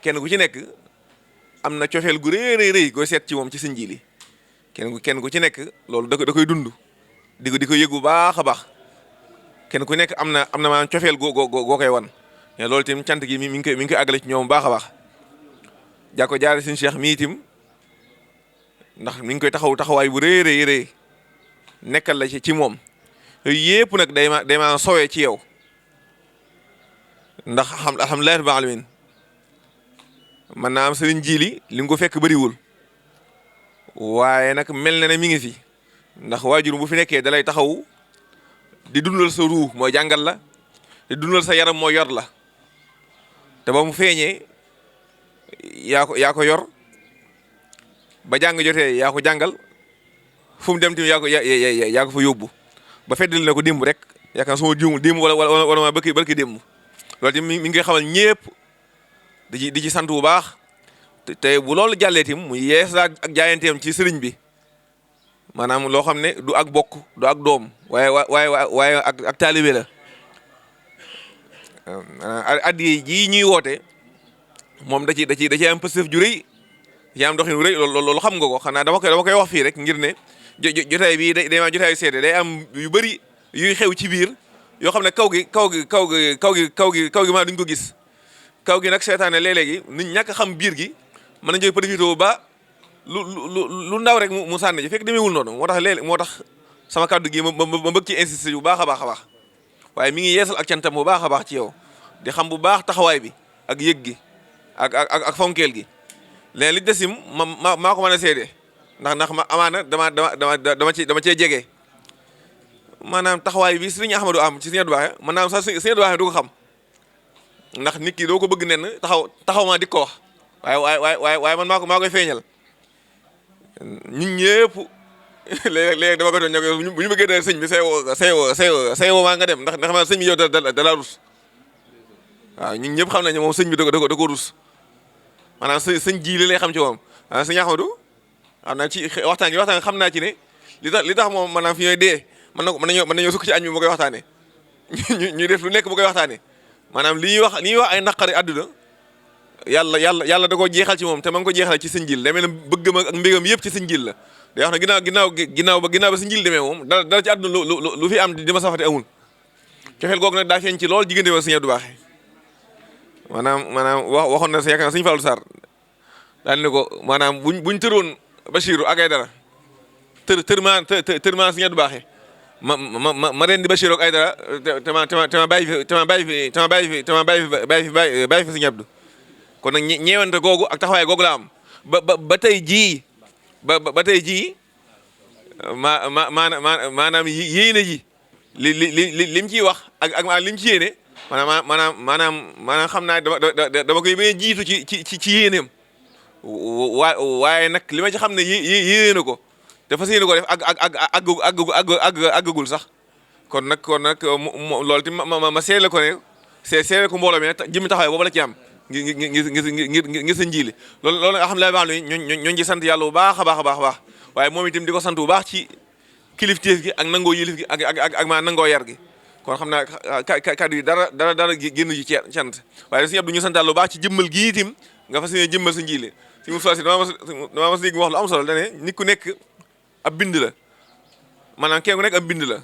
kenn ku ci nekk am na cofeel gu rëy rëy gooy seet ci moom ci sëñ Jili kenn ku ci nekk loolu da koy dund di ko yëg bu baax a baax kenn ku nekk am na maanaam cofeel goo koy wan mais loolu itam cant gi mi ngi koy àggale ci ñoom bu baax a baax jaa ko jaare sëñ Cheikh mi itam ndax mi ngi koy taxawaay bu rëy rëy nekkal la ci moom yooyu yëpp nag day ma sowee ci yow ndax alhamdulilah rabbil alamin man naa am sëriñ Jili li nga ko fekk bëriwul waaye nag mel na ne mi ngi fi ndax waajur bu fi nekkee dalay taxaw di dundal sa ruu mooy jàngal la di dundal sa yaram mooy yor la te ba mu feeñee yaa ko yor ba jàng jotee yaa ko jàngal fu mu dem tamit yaa ko fa yóbbu ba feddali na ko démb rek yaakaar suma juumul démb wala ma barki démb loolu tamit mi ngi koy xamal ñépp di ci sant bu baax te bu loolu jàllee tim mu yeesaat ak jaayanteem ci sëriñ bi maanaam loo xam ne du ak bokk du ak doom waaye ak taalibe la addiye ji ñuy woote moom da ci am pësëf ju rëy da ci am doxin wu rëy loolu xam nga ko xanaa dama koy wax fii rek ngir ne jotaay bii day ma jotaay seede day am yu bëri yuy xew ci biir yoo xam ne kaw gi maa duñ ko gis kaw gi nag seetaane léeg-léegi nit ñàkk xam biir gi mën nañ koy profité ba lu ndaw rek mu sànni ji fekk demeewul noonu moo tax sama kàddu gi ma bëgg ci insister bu baax a baax waaye mi ngi yeesal ak cantam bu baax a baax ci yow di xam bu baax taxawaay bi ak yëg gi ak fonkeel gi léegi li desim maa ko mën a seede ndax ma amaana dama cee jege maanaam taxawaay bi sëriñ Ahmadou am ci sëriñ Abdou Bakhe maanaam sax sëriñ Abdou Bakhe du ko xam ndax nit ki doo ko bëgg nen taxaw maa di ko wax waaye man maa koy feeñal ñun ñëpp léegi dama ko doon ñëw bu ñu bëggee dal sëñ bi say woo maa nga dem ndax ma sëñ bi yow da rus waaw ñun ñëpp xam nañ ne moom sëñ bi da ko rus maanaam sëñ Jili lay xam ci moom sëñ Ahmadou xam naa ci waxtaan xam naa ci ne li tax moom maanaam fi ñooy dee mën nañoo sukk ci añ bi mu koy waxtaane ñu def lu nekk bu koy waxtaane maanaam li ñuy wax ay naqari àdduna yàlla da koo jeexal ci moom te ma ngi ko jeexal ci sëñ Jili demee na bëggam ak mbégam yëpp ci sëñ Jili la day wax ne ginnaaw ba sëñ Jili demee moom dara ci àdduna lu fi am di ma safate amul cofeel googu nag daa feeñ ci lool diggante ma sëñ Abdou Bakhe maanaam waxoon na sa yaakaar sëñ Fallou Sarr daal ne ko maanaam buñ tëroon Bachirou ak ay dara tër maa sëñ Abdou Bakhe ma ren di Bachirou ak ay dara te ma bàyyi fi sëñ Abdou kon nag ñeewante googu ak taxawaay googu la am ba tey jii ba tey jii maanaam yéene ji lim ciy wax ak lim ci yéene maanaam xam naa dama koy bañ a jiitu ci yéeneem waaye nag li ma ci xam ne yéene ko te fas yéene ko def àggagul sax kon nag loolu ti ma seele ko ne seele ko mbooloo mi nag jëmmi taxawaay boobu la ci am ngir sëñ Jili loolu alhamdulilah baax na ñooñu ci sant yàlla bu baax a baax waaye moom itam di ko sant bu baax ci kilifteef gi ak nangoo yilif gi ak maa nangoo yar gi kon xam naa kàddu yi dara génn ci cant waaye sëñ Abdou ñu sant yàlla bu baax ci jëmmal gi itam nga fas yéene jëmmal sëñ Jili si mu si dama mas dégg wax lu am solo dane nit ku nekk ab bind la maanaam kenn ku nekk ab bind la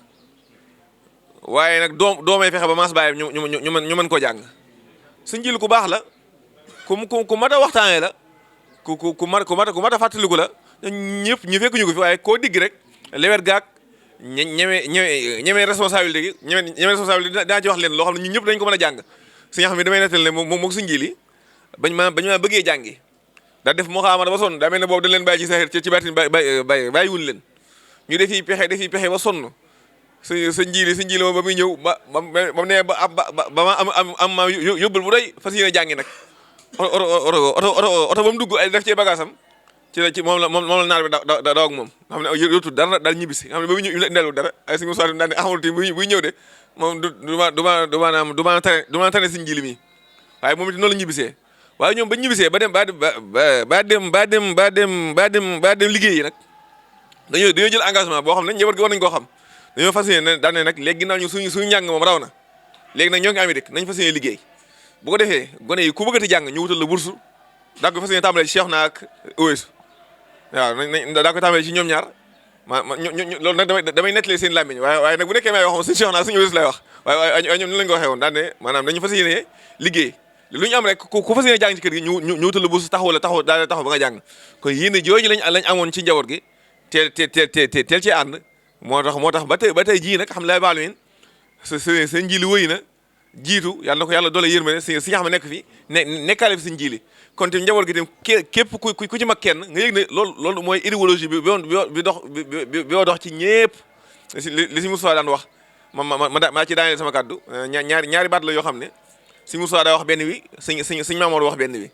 waaye nag doomay fexe ba maas bàyyi ñu mën koo jàng sëñ Jili ku baax la ku mat a waxtaanee la ku mat a fàttaliku la ñëpp ñu fekk ñu ko fi waaye koo digg rek lewet gaag ñeme responsabilité gi ñeme responsabilité daa ci wax leen loo xam ne ñun ñëpp dañ ko mën a jàng si nga xam ne damay nettal ne moom sëñ Jili bañ ma bëggee jàngi daa def moo xamante ba sonn daa mel ne boobu dañ leen bàyyi ci saxir ci baatin bàyyiwul leen ñu defi pexe ba sonn sëñ Jili moom ba muy ñëw ba ne ba am ma yóbbul bu doy fas yéene jàngi nag oto ba mu dugg ay def cee bagage am ci moom la naar bi daw ak moom nga xam ne yotul dara daal ñibbisi nga xam ne ba muy ñëw indaale dara ay suñu soxla daal ne xamul ti buy ñëw de moom du ma tane sëñ Jili mi waaye moom it noonu la ñibbisee waaye ñoom ba ñibbisee ba dem liggéey yi nag dañoo jël engagement boo xam ne njaboot gi war nañu koo xam dañoo fas yéene daan ne nag léegi ginnaaw ñu suñu njàng moom raw na léegi nag ñoo ngi am dëkk nañ fas yéene liggéey bu ko defee gone yi ku bëggati jàng ñu wutal la bourse daa ko fas yéene tàmbalee ci Cheikh na ak Uwaysu waaw daa ko tàmbalee ci ñoom ñaar loolu nag damay nettalee seen làmmiñ waaye nag bu nekkee may wax suñu Cheikh na suñu Uwaysu lay wax waaye ñoom ni lañ ko waxee woon daan ne maanaam dañu fas yéene liggéey lu ñu am rek ku fas yéene jàng ci kër gi ñu wutal la bourse taxaw daal taxaw ba nga jàng kon yéene jooju lañ amoon ci njaboot gi teel ci ànd moo tax ba tey jii nag xam lay baalu yéen sa njiili wëy na jiitu yàlla na ko yàlla doole yërmande si nga xam ne nekk fi nekkaale fi sa njiili kon tamit njaboot gi tam képp ku ci mag kenn nga yëg ne loolu mooy idéologie bi dox ci ñépp li si Moussa daan wax maa ci daaneel sama kàddu ñaari baat la yoo xam ne si Moussa daa wax benn wi sëñ Mamoor wax benn wi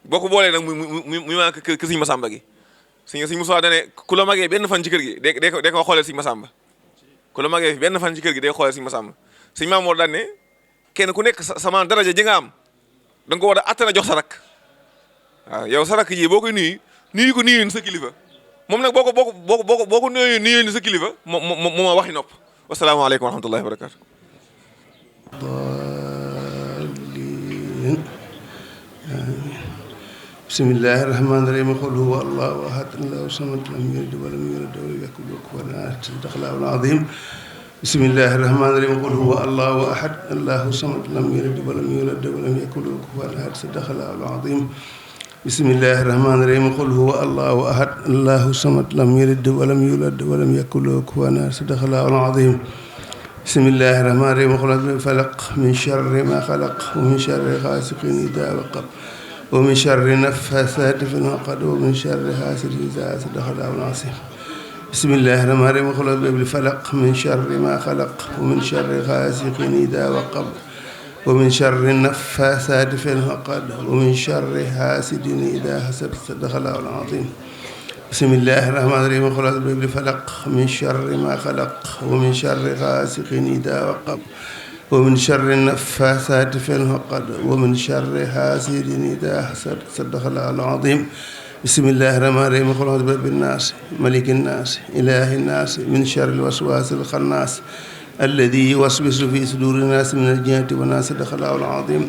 boo ko boolee nag muy maa kër sëñ Masamba gi sëñ Moussa dane ku la magee benn fan ci kër gi de ko xooleel sëñ Masamba ku la magee benn fan ci kër gi day xooleel sëñ Masamba sëñ Mamoor daan ne kenn ku nekk sama daraja ji nga am da nga ko war a attana jox sa rakk waaw yow sa rakk ji boo koy nuyu ko nuyu sa kilifa moom nag boo ko nuyu sa kilifa moom waxi nopp wasalaamaaleykum wa rahmatullahi wa barakatu bismillahi rahmaani rahim qul huwa allahu ahad allahu samad lam yalid wa lam yulad wa lam yakun lahu kufuwan ahad sadaqallahu al-azim bismillahi rahmaani rahim qul huwa allahu ahad allahu samad lam yalid wa lam yulad wa lam yakun lahu kufuwan ahad sadaqallahu al-azim bismillahi rahmaani rahim qul huwa allahu ahad allahu samad lam yalid wa lam yulad wa lam yakun lahu kufuwan ahad sadaqallahu al-azim bismillahi rahmaani rahim qul a'uuzu bi falaq min sharri ma xalaq wa min sharri gaasiqin idaa waqab wa min sharri naffaasaati fil uqad wa min sharri haasidin idaa hasad sadaqallahu al-aziim bismillahi rahmaani rahim qul a'uuzu bi falaq min sharri ma xalaq wa min sharri gaasiqin idaa waqab wa min sharri naffaasaati fil uqad wa min sharri haasidin idaa hasad sadaqallahu al-aziim bismillahi rahmaani rahim qul a'uuzu bi falaq min sharri ma xalaq wa min sharri gaasiqin idaa waqab wa min sharri naffaasaati fil uqad wa min sharri haasidin idaa hasad sadaqallahu al-aziim bismillahi rahmaani rahim qul a'uuzu bi rabbin naas malikin naas ilaahin naas min sharril waswaasil xannaas alladii yuwaswisu fii suduurin naas minal jinnati wan naas sadaqallahu al-aziim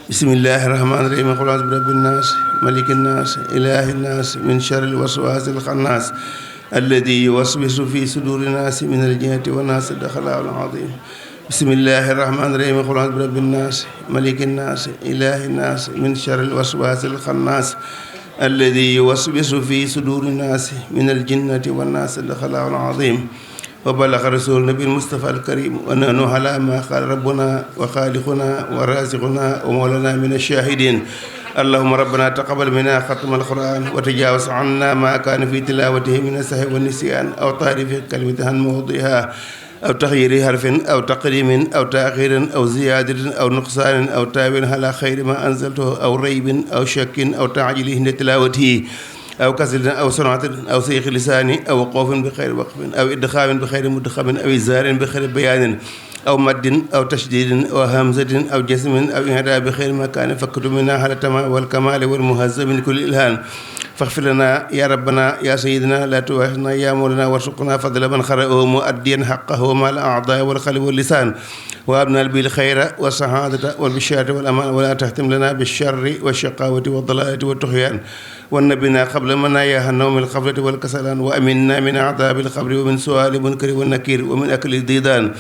bismillahi rahmaani rahim qul a'uuzu bi rabbin naas malikin naas ilaahin naas min sharril waswaasil xannaas alladii yuwaswisu fii suduurin naas minal jinnati wan naas sadaqallahu al-aziim bismillahi rahmaani rahim qul a'uuzu bi rabbin naas malikin naas ilaahin naas min sharril waswaasil xannaas alladii yuwaswisu fii suduurin naas minal jinnati wan naas sadaqallahu al-aziim wa balaga rasuluna bil mustafa al karim wa nahnu ala ma qaala rabbuna wa xaaliquna wa raziquna wa mawlana min ash-shahidin allahumma rabbana taqabbal minna xatma al-quran wa tajawaz anna ma kaana fi tilawatihi min as-sahwi wa nisyan aw tahrifi kalimatin an mawdiha aw taxyiri harfin aw taqdimin aw taaxirin aw ziyadatin aw nuqsaanin aw taawilin ala xayri ma anzaltahu aw raybin aw shakkin aw taajili inda tilawatihi aw kasratin aw sanaatin aw sayxi lisaani aw waqoofin bi xayri waqfin aw idxaamin bi xayri mudxamin aw izaarin bi xayri bayaanin aw maddin aw tashdidin aw hamzatin aw jasmin aw inhadaa bi xayri makaanin fakkatu minna ala tamaam wal kamaali wal muhazza min kulli ilhaan faxfir lana ya rabbana ya sayyidina la tuwaaxidna ya mawlana warzuqna fadla man xara'ahu muaddiyan xaqahu ma al a'daa wal qalbi wal lisaan wa abna bil xayra wa sahaadata wal bishaarati wal amaan wala taxtim lana bi sharri wa shaqaawati wa dalaalati wa tuxyaan ونبنا قبل مناياها النوم القفلة والكسلان وأمنا من عذاب القبر ومن سؤال المنكر والنكير ومن أكل الديدان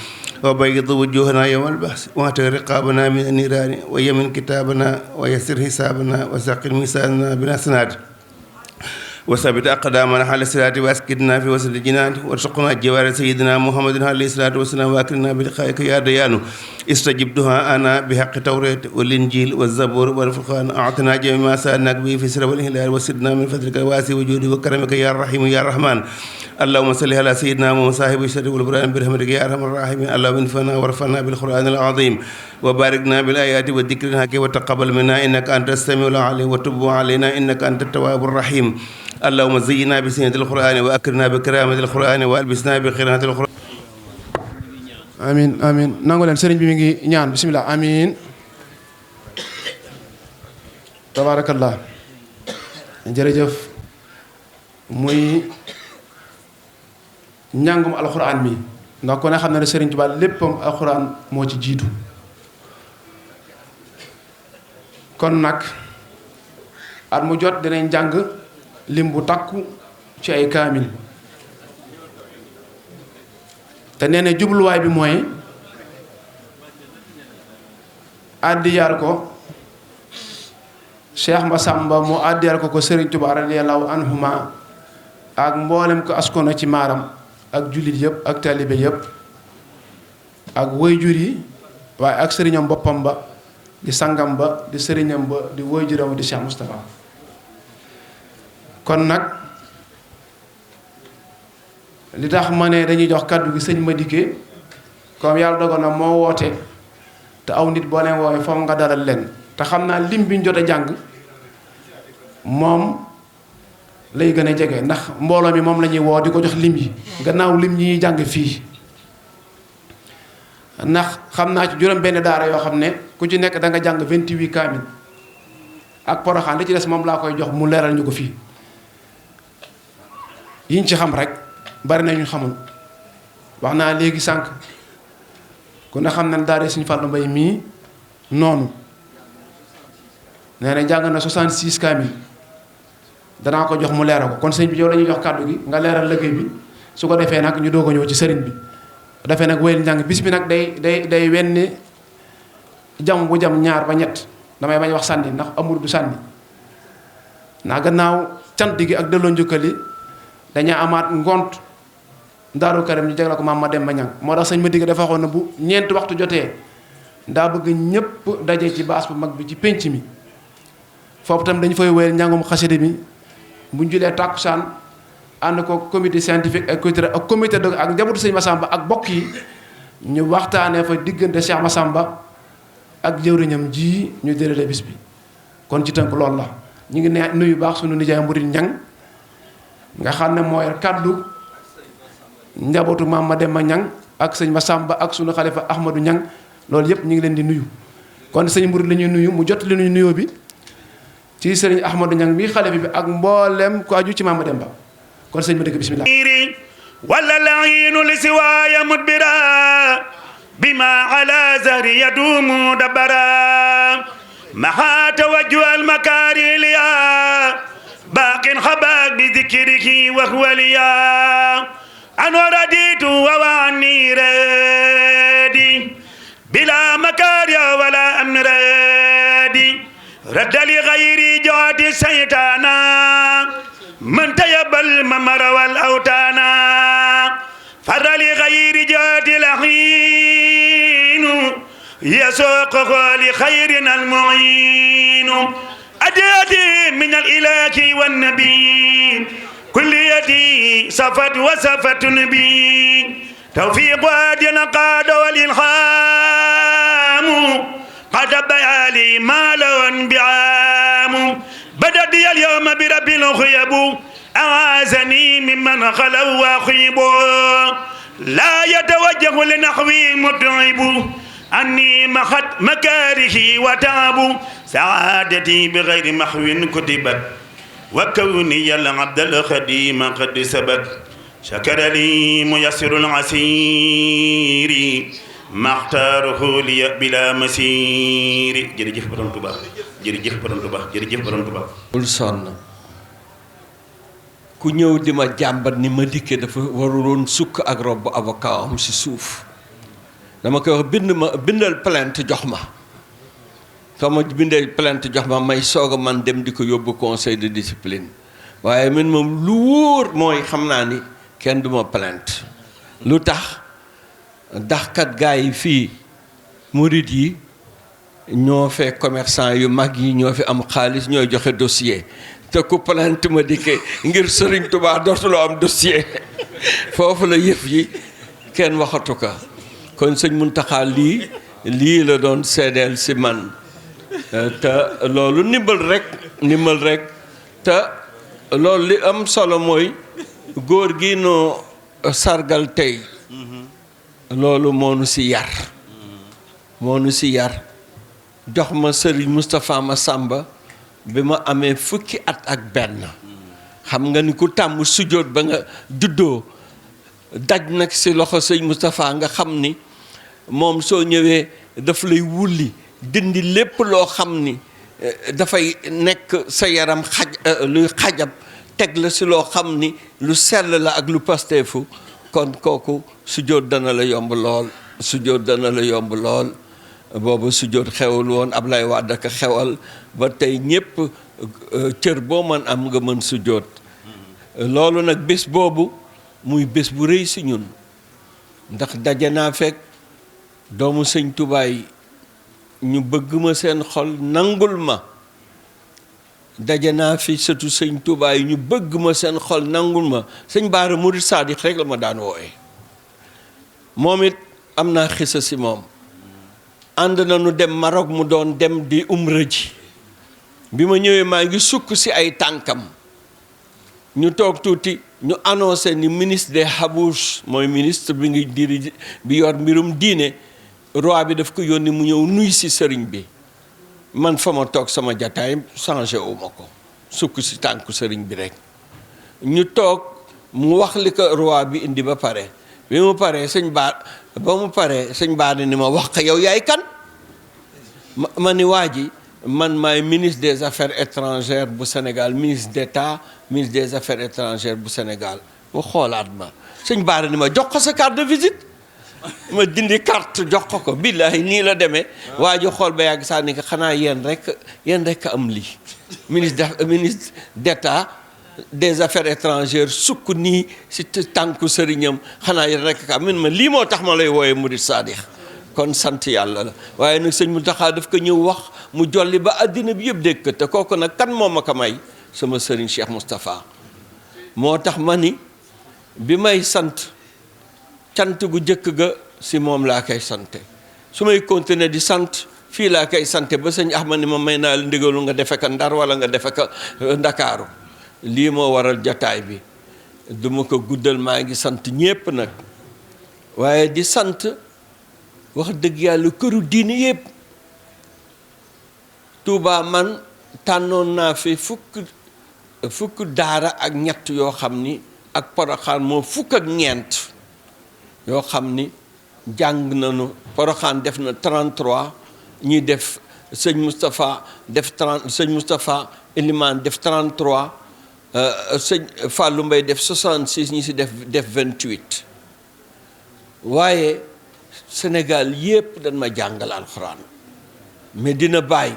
وبيض وجوهنا يوم البحث واعتق رقابنا من النيران ويمن كتابنا ويسر حسابنا وثقل ميزاننا بالحسنات وثبت أقدامنا على الصراط وأسكننا في وسط الجنان وارزقنا جوار سيدنا محمد عليه الصلاة والسلام وأكرمنا بلقائك يا ديان استجب دعاءنا بحق التوراة والإنجيل والزبور والفرقان أعطنا جميع ما سألناك به في السر والإهلال وسدنا من فضلك الواسع وجودك وكرمك يا رحيم يا رحمن اللهم صل على سيدنا محمد صاحب الشر والبرهان برحمتك يا أرحم الراحمين اللهم انفعنا وارفعنا بالقرآن العظيم وباركنا بالآيات والذكر الحكيم وتقبل منا إنك أنت السميع العليم وتب علينا إنك أنت التواب الرحيم اللهم زينا بزينة القرآن وأكرمنا بكرامة القرآن وألبسنا بقرانة القرآن amin amin nangu leen sëriñ bi mi ngi ñaan bismillah amin tabarakallah jërëjëf muy njàngum alxuraan mi ndax ko ne xam na ne sëriñ Tuubaa léppam alxuraan moo ci jiitu kon nag at mu jot dinañ jàng lim bu takku ci ay kaamil te nee na jubluwaay bi mooy àddiyaal ko Cheikh Massamba mu àddiyaal ko Serigne Touba radiyallahu anhuma ak mboolem ko askono ci maaram ak jullit yëpp ak taalibe yëpp ak waajur yi waaye ak sëriñam boppam ba di sangam ba di sëriñam ba di waajuram di Cheikh Moustapha kon nag li tax ma ne dañuy jox kàddu gi sëñ Madické comme yàlla dogal na moo woote te aw nit boo leen woowee foog nga dalal leen te xam naa lim bi ñu jot a jàng moom lay gën a jege ndax mbooloo mi moom la ñuy woo di ko jox lim yi gannaaw lim ñi ñuy jàng fii ndax xam naa ci juróom benn daara yoo xam ne ku ci nekk da nga jàng 28 kaamil ak Poroxaan li ci des moom laa koy jox mu leeral ñu ko fii yiñ ci xam rek bari na ñu xamul wax naa léegi sànq ku ne xam ne daara Sëñ Fallu Mbay mii noonu nee na jàng na 66 kaamil danaa ko jox mu leeral ko kon sëñ bi yow lañuy jox kàddu gi nga leeral liggéey bi su ko defee nag ñu doog a ñëw ci sëriñ bi dafee nag wéyal njàng bis bi nag day wenn jam bu jam ñaar ba ñett damay bañ wax sànni ndax amul du sànni ndax gannaaw cant gi ak delloo njukkal yi dañaa amaat ngont Daaru Karim ñu jagle ko maam ma dem ba ñang moo tax sëñ Madické dafa waxoon na bu ñeenti waxtu jotee daa bëgg ñëpp daje ci baas bu mag bi ci pénc mi foofu tam dañu fay wéyal njàngum xasida mi bu ñu julee tàkkusaan ànd ko comité scientifique ak culturel ak comité de ak njabootu sëñ Massamba ak bokk yi ñu waxtaanee fa diggante Cheikh Massamba ak jëwriñam ji ñu jëlee bis bi kon ci tënk loolu la ñu ngi ne nuyu baax sunu nijaay Murid Ñang nga xam ne mooy kaddu njabootu maam ma dem ma Ñang ak sëñ Massamba ak sunu xalifa Ahmadou Ñang loolu yëpp ñu ngi leen di nuyu kon sëñ Murid la ñuy nuyu mu jot li nuyu nuyoo bi ci sëriñ Ahmadou Ñang mi xalifa bi ak mboolem ku aju ci maam ma dem ba kon sëñ Madické bismillah wala lainu li siwaaya mudbira bima ala zahri yadumu dabara maha tawajjuh al makari liya baqin xabaak bi zikrihi wa huwa liya ano raditu wa wani radi bila makari wala amradi radda li ghayri jawati saytana من تيب الممر والأوتانا فر لغير جاد الحين يسوقه لخيرنا المعين أديتي من الإله والنبي كل يدي صفت وصفت نبي توفيق وادنا قاد والإلهام قد بيالي مال وانبعام بدأت اليوم برب الخيب أعاذني ممن خلوا وخيبوا لا يتوجه لنحوي متعب أني محت مكاره وتعب سعادتي بغير محو كتبت وكوني العبد الخديم قد سبت شكر لي ميسر العسير maxtaaruhu li bila masiri jërëjëf borom Tuubaa jërëjëf borom Tuubaa jërëjëf borom Tuubaa bul sonn ku ñëw di ma jàmbat ni Madické dafa waruloon sukk ak robb avocat am si suuf dama koy wax bindal plainte jox ma soo ma bindee plainte jox ma may soog a man dem di ko yóbbu conseil de discipline waaye man moom lu wóor mooy xam naa ni kenn du ma plainte lu tax ndax kat gaa yi fii murit yi ñoo fee commerçant yu mag yi ñoo fi am xaalis ñooy joxe dossier te ku plainte Madické ngir Sëriñ Tuubaa dootuloo am dossier foofu la yëf yi kenn waxatu ko kon sëñ Muntaxa lii la doon seedeel si man te loolu ndimbal rek te loolu li am solo mooy góor gi noo sargal tey loolu moo nu si yar jox ma sëriñ Moustapha Massamba bi ma amee fukki at ak benn xam nga ni ku tàmm sujjóot ba nga juddoo daj nag si loxo sëñ Moustapha nga xam ni moom soo ñëwee daf lay wulli dindi lépp loo xam ni dafay nekk sa yaram luy xajab teg la si loo xam ni lu sell la ak lu pasteefu kon kooku sujjóot dana la yomb lool sujjóot dana la yomb lool boobu sujjóot xewul woon Ablaye Wade ak xewal ba tey ñépp cër boo mën am nga mën sujjóot loolu nag bés boobu muy bés bu rëy si ñun ndax daje naa fekk doomu sëñ Tuubaa yi ñu bëgg ma seen xol nangul ma daje naa fi sëtu sëñ Tuubaa yi ñu bëgg ma seen xol nangul ma sëñ Baara Murid Saadiq rek la ma daan wooye moom it am naa xisa si moom ànd na nu dem Maroc mu doon dem di umra ji bi ma ñëwee maa ngi sukk si ay tànkam ñu toog tuuti ñu annoncé ni ministre des Habouches mooy ministre bi ngi diri bi yor mbirum diine roi bi daf ko yónni mu ñëw nuy si sëriñ bi man fa ma toog sama jataay changé wu ma ko sukk si tànku sëriñ bi rek ñu toog mu wax li ko roi bi indi ba pare bi mu paree sëñ Ba ni ma wax ko yow yaay kan ma ni waa ji man maay ministre des affaires étrangères bu Sénégal ministre d'État ministre des affaires étrangères bu Sénégal mu xoolaat ma sëñ Ba ni ma jox ko sa carte de visite ma dindi carte jox ko billaahi nii la demee waa ji xool ba yàgg saa ni ko xanaa yéen rek am lii ministre d'État des affaires étrangères sukk nii si tànku sëriñam xanaa yéen rek ka min ma lii moo tax ma lay wooye murid saadix kon sant yàlla la waaye nag sëñ Mountakha daf ko ñëw wax mu jolli ba àddina bi yëpp dégg te kooku nag kan moo ma ko may sama sëriñ Cheikh Moustapha moo tax ma ni bi may sant cant gu jëkk ga si moom laa koy sante su may continuer di sant fii laa koy sante ba sëñ Ahmad ni ma may naa la ndigalu nga defe ka Ndar wala nga defe ka Ndakaaru lii moo waral jataay bi duma ko guddal maa ngi sant ñépp nag waaye di sant wax dëgg yàlla këru diine yépp Touba man tànnoon naa fi fukk daara ak ñett yoo xam ni ak Poroxaan moo fukk ak ñeent yoo xam ni jàng nañu Poroxaan def na 33 ñi def sëñ Moustapha def 30 sëñ Moustapha Elimane def 33 sëñ Fallou Mbaye def 66 ñi si def 28 waaye Sénégal yépp dañ ma jàngal alxuraan Medina Baye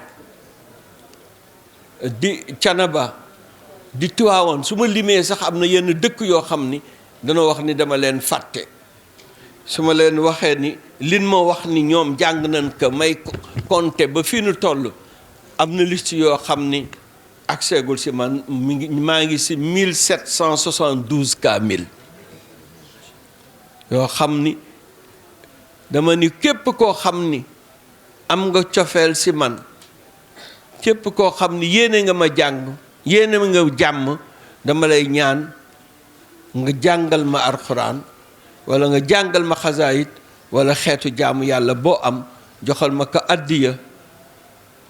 di Canaba di Tiwaawoon su ma limee sax am na yenn dëkk yoo xam ni dana wax ni dama leen fàtte su ma leen waxee ni lin ma wax ni ñoom jàng nañ ko may compter ba fii nu toll am na liste yoo xam ni accès-gul si man maa ngi si 1772 kaamil yoo xam ni dama ni képp koo xam ni am nga cofeel si man képp koo xam ni yéene nga ma jàng yéene nga jàmm dama lay ñaan nga jàngal ma alxuraan wala nga jàngal ma xasaayit wala xeetu jaamu yàlla boo am joxal ma ko addiya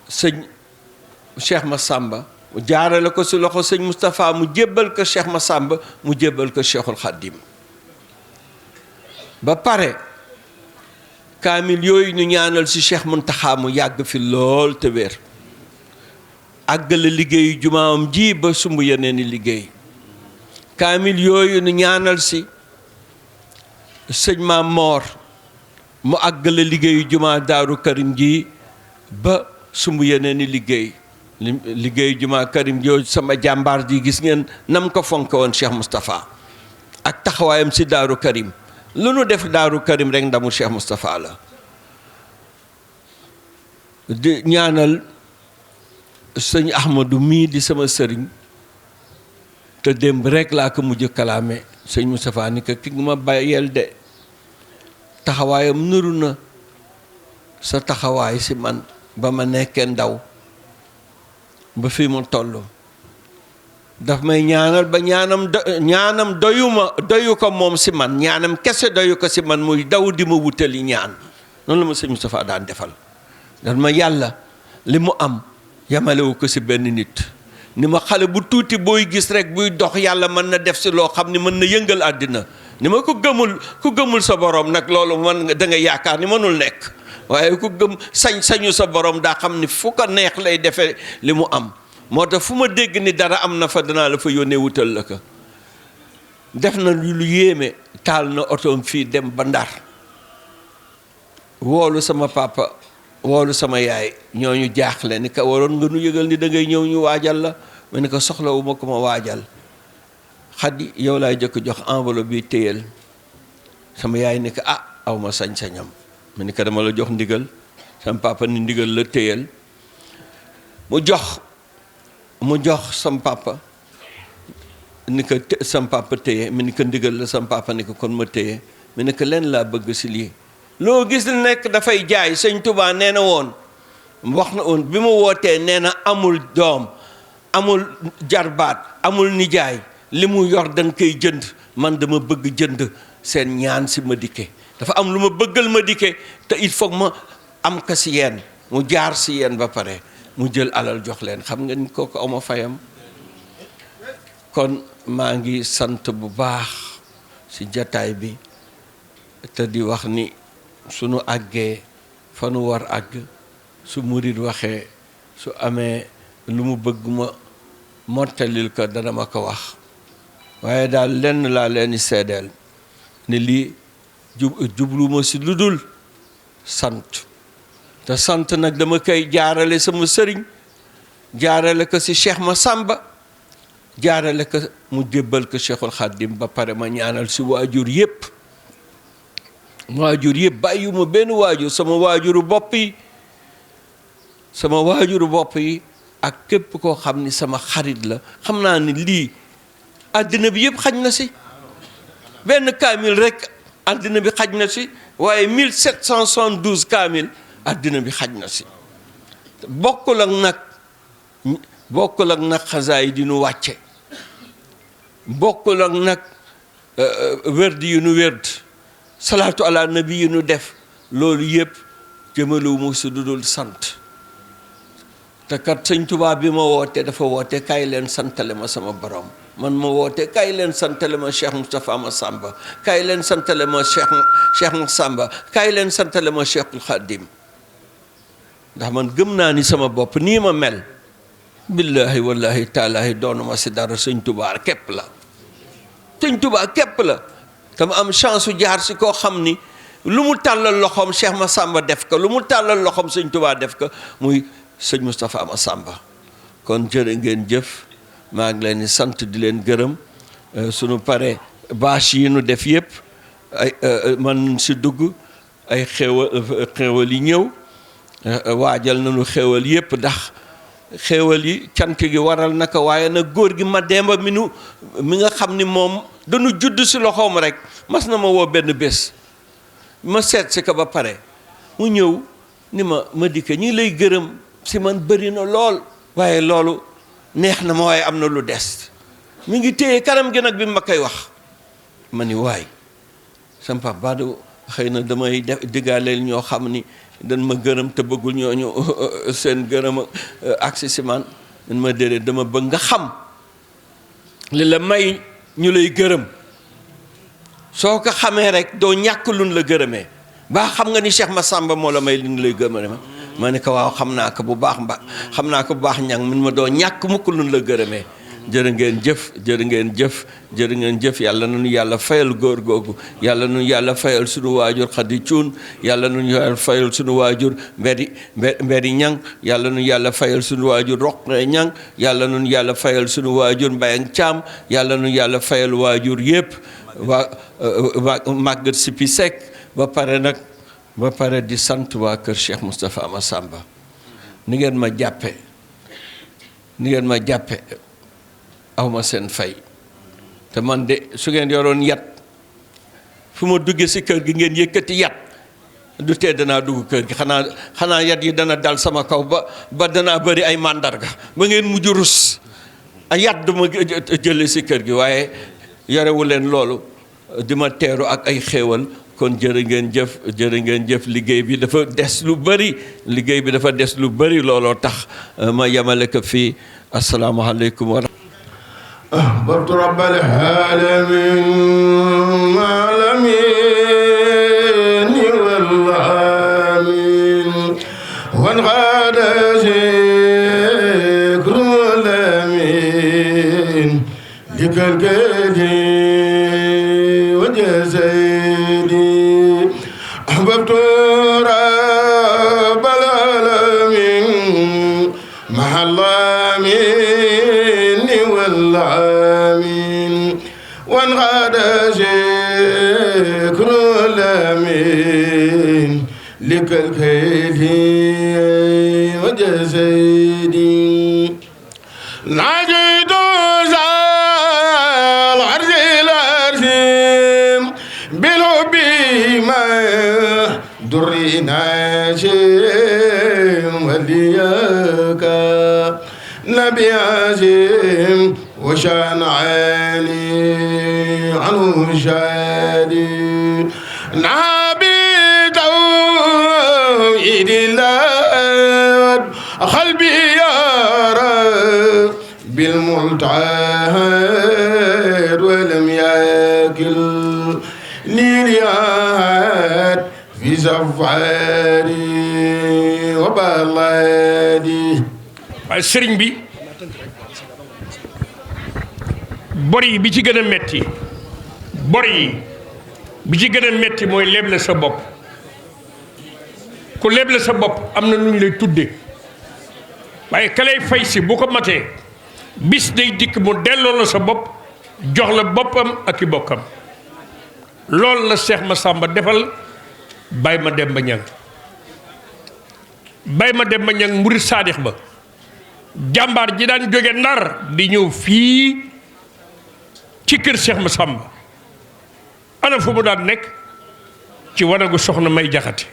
sëñ Cheikh Massamba mu jaarale ko si loxo sëñ Moustapha mu jébbal ko Cheikh Massamba mu jébbal ko Cheikhul Khadim ba pare kaamil yooyu ñu ñaanal si Cheikh Mountakha mu yàgg fi lool te wér àggale liggéeyu jumaam ji ba sumb yeneen i liggéey kaamil yooyu ñu ñaanal si sëñ Maam Moor mu àggale liggéeyu jumaa Daaru Karim ji ba sumb yeneen i liggéeyu jumaa Karim jooju sama jàmbaar ji gis ngeen nam ko fonk woon Cheikh Moustapha ak taxawaayam si Daaru Karim lu nu def Daaru Karim rek ndamu Cheikh Moustapha la di ñaanal sëñ Ahmadou mii di sama sëriñ te démb rek laa ko mujj kalaame sëñ Moustapha ni ko ki nga ma bàyyeel de taxawaayam nuru na sa taxawaay si man ba ma nekkee ndaw ba fi mu toll daf may ñaanal ba ñaanam doyu ko moom si man ñaanam kese doyu ko si man muy daw di ma wutali ñaan noonu la ma sëñ Moustapha daan defal daf ma yàlla li mu am yamalewu ko si benn nit ni ma xale bu tuuti booy gis rek buy dox yàlla mën na def si loo xam ni mën na yëngal àddina ni ma ku gëmul sa borom nag loolu man da nga yaakaar ni mënul nekk waaye ku gëm sañ-sañu sa borom daa xam ni fu ko neex lay defee li mu am. moo tax fu ma dégg ni dara am na fa danaa la fa yónnee wutal la ko. def na lu yéeme taal na otoom fii dem ba Ndar woolu sama papa woolu sama yaay ñooñu jaaxle ni ka waroon nga nu yëgal ni da ngay ñëw ñu waajal la ma ni ko soxlawu ma ko ma waajal. Xadi yow laay jëkk jox enveloppe bi téyel. sama yaay ni ko aw ma sañ-sañam ma ni ko dama la jox ndigal. sama papa ni ndigal la téyel. mu jox sama papa ni ko sama papa téye mu ni ko ndigal la sama papa ni ko kon ma téye mu ni ko leen laa bëgg si lii. loo gis li nekk dafay jaay sëñ Touba nee na woon wax na woon bi mu wootee nee na amul doom amul jarbaat amul nijaay li mu yor dañ koy jënd man dama bëgg jënd seen ñaan si Madické dafa am lu ma bëggal Madické te il faut ma am ka si yéen mu jaar si yéen ba pare mu jël alal jox leen xam nga ni kooku ama fayam. kon maa ngi sant bu baax si jataay bi te di wax ni sunu àggee fa nu war àgg su murid waxee su amee lu mu bëgg ma mottalil ko dana ma ko wax waaye daal lenn laa leen di seedeel ne lii jublu ma si lu dul sant te sant nag dama koy jaarale sama sëriñ jaarale ko si Cheikh Massamba jaarale ko mu jébbal ko Cheikhul Khadim ba pare ma ñaanal si waajur yépp bàyyiwuma benn waajur sama waajuru bopp yi ak képp koo xam ni sama xarit la xam naa ni lii àddina bi yëpp xaj na si benn kaamil rek àddina bi xaj na si waaye 1772 kaamil àddina bi xaj na si bokkul ak nag xasaay di nu wàcce bokkul ak nag wérd yu nu wérd salaatu ala nabi yu nu def loolu yëpp jëmalewu mu si dudul sant te kat sëñ Tuubaa bi ma woote dafa woote kaay leen santale ma sama borom man ma woote kaay leen santale ma Cheikh Moustapha Massamba kaay leen santale ma Cheikh Massamba kaay leen santale ma Cheikhul Khadim ndax man gëm naa ni sama bopp nii ma mel billahi wallahi taalaahi doonuma si dara sëñ Tuubaa képp la sëñ Tuubaa képp la te ma am chance su jaar si koo xam ni lu mu tàllal loxoom Cheikh Massamba def ko lu mu tàllal loxoom sëñ Tuubaa def ko muy sëñ Moustapha Massamba kon jërë ngeen jëf maa ngi leen di sant di leen gërëm sunu pare bâche yi nu def yëpp ay man si dugg ay xéewal yi ñëw waajal nañu xéewal yëpp ndax xéewal yi cant gi waral naka waaye nag góor gi ma demba mi nga xam ni moom dañu judd si loxoom rek mas na ma woo benn bés ma seet si ko ba pare mu ñëw ni ma Madické ñi lay gërëm si man bëri na lool waaye loolu neex na ma waaye am na lu des mi ngi téye kanam gi nag bi ma koy wax ma ni waay sama papa du xëy na damay diggaaleel ñoo xam ni dañ ma gërëm te bëggul ñooñu seen gërëm agsi si man ma déedéet dama bëgg nga xam li la may ñu lay gërëm soo ko xamee rek doo ñàkk luñ la gërëmee baa xam nga ni Cheikh Massamba moo la may li ñu lay gërëmee ma ne ko waaw xam naa ko bu baax xam naa ko bu baax ñang min ma doo ñàkk mukk luñ la gërëmee jërë ngeen jëf yàlla nañu yàlla fayal góor googu yàlla nañu yàlla fayal suñu waajur Xadi Cuun yàlla nañu yàlla fayal suñu waajur mberi ñang yàlla nañu yàlla fayal suñu waajur Roqe ñang yàlla nañu yàlla fayal suñu waajur Mbayang Caam yàlla nañu yàlla fayal waajur yépp waa Maguette Sipi Seck ba pare di sant waa kër Cheikh Moustapha Massamba ni ngeen ma jàppe awma seen fay te man de su ngeen yoroon yat fu ma duggee si kër gi ngeen yëkkati yat du tee danaa dugg kër gi xanaa yat yi dana dal sama kaw ba danaa bëri ay màndarga ba ngeen mujj rus a yat duma jële si kër gi waaye yorewu leen loolu di ma teeru ak ay xéewal kon jërë ngeen jëf liggéey bi dafa des lu bëri looloo tax ma yemale ko fii asalaamaaleykum wa أحببت رب العالمين والعالمين مع اللامين والعامين وانغاد شكر الامين لك الكيد وجسدي نجد زال عرض الارسم بالحب ما درنا شيم ولياك نبي عزيم وشان عيني عنه شادي نبي توحيد الله قلبي يا رب بالملتعد ولم ياكل ليليات في زفاري وبلادي sëriñ bi bor yi bi ci gën a metti bor yi bi ci gën a metti mooy leble sa bopp ku leble sa bopp am na nu ñu lay tudde waaye ka lay fay si bu ko matee bis day dikk mu delloo la sa bopp jox la boppam ak i bokkam loolu la Cheikh Massamba defal Baye Mademba Niang Baye Mademba Niang murid saadix ba jàmbaar ji daan jóge Ndar di ñëw fii ci kër Cheikh Massamba ana fu mu daan nekk ci wanagu soxna May Jaxate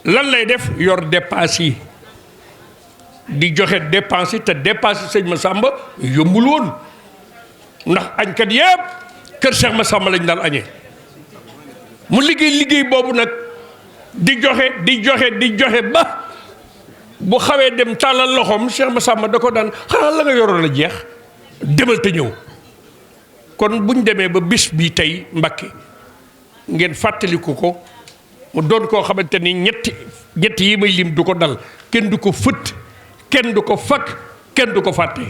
lan lay def yor dépense yi di joxe dépense yi te dépense yi sëñ Massamba yombul woon ndax añkat yépp kër Cheikh Massamba lañ daan añee mu liggéey boobu nag di joxe ba bu xawee dem tàllal loxoom Cheikh Massamba da ko daan xanaa la nga yoroon a jeex demal te ñëw kon buñ demee ba bis bi tey Mbakke ngeen fàttaliku ko mu doon koo xamante ni ñetti yi may lim du ko dal kenn du ko fëtt kenn du ko fakk kenn du ko fàtte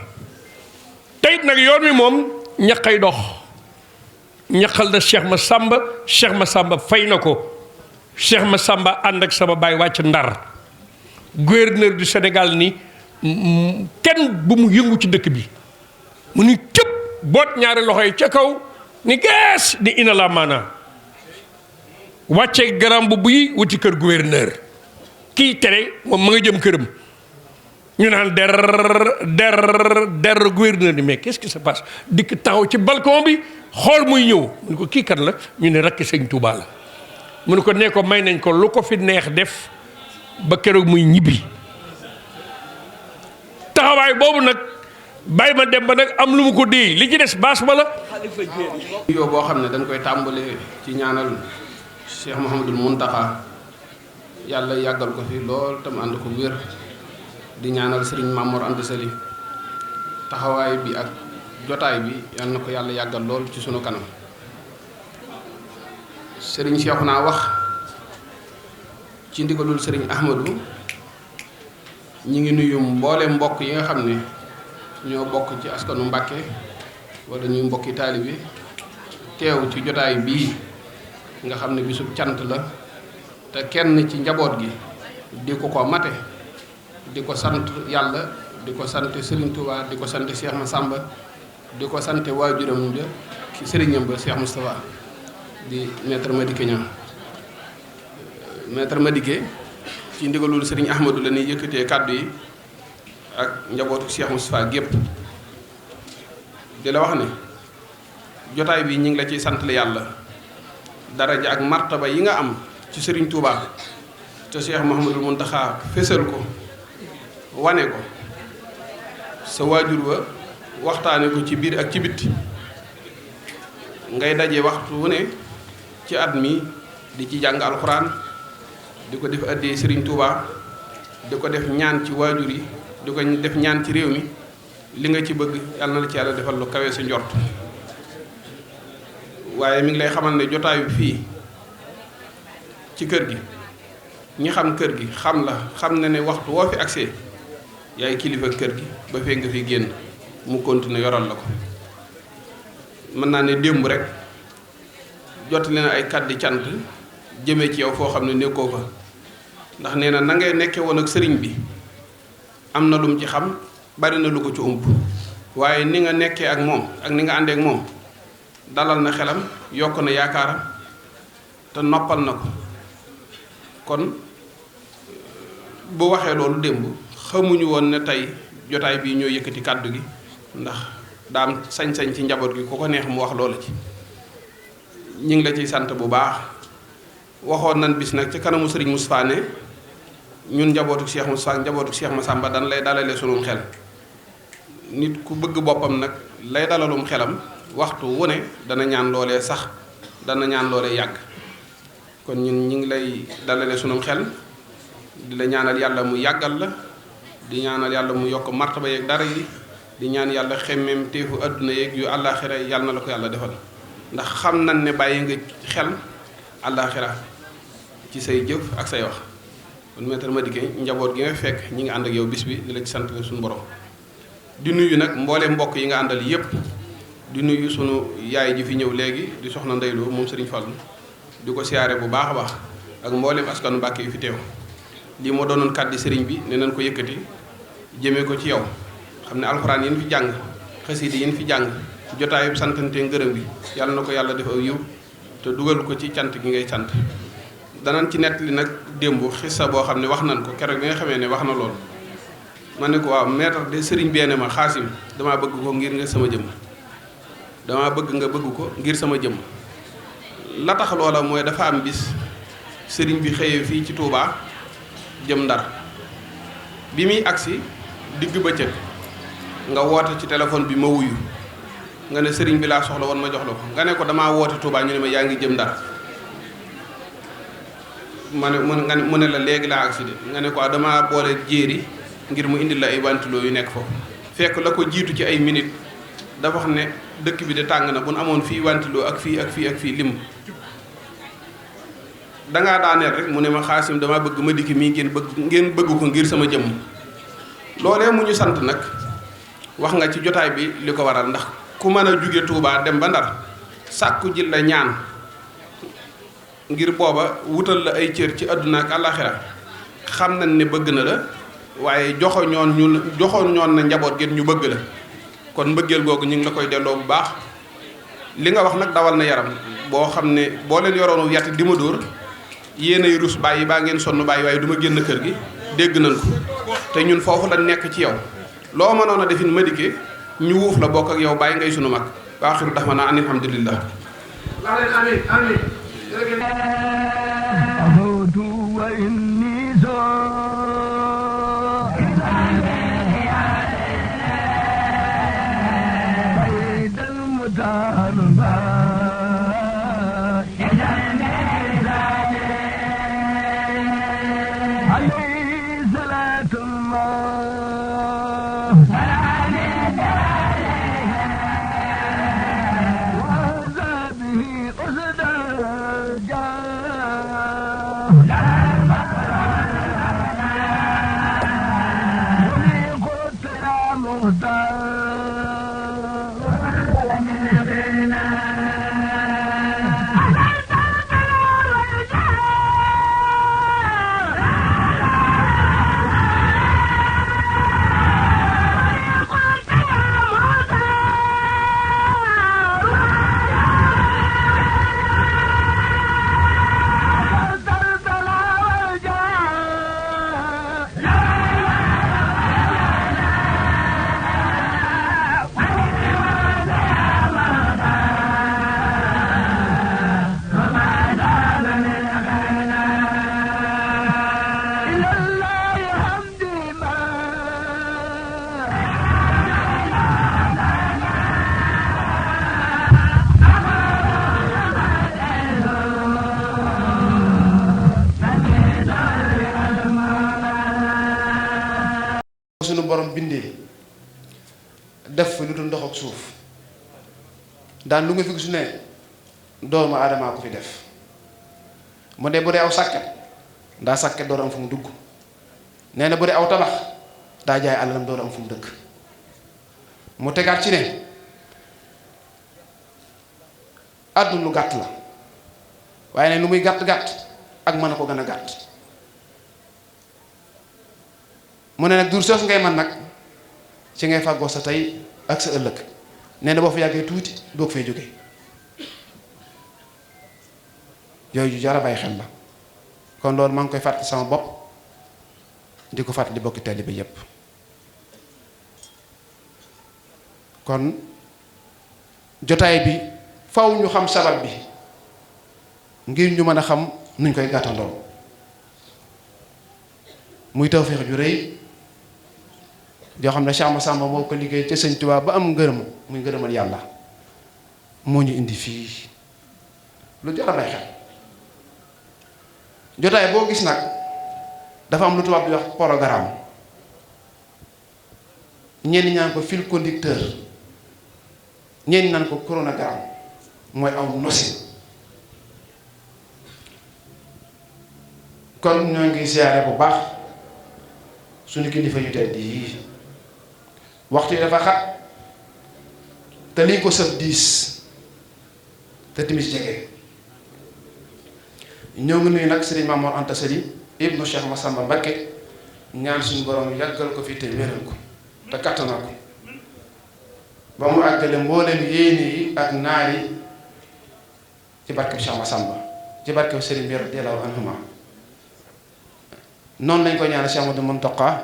tey nag yoon wi moom ñaqay dox ñaqal na Cheikh Massamba fay na ko Cheikh Massamba ànd ak sama baay wàcc Ndar gouverneur du Sénégal ni kenn bu mu yëngu ci dëkk bi mu ni cëpp boot ñaari loxo yi ca kaw ni gees ni ina la maana wàcce garam bu buy wuti kër gouverneur kii tere moom ma nga jëm këram ñu naan der gouverneur ni mais qu'est-ce qui se passe dikk taxaw ci balcon bi xool muy ñëw mu ne ko kii kan la ñu ne rakki sëñ Touba la mu ne ko nee ko may nañ ko lu ko fi neex def ba keroog muy ñibbi taxawaay boobu nag Baye Mademba nag am lu mu ko déey li ci des baas ba la yoo boo xam ne dañ koy tàmbale ci ñaanal Cheikh Mouhamadul Mountakha yàlla yàggal ko fi lool tam ànd ko wér di ñaanal Serigne Mamour Anta Sali taxawaay bi ak jotaay bi yal na ko yàlla yàggal lool ci sunu kanam Serigne Cheikhouna wax ci ndigalul Serigne Ahmadou ñi ngi nuyu mboole mbokk yi nga xam ne ñoo bokk ci askanu Mbàkke wala ñuy mbokki taalibe teew ci jotaay bii nga xam ne bisub cant la te kenn ci njaboot gi di ko mate di ko sant yàlla di ko sant Serigne Touba di ko sant Cheikh Massamba di ko sant waajuram ja ki sëriñam ba Cheikh Moustapha di maître Madické Niang maître Madické ci ndigalul Serigne Ahmadou la ñuy yëkkatee kàddu yi ak njabootu Cheikh Moustapha gépp di la wax ne jotaay bi ñu ngi la ciy sant la yàlla daraja ak martaba yi nga am ci Serigne Touba te Cheikh Mouhamadul Mountakha fésal ko wane ko sa waajur wa waxtaane ko ci biir ak ci bitti ngay daje waxtu wu ne ci at mi di ci jàng alxuraan di ko def addee Serigne Touba di ko def ñaan ci waajur yi di ko def ñaan ci réew mi li nga ci bëgg yàlla na la ci yàlla defal lu kawe sa njort waaye mi ngi lay xamal ne jotaay bi fii ci kër gi ñi xam kër gi xam la xam na ne waxtu woo fi accès yaay kilifa kër gi ba fee nga fi génn mu continuer yoral la ko mën naa ne démb rek jot leen ay kàddi cant jëmee ci yow foo xam ne nekkoo fa ndax nee na na ngay nekke woon ak sëriñ bi am na lum ci xam bari na lu ko ci ump waaye ni nga nekkee ak moom ak ni nga àndee ak moom dalal na xelam yokk na yaakaaram te noppal na ko kon bu waxee loolu démb xamuñu woon ne tey jotaay bii ñoo yëkkati kàddu gi ndax daa am sañ-sañ ci njaboot gi ku ko neex mu wax loolu ci ñu ngi la ciy sant bu baax waxoon nan bis nag ci kanamu Serigne Moustapha ne ñun njabootu Cheikh Moustapha njabootu Cheikh Massamba dan lay dalale sunum xel nit ku bëgg boppam nag lay dalalum xelam waxtu wu ne dana ñaan loolee sax dana ñaan loolee yàgg kon ñun ñu ngi lay dalale sunum xel di la ñaanal yàlla mu yàggal la di ñaanal yàlla mu yokk martaba yeeg dara yi di ñaan yàlla xemmeem teefu adduna yeeg yu àllaaxira yàlla na la ko yàlla defal ndax xam nañ ne bàyyi nga xel àllaaxira ci say jëf ak say wax kon Maître Madické njaboot gi nga fekk ñi ngi ànd ak yow bis bi di la ci sant suñu borom di nuyu nag mbooleem mbokk yi nga àndal yépp di nuyu sunu yaay ji fi ñëw léegi di soxna Ndeyloo moom Serigne Fallou di ko siyaare bu baax a baax ak mbooleem askanu Mbàkke yu fi teew lii moo doonoon kàddi sëriñ bi ne nañ ko yëkkati jëmee ko ci yow xam ne alxuraan yéen fi jàng xasida yéen fi jàng jotaayu santante ngërëm gi yàlla na ko yàlla def aw yiw te dugal ko ci cant gi ngay sant danañ ci nettali nag démb xissa boo xam ne wax nañ ko keroog bi nga xamee ne wax na lool ma ne ko waaw maître de sëriñ bee ne ma Xaasim damaa bëgg ko ngir nga sama jëmm damaa bëgg nga bëgg ko ngir sama jëmm la tax loola mooy dafa am bis sëriñ bi xëyee fii ci Touba jëm Ndar bi muy agsi digg bëccëg nga woote ci téléphone bi ma wuyu nga ne sëriñ bi laa soxla woon ma jox la ko nga ne ko damaa woote Touba ñu ne ma yaa ngi jëm Ndar mu ne la léegi laa agsi de nga ne ko damaa boole jéeri ngir mu indil la ay ventilo yu nekk foofu fekk la ko jiitu ci ay minutes dafa xam ne dëkk bi de tàng na bu nu amoon fii ventilo ak fii ak fii ak fii lim dangaa daaneel rek mu ne ma Xaasim dama bëgg Madické mii ngeen bëgg ko ngir sama jëmm loolee mu ñu sant nag wax nga ci jotaay bi li ko waral ndax ku mën a jóge Touba dem ba Ndar sàkku ji la ñaan ngir booba wutal la ay cër ci àdduna ak àllaaxira xam nañ ne bëgg na la waaye joxoon ñoon na njaboot gi ñu bëgg la kon mbëggeel googu ñu ngi la koy delloo bu baax li nga wax nag dawal na yaram boo xam ne boo leen yoroonu yàtt di ma dóor yéenay rus bàyyi baa ngeen sonn bàyyi waaye du ma génn kër gi dégg nañ ko te ñun foofu la nekk ci yow loo mënoon a defin Madické ñu wuuf la bokk ak yow bàyyi ngay sunu mag waaxiru dax ma naa an alhamdulillah amiin amiin sunu borom bindee def fi lu dul ndox ak suuf daan lu nga fi gis ne doomu aadamaa ko fi def mu ne bu dee aw sàkket daa sàkket door am fu mu dugg nee na bu dee aw tabax daa jaay àllalam door am fu mu dëkk mu tegaat ci ne àdduna lu gàtt la waaye ne lu muy gàtt gàtt ak mën a ko gën a gàtt mu ne nag dur soos ngay man nag ci ngay fàggoo sa tey ak sa ëllëg nee na boo fa yàggee tuuti doog fay jóge yooyu yu jar a bàyyi xel la kon loolu maa ngi koy fàttali sama bopp di ko fàttali bokki taalibe yépp kon jotaay bi faw ñu xam sabab bi ngir ñu mën a xam nuñ koy gàttandoo muy tawfeex ju rëy joo xam ne Cheikh Massamba moo ko liggéey ca Sëñ Tuubaa ba am ngërëm muy ngërëmal yàlla moo ñu indi fii lu jar a bàyyi xel jotaay boo gis nag dafa am lu tubaab di wax programme ñenn ñaan ko fil conducteur ñenn naan ko chronogramme mooy aw nosi kon ñoo ngi siyaare bu baax suñu kilifa yu tedd yi waxtu yi dafa xat te liñ ko sëf diis te timis jege ñoo ngi nuyu nag Sëriñ Mamoor Anta Sali ibnu Cheikh Massamba Mbakke ñaan suñu borom yàggal ko fi te wéral ko te kattanal ko ba mu àggale mboolem yéene yi ak naar yi ci barkeb Cheikh Massamba ci barkeb Sëriñ bi radiyallahu anhuma noonu lañ ko ñaanal Cheikh Ahmadou Mountakha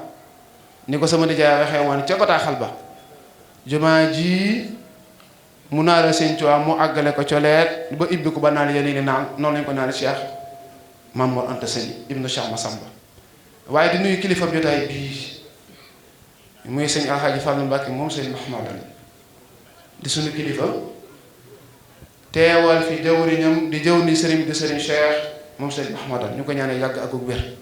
ni ko sama nijaay waxee woon ca bataaxal ba jumaa ji mu naara Sëñ Tuubaa mu àggale ko coleet ba ibbi ko ba naan yéen ni naan noonu lañ ko ñaanal Cheikh Mamour Anta Sali ibnu Cheikh Massamba waaye di nuyu kilifa jotaay bii muy sëñ Alxaaji Fallu Mbàkke moom sëñ Mahmadan di suñu kilifa teewal fi jawriñam di jëw ni sëriñ di sëriñ Cheikh moom sëñ Mahmadan ñu ko ñaanee yàgg ak wér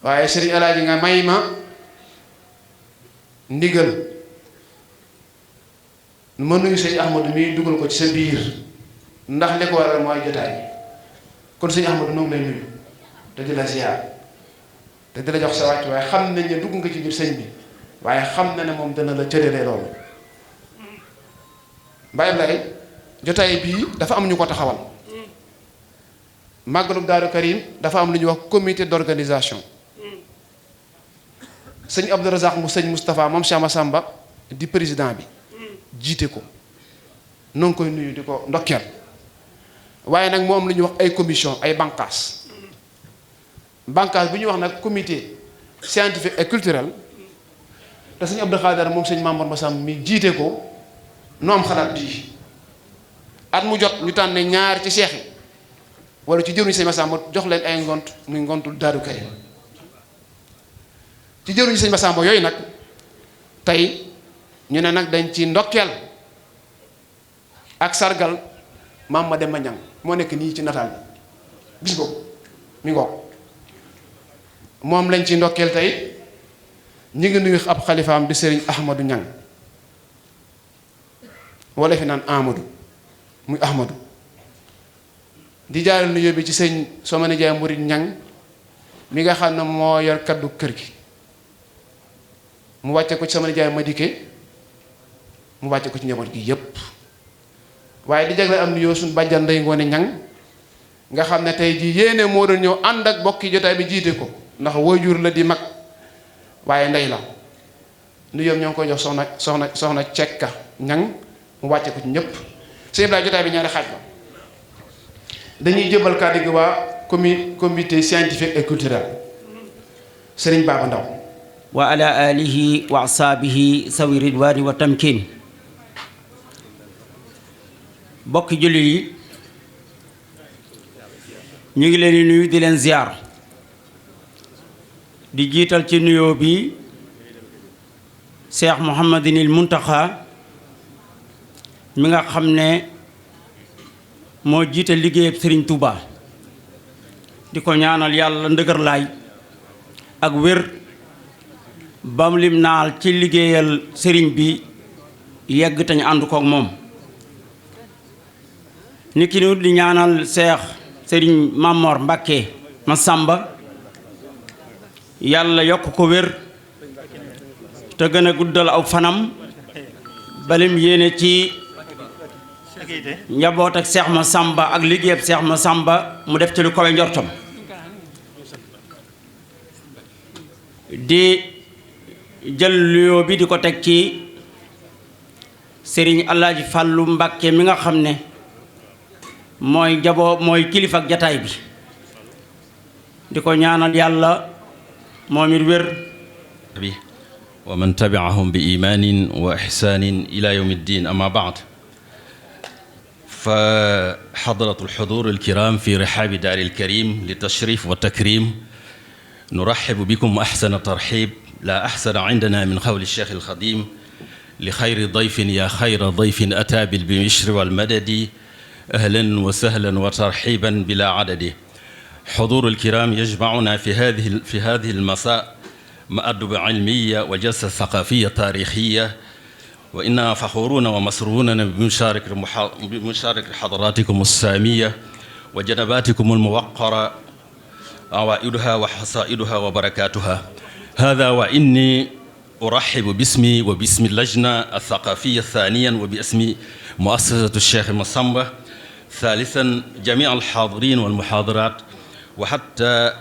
waaye sëriñ Alaaji nga may ma ndigal ma nuyu sëñ Ahmadu mi dugal ko ci sa biir ndax li ko waral mooy jotaay kon sëñ Ahmadu noo ngi lay nuyu te di la ziar te di la jox sa wàcc waaye xam nañ ne dugg nga ci biir sëñ bi waaye xam na ne moom dana la cëralee loolu Baye Ablaye jotaay bii dafa am ñu ko taxawal màggalug Daaru Karim dafa am lu ñuy wax comité d'organisation sëñ Abdou Razak mu sëñ Moustapha moom Cheikh Massamba di président bi jiite ko noo ngi koy nuyu di ko ndokkeel waaye nag moo am lu ñuy wax ay commission ay bànqaas bu ñuy wax nag comité scientifique et culturel te sëñ Abdou Khadar moom sëñ Mamour Massamba mi jiite ko noo am xalaat bii at mu jot ñu tànn ñaar ci seex yi wala ci jëruñu sëñ Massamba jox leen ay ngont muy ngontul Daaru Karim ci jëruñu sëñ Massamba yooyu nag tey ñu ne nag dañ ci ndokkeel ak sargal maam ma dem ma ñang moo nekk nii ci nataal bi gis ko mi ngoog moom lañ ci ndokkeel tey ñu ngi nuyu ab xalifaam di sëriñ Ahmadou Ñang wala fi naan Amadou muy Ahmadou di jaaral nuyoo bi ci sëñ Soma Nijaay Murid Ñang mi nga xam ne moo yor kaddu kër gi mu wàcce ko ci sama nijaay Madike mu wàcce ko ci njaboot gi yépp waaye di jagle am nuyoo suñ bàjjan Ndey Ngoone Ñang nga xam ne tey jii yéene moo doon ñëw ànd ak bokki jotaay bi jiite ko ndax waajur la di mag waaye ndey la nuyoom ñoo ngi koy jox soxna Cekka Ñang mu wàcce ko ci ñëpp sëñ Ibrahima jotaay bi ñaari xaaj la dañuy jëbal kàddu gi waa comité scientifique et culturel Serigne Baba Ndaw wa ala alihi wa asaabihi sawi ridwaani wa tamkin bokki jullit yi ñu ngi leen di nuyu di leen ziar di jiital ci nuyoo bi Cheikh Mouhamadinil Muntaxa mi nga xam ne moo jiite liggéeyab Serigne Touba di ko ñaanal yàlla ndëgër laay ak wér bam lim naal ci liggéeyal sëriñ bi yegg te ñu ànd kook moom ni ki nu di ñaanal sëriñ Mamor Mbakke Massamba yàlla yokk ko wér te gën a guddal aw fanam balim yéene ci njaboot ak Cheikh Massamba ak liggéeyab Cheikh Massamba mu def ci lu kawe njortam di jël nuyoo bi di ko teg ci Sëriñ Alaaji Fàllu Mbàkke mi nga xam ne mooy kilifa ak jataay bi di ko ñaanal yàlla moom it wér bi wa man tabi'ahum bi imaanin wa ihsaanin ila yawmi ddin amma ba'd fa hadratu al-hudur al-kiram fi rihabi dar al-karim li tashrif wa takrim nurahhibu bikum ahsana tarhib la ahsana indana min qawli ash-shaykh al-khadim li khayri dayfin ya khayra dayfin ata bil bishri wal madadi ahlan wa sahlan wa tarhiban bila adadi حضور الكرام يجمعنا في هذه المساء مأدبة علمية وجلسة ثقافية تاريخية وإننا فخورون ومسرورون بمشاركة حضراتكم السامية وجنباتكم الموقرة عوائدها وحصائدها وبركاتها هذا وإني أرحب باسمي وباسم اللجنة الثقافية ثانيا وباسم مؤسسة الشيخ مصمبة ثالثا جميع الحاضرين والمحاضرات وحتى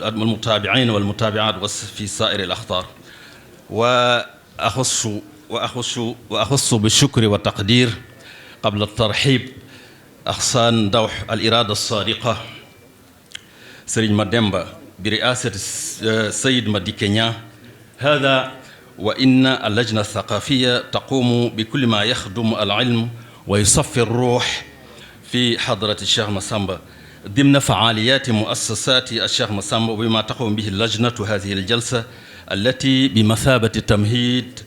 المتابعين والمتابعات في سائر الأخطار وأخص بالشكر والتقدير قبل الترحيب أغصان دوح الإرادة الصادقة سرين مدمبا برئاسة السيد مديكنيا هذا وإن اللجنة الثقافية تقوم بكل ما يخدم العلم ويصفي الروح في حضرة الشيخ مصمبة ضمن فعاليات مؤسسات الشيخ مصمبة وبما تقوم به اللجنة هذه الجلسة التي بمثابة تمهيد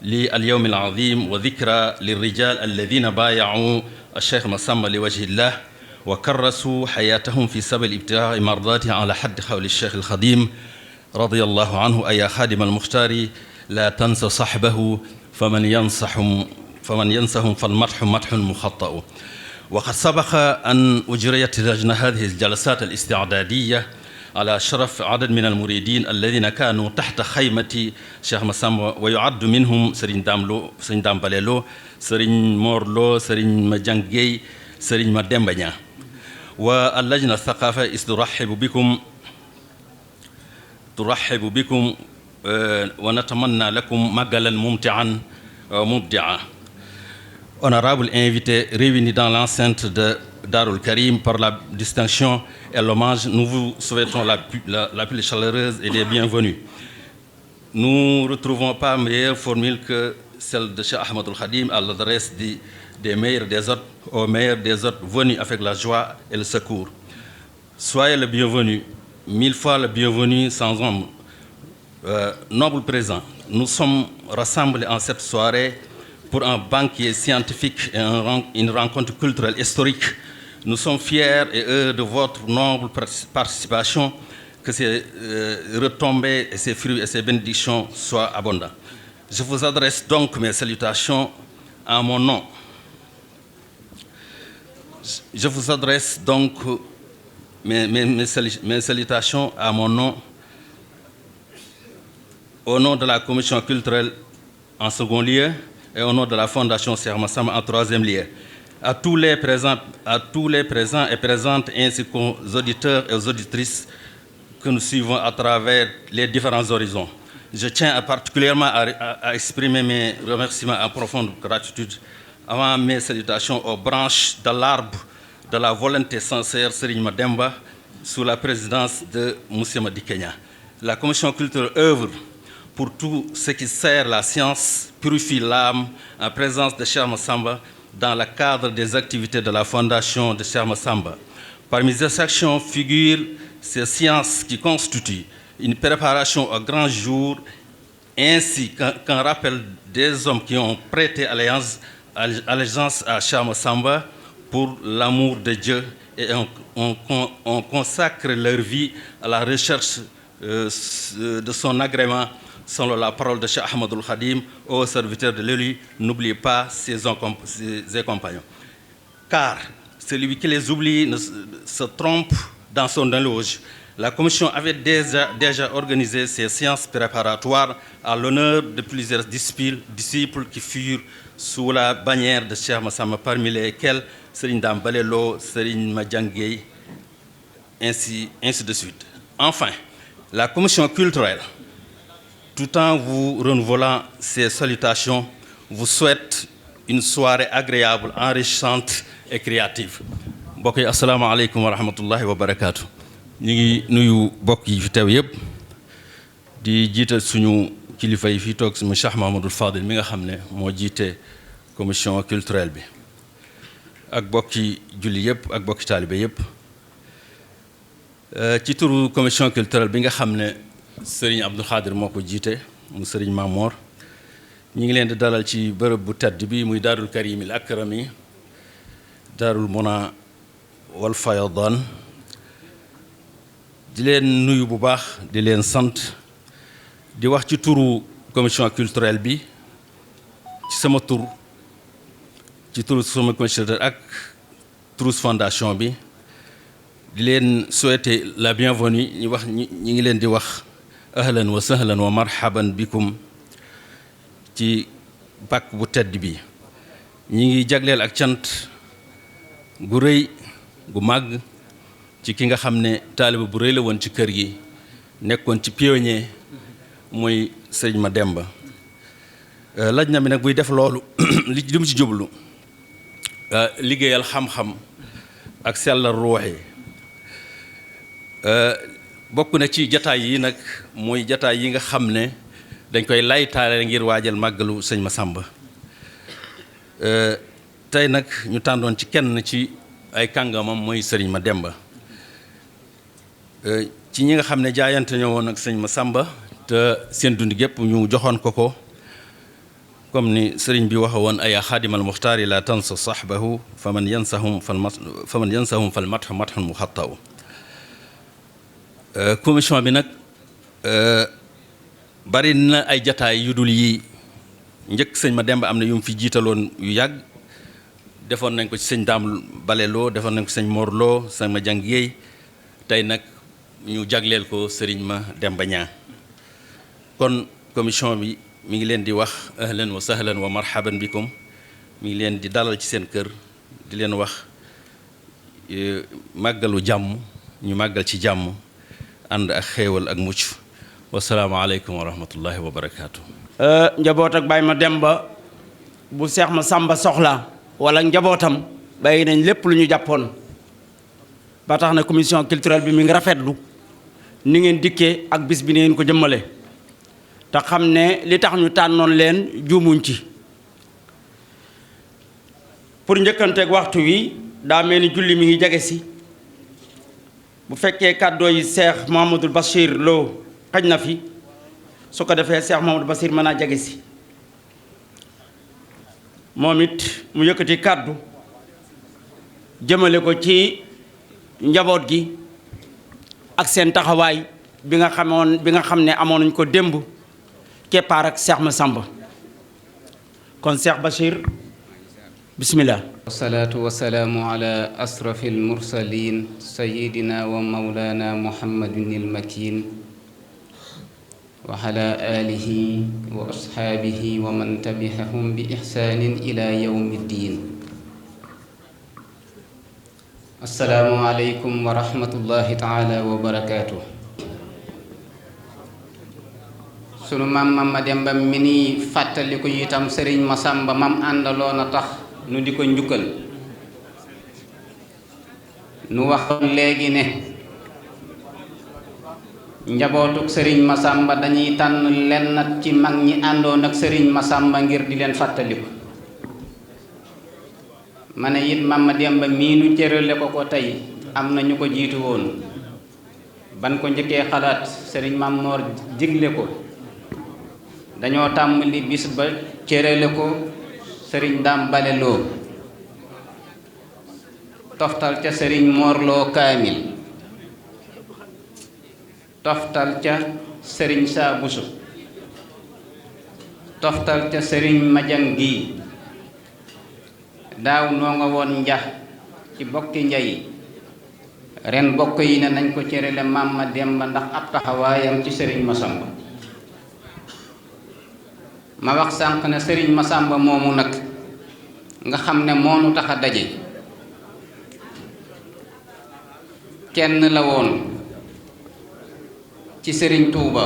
لليوم العظيم وذكرى للرجال الذين بايعوا الشيخ مصمبة لوجه الله وكرسوا حياتهم في سبيل ابتغاء مرضاته على حد قول الشيخ الخديم رضي الله عنه أي خادم المختار لا تنس صحبه فمن ينسهم فالمدح مدح مخطأ وقد سبق أن أجريت لجنة هذه الجلسات الاستعدادية على شرف عدد من المريدين الذين كانوا تحت خيمة شيخ مصمبة ويعد منهم سرين دامباليلو سرين مورلو سرين مجانجي سرين مدمبنيا واللجنة الثقافة ترحب بكم ونتمنى لكم مقالا ممتعا ومبدعا. Honorables invités réunis dans l'enceinte de Darul Karim par la distinction et l'hommage, nous vous souhaitons la plus chaleureuse et les bienvenus. Nous ne retrouvons pas meilleure formule que celle de Cheikh Ahmadul Khadim à l'adresse des meilleurs des autres, aux meilleurs des autres venus avec la joie et le secours. Soyez le bienvenu, mille fois le bienvenu sans ombre. Noble présent, nous sommes rassemblés en cette soirée pour un banquet scientifique et une rencontre culturelle historique. Nous sommes fiers et heureux de votre noble participation, que ces retombées et ces fruits et ces bénédictions soient abondants. Je vous adresse donc mes salutations à mon nom. Je vous adresse donc mes salutations à mon nom, au nom de la commission culturelle en second lieu, et au nom de la Fondation Cheikh Massamba en troisième lieu, à tous les présents et présentes, ainsi qu'aux auditeurs et aux auditrices que nous suivons à travers les différents horizons. Je tiens particulièrement à exprimer mes remerciements en profonde gratitude avant mes salutations aux branches de l'arbre de la volonté sincère Serigne Mademba sous la présidence de M. Madikenya. La commission culturelle œuvre pour tout ce qui sert la science, purifie l'âme en présence de Cheikh Massamba dans le cadre des activités de la fondation de Cheikh Massamba. Parmi ces actions figurent ces sciences qui constituent une préparation au grand jour ainsi qu'un rappel des hommes qui ont prêté allégeance à Cheikh Massamba pour l'amour de Dieu et on consacre leur vie à la recherche de son agrément selon la parole de Cheikh Ahmadul Khadim, ô serviteur de l'élu, n'oubliez pas ses compagnons. Car celui qui les oublie se trompe dans son éloge. La commission avait déjà organisé ces séances préparatoires à l'honneur de plusieurs disciples qui furent sous la bannière de Cheikh Massamba, parmi lesquels Serigne Dame Balelo, Serigne Madjangay, ainsi de suite. Enfin, la commission culturelle tout en vous renouvelant ces salutations, vous souhaite une soirée agréable, enrichissante et créative. mbokk yi asalaamaaleykum wa rahmatullahi wa barakaatu. ñu ngi nuyu mbokk yi fi teew yëpp di jiital suñu kilifa yi fi toog mu Cheikh Mahamadul Fadil mi nga xam ne moo jiite commission culturelle bi ak bokki julli yëpp ak bokki taalibe yëpp ci turu commission culturelle bi nga xam ne Serigne Abdou Khadir moo ko jiite mu Serigne Mamor ñi ngi leen di dalal ci bërëb bu tedd bi muy Daarul Karim al Akrami Daarul Muna wal Fayadan di leen nuyu bu baax di leen sant di wax ci turu commission culturelle bi ci sama tur ci turu sama commission ak turu fondation bi di leen souhaiter la bienvenue ñi wax ñi ngi leen di wax ahlan wa sahlan wa marhaban bikum ci bàkk bu tedd bi ñi ngi jagleel ak cant gu rëy gu màgg ci ki nga xam ne taaliba bu rëy la woon ci kër gi nekkoon ci pionnier muy sëñ Mademba laj na mi nag buy def loolu li mu ci jublu liggéeyal xam-xam ak sellal ruuxi bokk na ci jataay yi nag mooy jataay yi nga xam ne dañ koy laytaale ngir waajal màggalu sëñ Massamba tey nag ñu tàndoon ci kenn ci ay kàngamam mooy sëriñ Mademba ci ñi nga xam ne jaayante ñoo woon ak sëñ Massamba te seen dund gépp ñu joxoon ko comme ni sëriñ bi waxe woon ay xaadimal muxtaari la tansa sahbahu faman yansahum fal matxu matxun muxattaw commission bi nag bari na ay jataay yu dul yi njëkk sëñ Mademba am na yu mu fi jiitaloon yu yàgg defoon nañ ko ci sëñ Daam Baleloo defoon nañ ko sëñ Morloo sëñ ma jàng yeey tey nag ñu jagleel ko sëriñ Mademba Ñaan kon commission bi mi ngi leen di wax ahlan wa sahlan wa marhaban bikum mi ngi leen di dalal ci seen kër di leen wax màggalu jàmm ñu màggal ci jàmm ànd ak xéewal ak mucc wasalaamaaleykum wa rahmatullahi wa barakaatu. njaboot ak Baye Mademba bu Seex Massamba soxla wala njabootam bàyyi nañ lépp lu ñu jàppoon ba tax na commission culturelle bi mi ngi rafetlu ni ngeen dikkee ak bis bi ni ngeen ko jëmmale te xam ne li tax ñu tànnoon leen juumuñ ci pour njëkkanteeg waxtu wi daa mel ni julli mi ngi jege si bu fekkee kàddoo yi Cheikh Mouhamadoul Bachir Lo xaj na fi su ko defee Cheikh Mouhamadoul Bachir mën naa jege si moom it mu yëkkati kàddu jëmale ko ci njaboot gi ak seen taxawaay bi nga xam ne amoon nañ ko démb keppaar ak Cheikh Massamba kon Cheikh Bachir bismillah. wasalaatu wasalaamu ala asrafi almursalin sayidina wa maulana muhammadin almakin wa ala alihi wa ashaabihi wa man tabi'ahum bi ihsanin ila yawmi ddin. assalaamu aleykum wa rahmatullahi taala wa barakaatuh. sunu maam Mademba mi ni fàttaliku itam sëriñ Massamba mam àndaloon a tax nu di ko njukkal. nu waxoon léegi ne njabootuk sëriñ Massamba dañuy tànn lenn ci mag ñi àndoon ak sëriñ Massamba ngir di leen fàttaliku. ma ne it maam Mademba mii nu cërale ko tey am na ñu ko jiitu woon ban ko njëkkee xalaat sëriñ Maam Moor jigle ko dañoo tàmbali bis ba cërale ko sëriñ Daam Baleloo toftal ca sëriñ Morloo Kaamil toftal ca sëriñ Saabusu toftal ca sëriñ Majang gi daaw noo nga woon njax ci bokki njay ren bokk yi ne nañ ko cërale maam Mademba ndax ab taxawaayam ci sëriñ Massamba. ma wax sànq ne sëriñ Massamba moomu nag nga xam ne moo nu tax a daje kenn la woon ci sëriñ Touba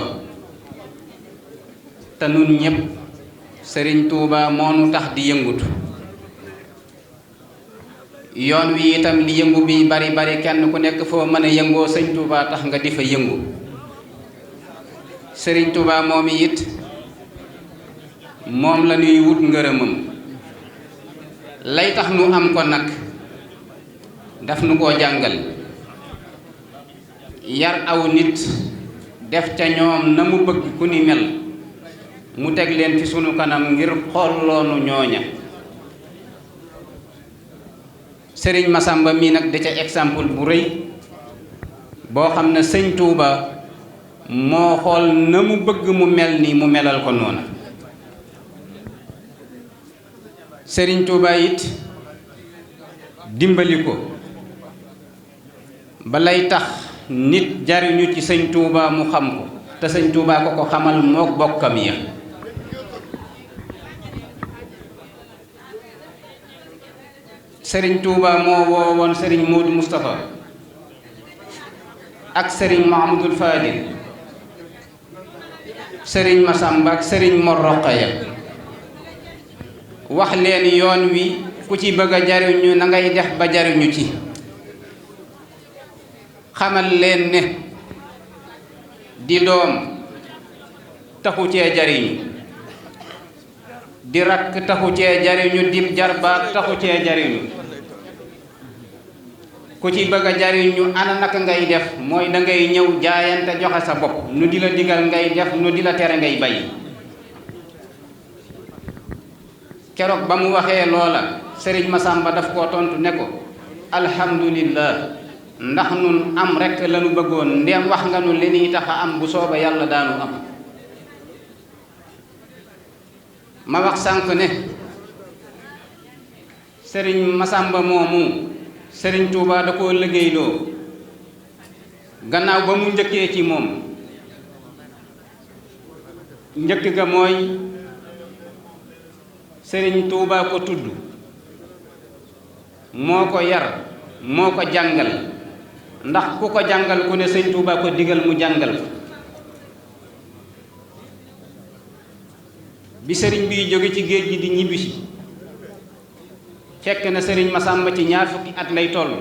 te nun ñépp sëriñ Touba moo nu tax di yëngutu yoon wi itam li yëngu bi bari bari kenn ku nekk foo mën a yëngoo sëñ Touba tax nga di fa yëngu sëriñ Touba moom it moom la ñuy wut ngërëmam lay tax nu am ko nag daf nu koo jàngal yar aw nit def ca ñoom na mu bëgg ku ni mel mu teg leen ci sunu kanam ngir xolloonu ñooña sëriñ Masamba mii nag da ca exemple bu rëy boo xam ne sëñ Touba moo xool na mu bëgg mu mel ni mu melal ko noona sëriñ Touba it dimbali ko balay tax nit jariñu ci sëñ Touba mu xam ko te sëñ Touba ko ko xamal mook bokkam ya sëriñ Touba moo woowoon sëriñ Modou Moustapha ak sëriñ Mahamadul Fadil sëriñ Masamba ak sëriñ Mor Roqaya wax leen yoon wi ku ci bëgg a jariñu na ngay def ba jariñu ci xamal leen ne di doom taxu cee jariñu di rakk taxu cee jariñu di jarbaat taxu cee jariñu ku ci bëgg a jariñu ana naka ngay def mooy da ngay ñëw jaayante joxe sa bopp nu di la digal ngay def nu di la tere ngay bay keroog ba mu waxee loola sëriñ Masamba daf koo tontu ne ko alhamdulillah ndax nun am rekk lañu bëggoon ndéem wax nga nu li ñuy tax a am bu sooba yàlla daanu am ma wax sànq ne sëriñ Masamba moomu sëriñ Touba da koo liggéeyloo gannaaw ba mu njëkkee ci moom njëkk ga mooy sëriñ Touba ko tudd moo ko yar moo ko jàngal ndax ku ko jàngal ku ne sëñ Touba ko digal mu jàngal ko bi sëriñ bi jóge ci géej gi di ñibbisi fekk na sëriñ Masamba ci ñaar fukki at lay toll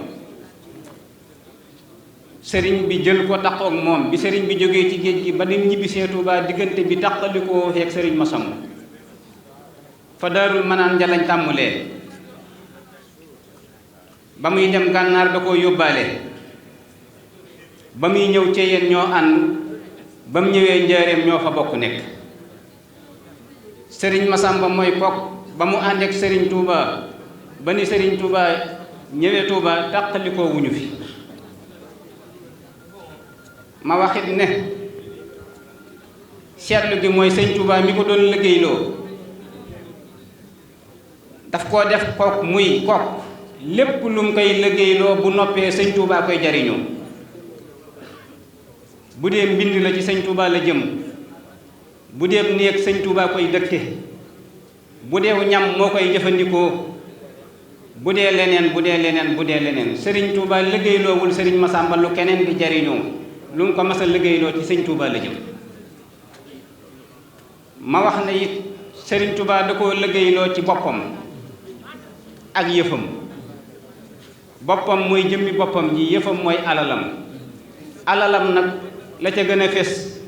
sëriñ bi jël ko taxook moom bi sëriñ bi jógee ci géej gi ba nim ñibbisee Touba diggante bi tàqalikoo feek sëriñ Masamba fa Daarul Manaan njalañ tàmmulee ba muy dem gànnaar da koo yóbbaale ba muy ñëw ci yéen ñoo ànd ba mu ñëwee njaareem ñoo fa bokk nekk sëriñ Masamba mooy kook ba mu ànd ak sëriñ Touba ba ni sëriñ Touba ñëwee Touba tàqalikoo wuñu fi ma waxit ne seetlu gi mooy sëñ Touba mi ko doon liggéeyloo daf koo def kook muy kook lépp lu mu koy liggéeyloo bu noppee sëñ Touba koy jariñoo bu dee mbind la ci sëñ Touba la jëm bu dee néeg sëñ Touba koy dëkke bu dee ñam moo koy jëfandikoo bu dee leneen sëriñ Touba liggéeyloowul sëriñ Masamba lu keneen di jariñoo lu mu ko mas a liggéeyloo ci sëñ Touba la jëm ma wax ne it sëriñ Touba da koo liggéeyloo ci boppam ak yëfam boppam mooy jëmmi boppam ji yëfam mooy alalam nag la ca gën a fés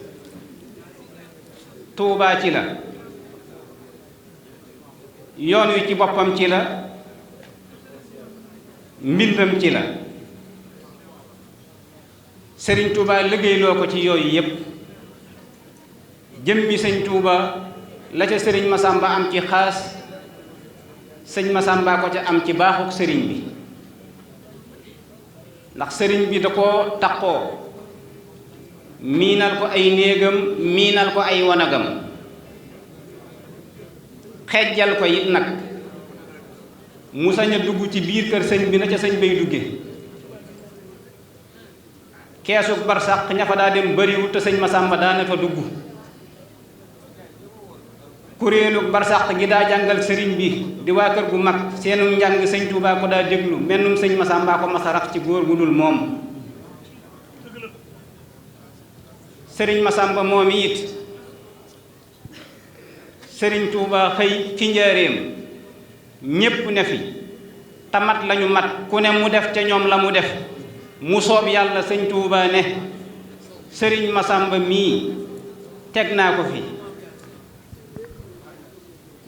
Touba ci la yoon wi ci boppam ci la mbindam ci la sëriñ Touba liggéeyloo ko ci yooyu yépp jëmmi sëñ Touba la ca sëriñ Masamba am ci xaas sëñ Masamba ko ca am ci baaxuk sëriñ bi ndax sëriñ bi da koo taqoo miinal ko ay néegam miinal ko ay wanagam xejjal ko it nag mu sañ a dugg ci biir kër sëñ bi na ca sëñ bay dugge keesug barsàq ña fa daa dem bariwut te sëñ Masamba daana fa dugg kuréelu barsàq gi daa jàngal sëriñ bi di waa kër gu mag seenu njàng sëñ Touba ko daa déglu mennum sëñ Masamba ko masa rax ci góor gu dul moom sëriñ Masamba moom it sëriñ Touba xëy ci njaareem ñépp ne fi tamat lañu mat ku ne mu def ca ñoom la mu def mu soob yàlla sëñ Touba ne sëriñ Masamba mii teg naa ko fi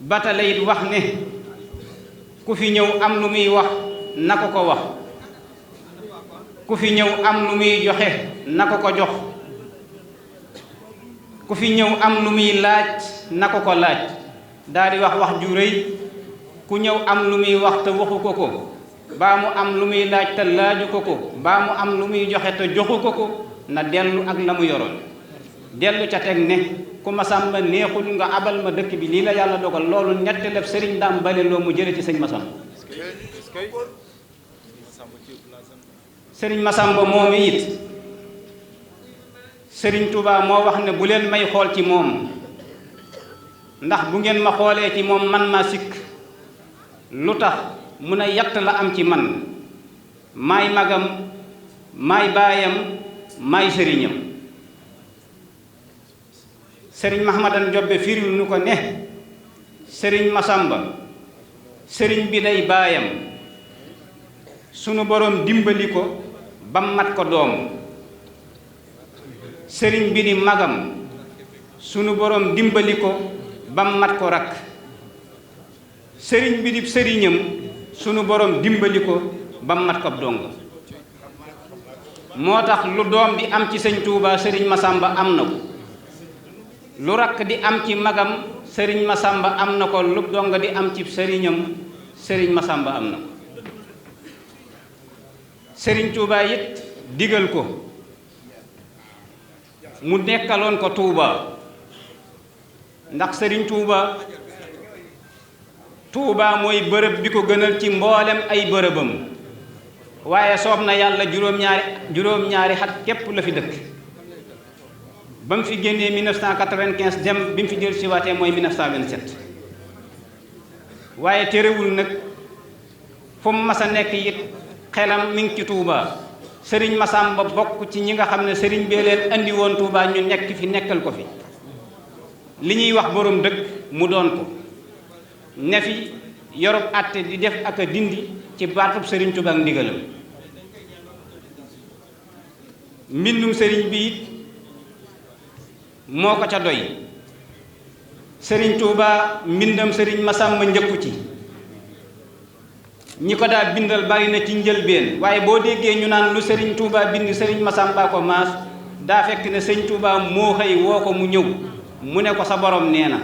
batale it wax ne ku fi ñëw am lu muy wax na ko ko wax ku fi ñëw am lu muy joxe na ko ko jox ku fi ñëw am lu muy laaj na ko ko laaj daal di wax ju rëy ku ñëw am lu muy wax te waxu ko ko baa mu am lu muy laaj te laaju ko ko baa mu am lu muy joxe te joxu ko ko na dellu ak la mu yoroon dellu ca teg ne ku Masamba neexul nga abal ma dëkk bi lii la yàlla dogal loolu ñetti leb sëriñ Daam Bale loo mu jële ci sëñ Masamba sëriñ Masamba moomu it sëriñ Touba moo wax ne bu leen may xool ci moom ndax bu ngeen ma xoolee ci moom man maa sikk lu tax mun a yatt la am ci man maay magam maay baayam maay sëriñam sëriñ Mahmadan Jobbe firil nu ko ne sëriñ Masamba sëriñ bi day baayam sunu boroom dimbali ko ba mat ko doom sëriñ bi di magam sunu boroom dimbali ko ba mat ko rakk sëriñ bi di sëriñam sunu boroom dimbali ko ba mat ko dong moo tax lu doom di am ci sëñ Touba sëriñ Masamba am na ko lu rakk di am ci magam sëriñ Masamba am na ko lu dong di am ci sëriñam sëriñ Masamba am na ko sëriñ Touba it digal ko mu nekkaloon ko Touba ndax sëriñ Touba mooy bërëb bi ko gënal ci mboolem ay bërëbam waaye soob na yàlla juróom-ñaari xat képp la fi dëkk ba mu fi génnee 1995 dem bi mu fi jël si waatee mooy 1927 waaye terewul nag fu mu mas a nekk it xelam mi ngi ci Touba sëriñ Masamba bokk ci ñi nga xam ne sëriñ bee leen andi woon Touba ñu nekk fi nekkal ko fi li ñuy wax borom dëkk mu doon ko ne fi yorub àtte di def ak a dindi ci baatub sëriñ Touba ak ndigalam mbindum sëriñ bi it moo ko ca doy sëriñ Touba mbindam sëriñ Masamba njëkku ci ñi ko daa bindal bari na ci njëlbeen waaye boo déggee ñu naan lu sëriñ Touba bind sëriñ Masamba ko maas daa fekk ne sëriñ Touba moo xëy woo ko mu ñëw mu ne ko sa borom nee na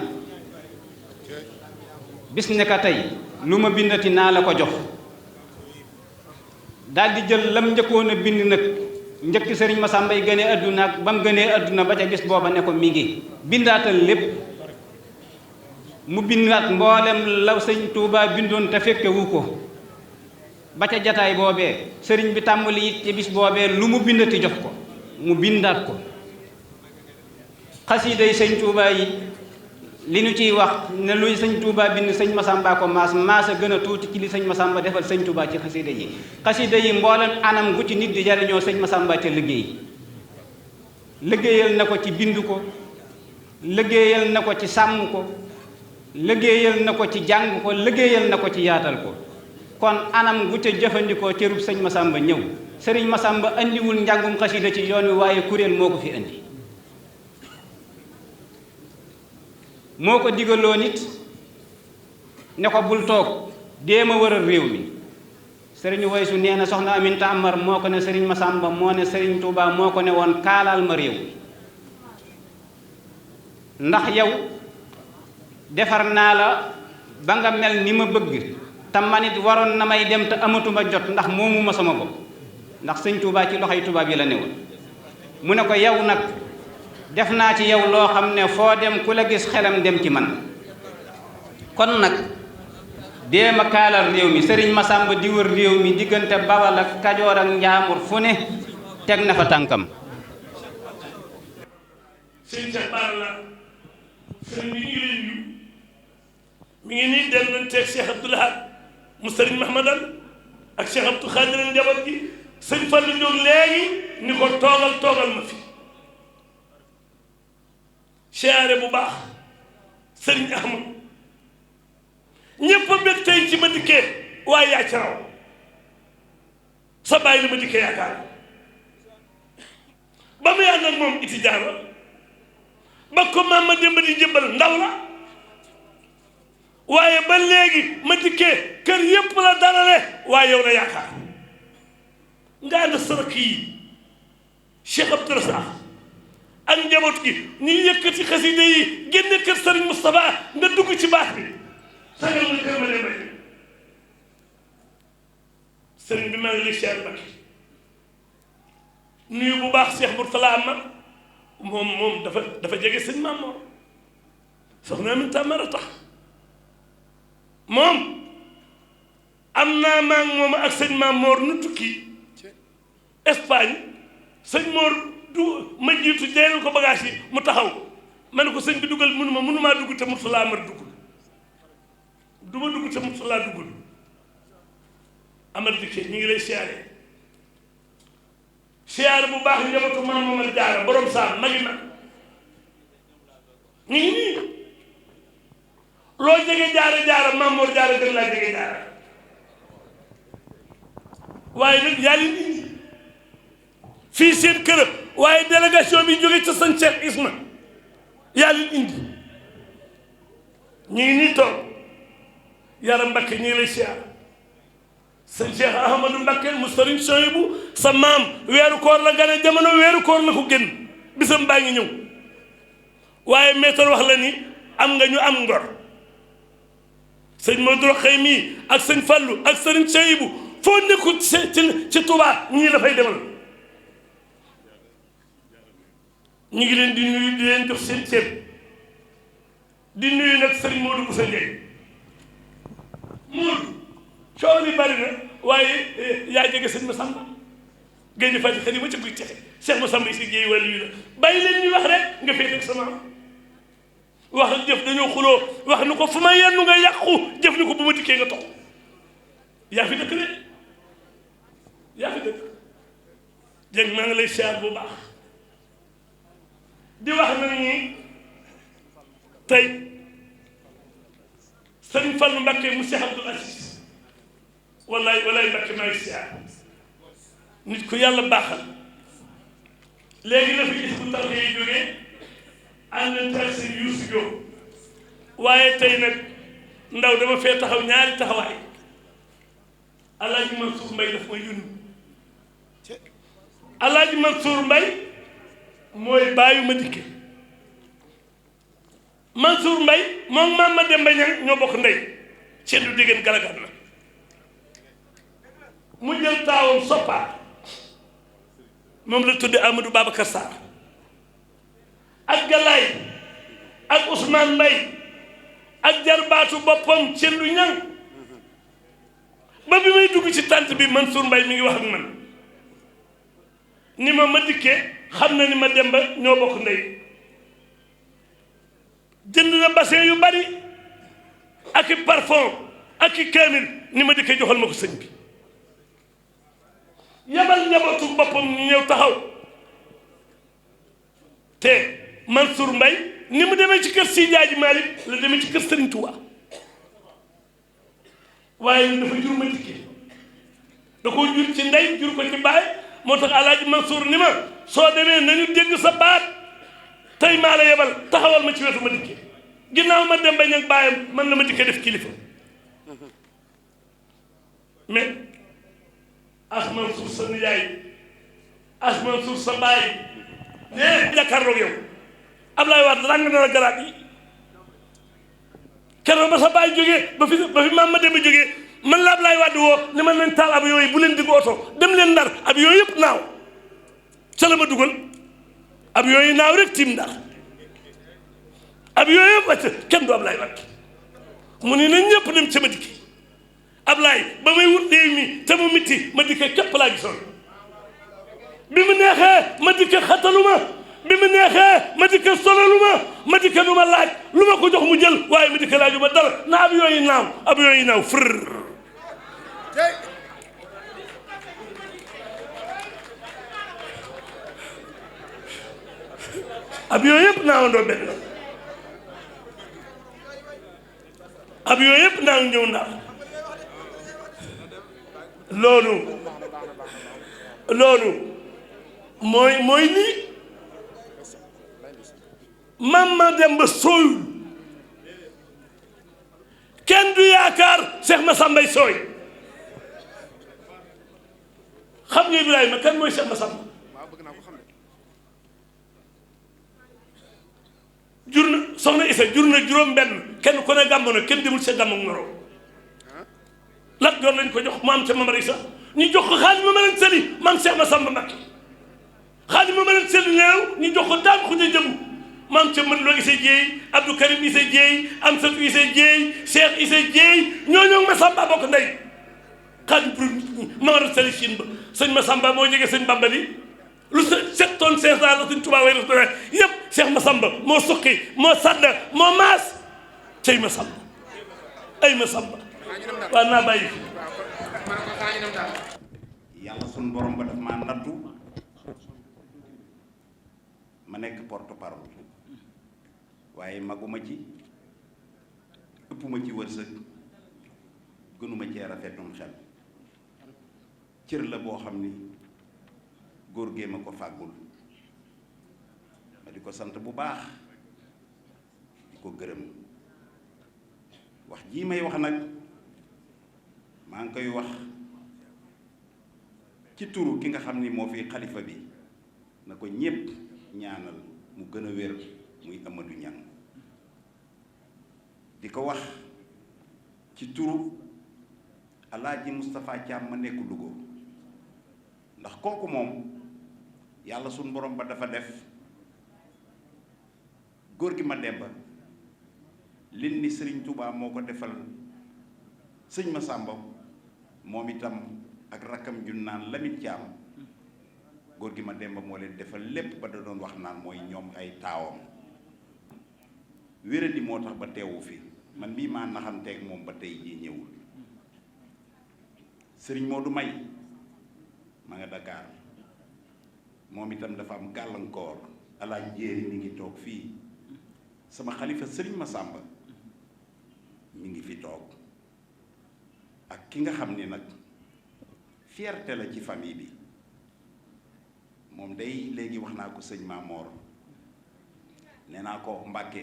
bis ne ka tey lu ma bindati naa la ko jox daldi jël lam njëkkoon a bind nag njëkk sëriñ Masamba yi gënee adduna ak ba mu gënee adduna ba ca bis booba ne ko mi ngi bindaatal lépp mu bindaat mboolem law sëriñ Touba bindoon te fekkewu ko ba ca jataay boobee sëriñ bi tàmbali it ci bis boobee lu mu bindati jox ko mu bindaat ko xasiida yi sëñ Touba yi li ñu ciy wax ne luy sëñ Touba bind sëñ Masamba ko maas a gën a tuuti ci li sëñ Masamba defal sëñ Touba ci xasiida yi mboolem anam gu ci nit di jariñoo sëñ Masamba ca liggéeyal na ko ci bind ko liggéeyal na ko ci sàmm ko liggéeyal na ko ci jàng ko liggéeyal na ko ci yaatal ko kon anam gu ca jëfandikoo cërub sëñ Masamba ñëw sëriñ Masamba andiwul njàngum xasiida ci yoon wi waaye kuréel moo ko fi andi moo ko digaloo nit ne ko bul toog déema wëral réew mi sëriñ Waysu nee na soxna Aminta Amar moo ko ne sëriñ Masamba moo ne sëriñ Touba moo ko ne woon kaalaal ma réew mi ndax yow defar naa la ba nga mel ni ma bëgg te man it waroon na may dem te amatuma jot ndax moomu ma sama bopp ndax sëñ Touba ci loxoy tubaab yi la newoon mu ne ko yow nag def naa ci yow loo xam ne foo dem ku la gis xelam dem ci man kon nag déema kaalal réew mi sëriñ Masamba di wër réew mi diggante Bawal ak Kajoor ak Njaambur fu ne teg na fa tànkam sëriñ Cheikh Bara la sëriñ bi ñu ngi leen yu mi ngi nii dem nañ teeg Cheikh Abdoul Ahad mu sëriñ Mahmadan ak Cheikh Abdou Khadir njaboot gi sëñ Fallu jóg léegi ni ko toogal ma fi siyaare bu baax sëriñ Ahmad ñëpp a bég tey ci ma dikkee waaye yaa ci raw sa bàyyi la ma dikkee yaakaar ba muy ànd ak moom iti jaara ba ko maam ma démb di jëbbal ndaw la waaye ba léegi ma dikkee kër yépp la dalale waaye yow na yaakaar nga ànd sarak yi Cheikh Abdou Rassakh ak njaboot gi ñu yëkkati xasida yi génne kër Serigne Moustapha nga dugg ci baax bi sagal nga kër ma ne may sëriñ bi maa ngi lay siyaar Mbacke nuyu bu baax Cheikh Mourtala Amar moom dafa jege sëñ Mamoor soxna Aminta Mara tax moom am naa maa ngi moom ak sëñ Mamoor nu tukki Espagne sëñ Moor du ma jiitu jeyal ko bagage yi mu taxaw ma ne ko sëñ bi dugal mënumaa dugg te Mourtala Amar duggul du ma dugg te Mourtala duggul Amar dikkee ñu ngi lay siyaare siyaare bu baax njabootu maam Momar Jaara borom saam magi mag ñu ngi nii loo jege jaara maam Mor Jaara gën laa jege jaara waaye nag yaa leen indi fii seen kër waaye délégation bi jóge ca sëñ Cheikh Isma yaa leen indi ñu ngi nii toog Yaram Mbakke ñu ngi lay siyaare sëñ Cheikh Ahmadou Mbakke mu sëriñ Soyibu sa maam weeru koor la gane jamono weeru koor la ko génn bisam baa ngi ñëw waaye meetar wax la ni am nga ñu am ngor sëñ Modou Rokhaya mii ak sëñ Fallu ak sëriñ Soyibu foo nekkul ci Touba ñii dafay demal ñu ngi leen di nuyu di leen jox seen ceeb di nuyu nag sëriñ Modou Boussa Ndiaye Modou coow li bari na waaye yaa jege sëñ Massamba géej fàtti xëy ma ca guy texe Cheikh Massamba si géey wàllu yu la bàyyi leen ñu wax rek nga féete ak sama wax ak jëf dañoo xuloo wax ni ko fu ma yennu nga yàqu jëf ni ko bu ma dikkee nga tox yaa fi dëkk de yaa fi dëkk jëng maa ngi lay siyaar bu baax di wax nag ni tey sëriñ Fallu Mbakke mu Cheikh Abdoul Aziz wallaay Mbakke maa ngi siyaar nit ku yàlla baaxal léegi la fi gis bu tax yi jógee ànd ak seen Youssou Diop waaye tey nag ndaw dama fee taxaw ñaari taxawaay Alaaji Mansour Mbaye daf ma yónni Alaaji Mansour Mbaye mooy bàyyu ma dikke Mansour Mbaye moom maam ma Demba Ñang ñoo bokk ndey seen du diggéen galagat na mu jël taawam Soppa moom la tudde Amadou Babacar Sarr ak Galaay ak Ousmane Mbaye ak jarbaatu boppam Cendu Ñang ba bi may dugg ci tànt bi Mansour Mbaye mi ngi wax ak man ni ma dikkee xam na ni ma Demba ñoo bokk ndey jënd na bassin yu bari ak i parfum ak i kaamil ni ma dikkee joxal ma ko sëñ bi yabal njabootu boppam ñu ñëw taxaw te Mansour Mbaye ni mu demee ci kër Seydi Hadji Malick la demee ci kër Serigne Touba waaye ñun dafa jur ma dikkee da koo jur ci ndey jur ko ci baay moo tax Alaaji Mansour ni ma soo demee nañu dégg sa baat tey maa la yebal taxawal ma ci wetu ma dikkee ginnaaw ma dem ba ñag baayam man la ma dikkee def kilifa mais as Mansour sa nijaay as Mansour sa baay ne jàkkaarloog yow Ablaye Wade ràng na la garaat yi keroog ba sa baay jógee ba fi maam ma dem ba jógee man la Ablaye Wade woo ni man nañ taal ab yooyu bu leen diggu oto dem leen Ndar ab yooyu yëpp naaw ca la ma dugal ab yooyu naaw rek tiim Ndar ab yooyu yëpp wàcc kenn du Ablaye Wade mu ni nañ ñëpp dem ca ma dikki Ablaye ba may wut réew mi te mu mitti ma dikkee képp laa gisoon bi mu neexee ma dikkee xataluma bi mu neexee ma dikkee sonaluma ma dikkee lu ma laaj lu ma ko jox mu jël waaye ma dikkee laaju ba dara na ab yooyu naaw fër ab yooyu yëpp naawandoo benn avion yëpp naa ñëw Ndar loolu mooy lii Mama Demba sooyul kenn du yaakaar Cheikh Massamba sooy xam nga Ibrahima kan mooy Cheikh Massamba jur na soxna Isa jur na juróom benn kenn ku ne gàmmu na kenn demul sa gàmmu ngoro Lat Joor lañ ko jox mu am ca Mamar Isa ñu jox ko Xaadim Mamar Sali maam Cheikh Massamba Mbacké Xaadim Mamar Sali neew ñu jox ko daam xuja jëmu maam ca mën loo Isa Jéey Abdou Karim Isa Jéey Amsatu Isa Jéey Cheikh Isa Jéey ñooñu Massamba bokk ndey Xaadim pour Mamar Sali Chine ba sëñ Massamba moo jege sëñ Bamba li lu 7 tonnes 500 la sëñ Tuubaa way restaurant yëpp Cheikh Massamba moo suqi moo sadda moo maas cey Massamba ay Massamba waaw naa bàyyi yàlla sunu borom ba daf maa nattu ma nekk porte parole waaye maguma ci ëppuma ci wërsëg gënuma cee rafetum xel cër la boo xam ni góor gee ma ko fàggul ma di ko sant bu baax di ko gërëm wax jii may wax nag maa ngi koy wax ci turu ki nga xam ni moo fi xalifa bi na ko ñépp ñaanal mu gën a wér muy Amadou Niang di ko wax ci turu Alaaji Moustapha Thiam ma nekk Louga ndax kooku moom yàlla suñ borom ba dafa def góor gi ma demba lin ni Sëriñ Tuubaa moo ko defal sëñ Massamba moom itam ak rakkam jun naan Lamine Thiam góor gi ma demba moo leen defal lépp ba da doon wax naan mooy ñoom ay taawam wéradi moo tax ba teewu fi man mii maa naxanteeg moom ba tey jii ñëwul sëriñ Modou May ma nga Dakar moom itam dafa am gàllankoor alaaj jéeri mi ngi toog fii sama xalifa sëriñ Massamba mi ngi fi toog ak ki nga xam ni nag fierté la ci famille bi moom day léegi wax naa ko sëñ Mamor nee naa ko Mbàkke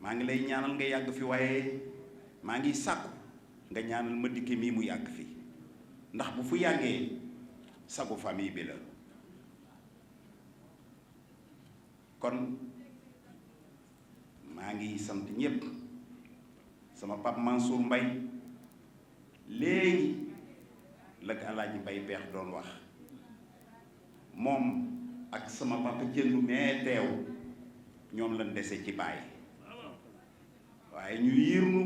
maa ngi lay ñaanal nga yàgg fi waaye maa ngi sàkku nga ñaanal ma dikke mii mu yàgg fi ndax bu fu yàggee sagu famille bi la kon maa ngi sant ñépp sama pap Mansour Mbay léegi la ko Alaaji Mbay Peex doon wax moom ak sama papa jëndu mee teew ñoom lañ dese ci baay waaye ñu yiirnu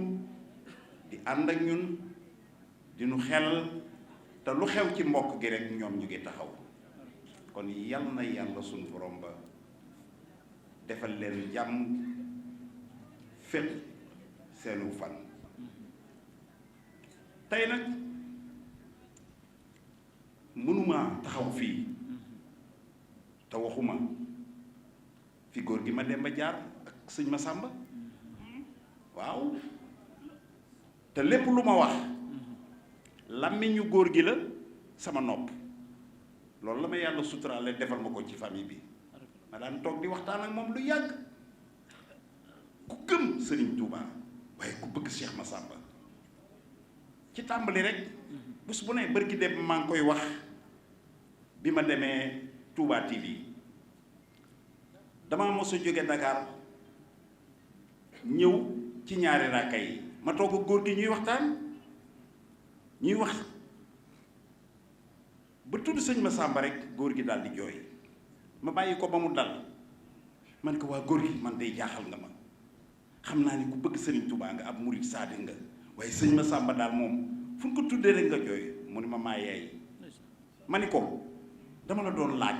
di ànd ak ñun di nu xel te lu xew ci mbokk gi rek ñoom ñu ngi taxaw kon yal na yàlla suñu borom ba defal leen jàmm fépp seenu fan tey nag mënuma taxaw fii te waxuma fi góor gi ma dem ba jaar ak sëñ Massamba waaw te lépp lu ma wax làmmiñu góor gi la sama nopp loolu la ma yàlla suturaale defal ma ko ci famille bi ma daan toog di waxtaan ak moom lu yàgg ku gëm Serigne Touba waaye ku bëgg Cheikh Massamba ci tàmbali rek bés bu ne bërki dem maa ngi koy wax bi ma demee Touba TV damaa mos a jóge Dakar ñëw ci ñaari rakka yi ma toog ak góor gi ñuy waxtaan ñuy wax ba tudd sëñ Massamba rek góor gi daal di jooy ma bàyyi ko ba mu dal man ko waa góor gi man day jaaxal nga ma xam naa ni ku bëgg Serigne Touba nga ab murid saadi nga waaye sëñ Massamba daal moom fu ñu ko tuddee rek nga jooy mu ni ma maa yaay ma ni ko dama la doon laaj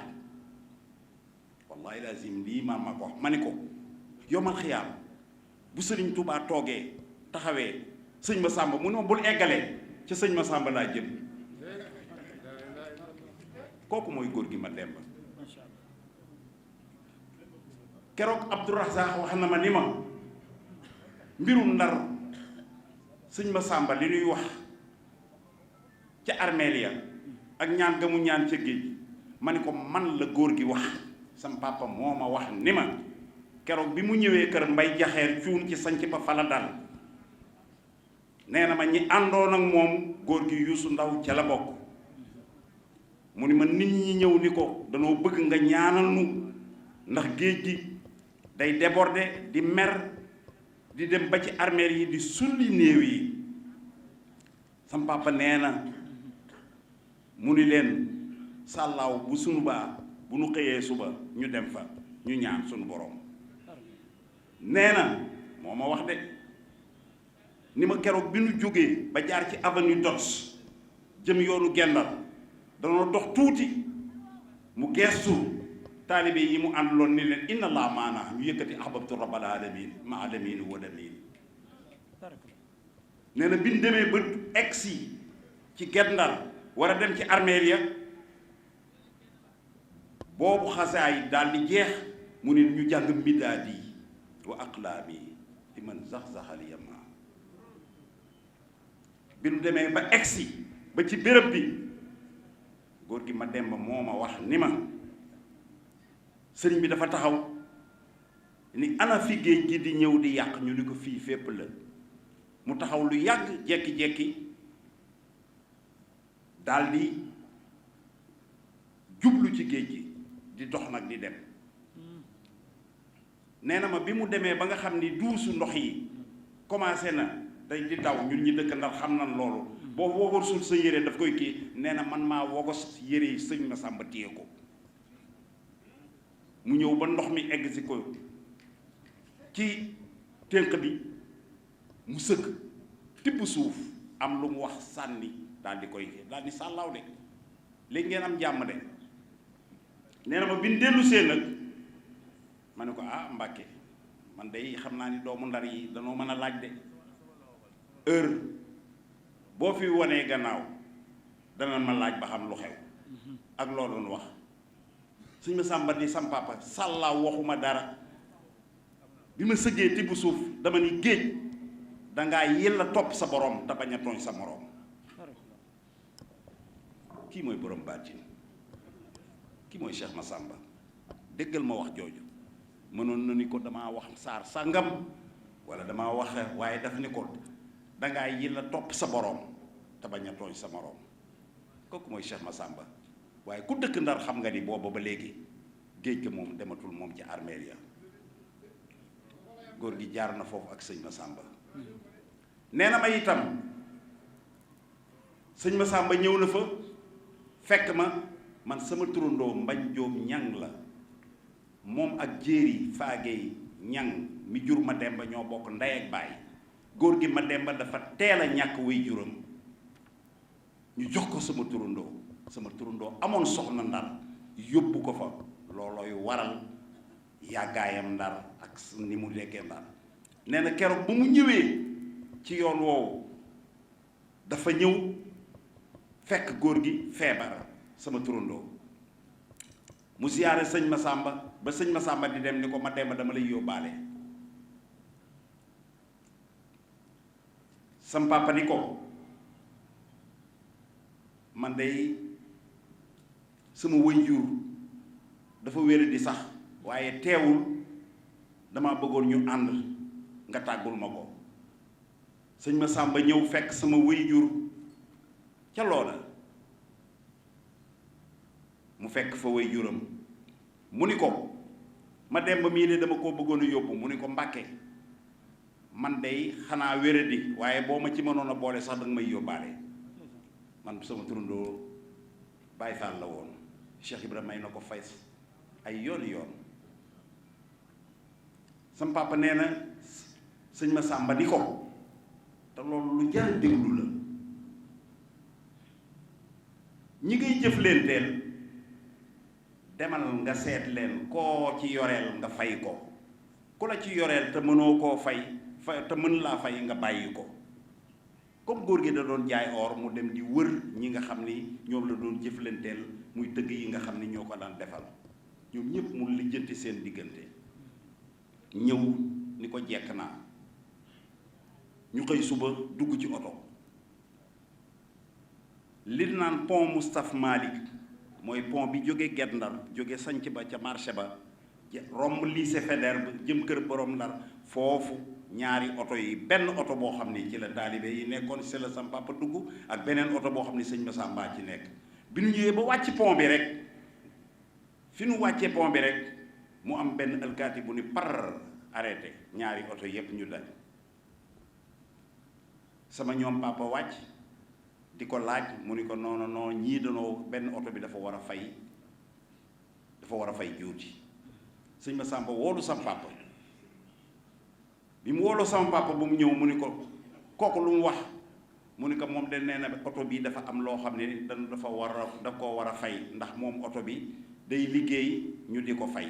wallahi lazim lii maa ma ko ma ni ko yomal xiyaam bu Serigne Touba toogee taxawee sëñ Massamba mu ne ma bul eggalee ca sëñ Massamba laa jëm kooku mooy góor gi ma demb keroog Abdou Razak wax na ma ni ma mbirum Ndar sëñ Masamba li ñuy wax ca armeel ya ak ñaan ga mu ñaan ca géej ma ni ko man la góor gi wax sam papa moo ma wax ni ma keroog bi mu ñëwee kër mbay jaxeer cuun ci sanc ba fala dal nee na ma ñi àndoon ak moom góor gi Yuusu Ndaw ca la bokk mu ni ma nit ñi ñëw ni ko danoo bëgg nga ñaanal nu ndax géej gi day déborder di mer di dem ba ci armeel yi di sulli néew yi sam papa nee na mu ni leen sàllaaw bu sunu baa bu nu xëyee suba ñu dem fa ñu ñaan sunu borom nee na moo ma wax de ni ma keroog bi nu jógee ba jaar ci avenue Dots jëm yoonu Gendar danoo dox tuuti mu geestu taalibe yi mu àndaloon ni leen inna allah maana ñu yëkkati ahbabtu rabbal alamin ma alamin wa damin nee na bi ñu demee ba egsi ci Gendar war a dem ci armeel ya boobu xasaay daal di jeex mu ne ñu jàng midaadi wa aqlaami li man zax-zaxal yama bi nu demee ba egsi ba ci béréb bi góor gi ma dem ba moo ma wax ni ma sëriñ bi dafa taxaw ni ana fi géej gi di ñëw di yàq ñu ni ko fii fépp la mu taxaw lu yàgg jekki-jekki daldi jublu ci géej gi di dox nag di dem nee na ma bi mu demee ba nga xam ni duusu ndox yi commencé na day di daw ñun ñi dëkk Ndar xam nañ loolu boo wogor sul sa yére daf koy kii nee na man maa wogos yére yi sëñ Masamba téye ko mu ñëw ba ndox mi egg si ko ci tënk bi mu sëgg tibb suuf am lu mu wax sànni daal di koy daal di sàllaaw de léegi ngeen am jàmm de nee na ma bi ñu dellu see nag ma ne ko ah Mbàkke man day xam naa ni doomu Ndar yi danoo mën a laaj de heure boo fi wanee gannaaw dana ma laaj ba xam lu xew ak loolu nu wax suñ ma sàmba ni sam papa sàllaaw waxuma dara bi ma sëggee tibb suuf dama ni géej dangaa yella topp sa borom te bañ a tooñ sa moroom kii mooy borom baatin kii mooy Cheikh Massamba déggal ma wax jooju mënoon na ni ko damaa wax saar sàngam wala damaa wax waaye daf ni ko dangaa yella topp sa borom te bañ a tooñ sa moroom kooku mooy Cheikh Massamba waaye ku dëkk Ndar xam nga ni booba ba léegi géej ga moom dematul moom ci armeel ya góor gi jaar na foofu ak sëñ Massamba nee na ma itam sëñ Massamba ñëw na fa fekk ma man sama turandoo Mbañ Jóob ñang la moom ak jéeri faagey ñang mi jur ma demba ñoo bokk ndey ak baay góor gi ma demba dafa teel a ñàkk way juram ñu jox ko sama turandoo amoon soxna Ndar yóbbu ko fa loolooy waral yàggaayam Ndar ak ni mu dekkee Ndar nee na keroog ba mu ñëwee ci yoon woowu dafa ñëw fekk góor gi feebar sama turandoo mu siyaare sëñ Massamba ba sëñ Massamba di dem ni ko ma dem dama lay yóbbaale sam papa ni ko man day sama waajur dafa wér di sax waaye teewul dama bëggoon ñu ànd nga tàggul ma ko sëñ Massamba ñëw fekk sama waajur ca loola mu fekk fa waajuram mu ni ko ma dem ba mii de dama koo bëggoon a yóbbu mu ni ko Mbàkke man day xanaa wéradi waaye boo ma ci mënoon a boole sax danga may yóbbaale man sama turandoo Baay Faal la woon Cheikh Ibrahima may na ko fay ay yooni yoon sam papa nee na sëñ Massamba di ko te loolu lu jar déglu la ñi ngay jëf leen teel demal nga seet leen koo ci yoreel nga fay ko ku la ci yoreel te mënoo koo fay te mën laa fay nga bàyyi ko comme góor gi da doon jaay or mu dem di wër ñi nga xam ni ñoom la doon jëflanteel muy tëgg yi nga xam ni ñoo ko daan defal ñoom ñëpp mu lijjanti seen diggante ñëw ni ko jekk naa ñu xëy suba dugg ci oto li naan pont Moustapha Malick mooy pont bi jóge Guet Ndar jóge sanc ba ca marché ba romb lycée Faidherbe ba jëm kër borom Ndar foofu ñaari oto yi benn oto boo xam ni ci la taalibe yi nekkoon ci la sam papa dugg ak beneen oto boo xam ni sëñ Massamba ci nekk bi ñu ñëwee ba wàcc pont bi rek fi nu wàccee pont bi rek mu am benn alkaati bu ni par arrêté ñaari oto yépp ñu dal sama ñoom papa wàcc di ko laaj mu ni ko non non ñii danoo benn oto bi dafa war a fay juuti sëñ Massamba woolu sam papa bi mu woolu sam papa bu mu ñëw mu ni ko kooku lu mu wax mu ni ko moom de nee na oto bi dafa am loo xam ne daf koo war a fay ndax moom oto bi day liggéey ñu di ko fay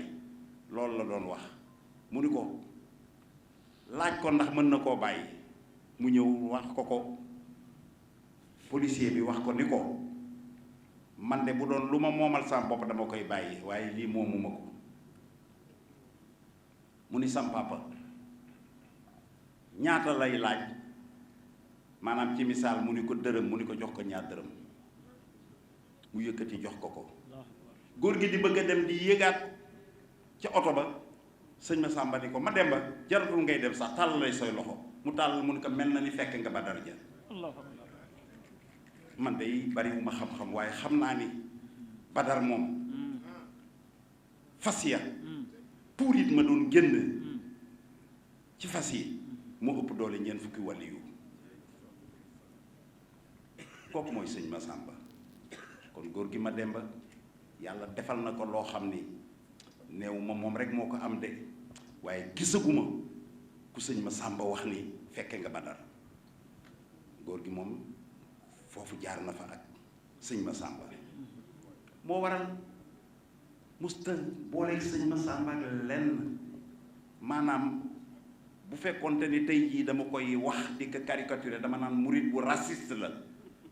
loolu la doon wax mu ni ko laaj ko ndax mën na koo bàyyi mu ñëw wax ko policier bi wax ko ni ko man de bu doon lu ma moomal sama bopp dama koy bàyyi waaye lii moomuma ko mu ni sam papa ñaata lay laaj maanaam ci misaal mu ni ko dërëm mu ni ko jox ko ñaar dërëm mu yëkkati jox ko góor gi di bëgg a dem di yéegaat ca oto ba sëñ Massamba ni ko ma dem ba jaratul ngay dem sax tàll lay sooy loxo mu tàll mu ni ko mel na ni fekk nga Badar ja man day bari wu ma xam-xam waaye xam naa ni Badar moom fas ya pour it ma doon génn ci fas yi moo ëpp doole ñeent fukki wàll yu kooku mooy sëñ Massamba kon góor gi ma demba yàlla defal na ko loo xam ni néew ma moom rek moo ko am de waaye gisaguma ku sëñ Massamba wax ni fekke nga Badar góor gi moom foofu jaar na fa ak sëñ Massamba moo waral musta booleeg sëñ Massamba ak lenn maanaam bu fekkonte ni tey jii dama koy wax di ko caricaturer dama naan murit bu raciste la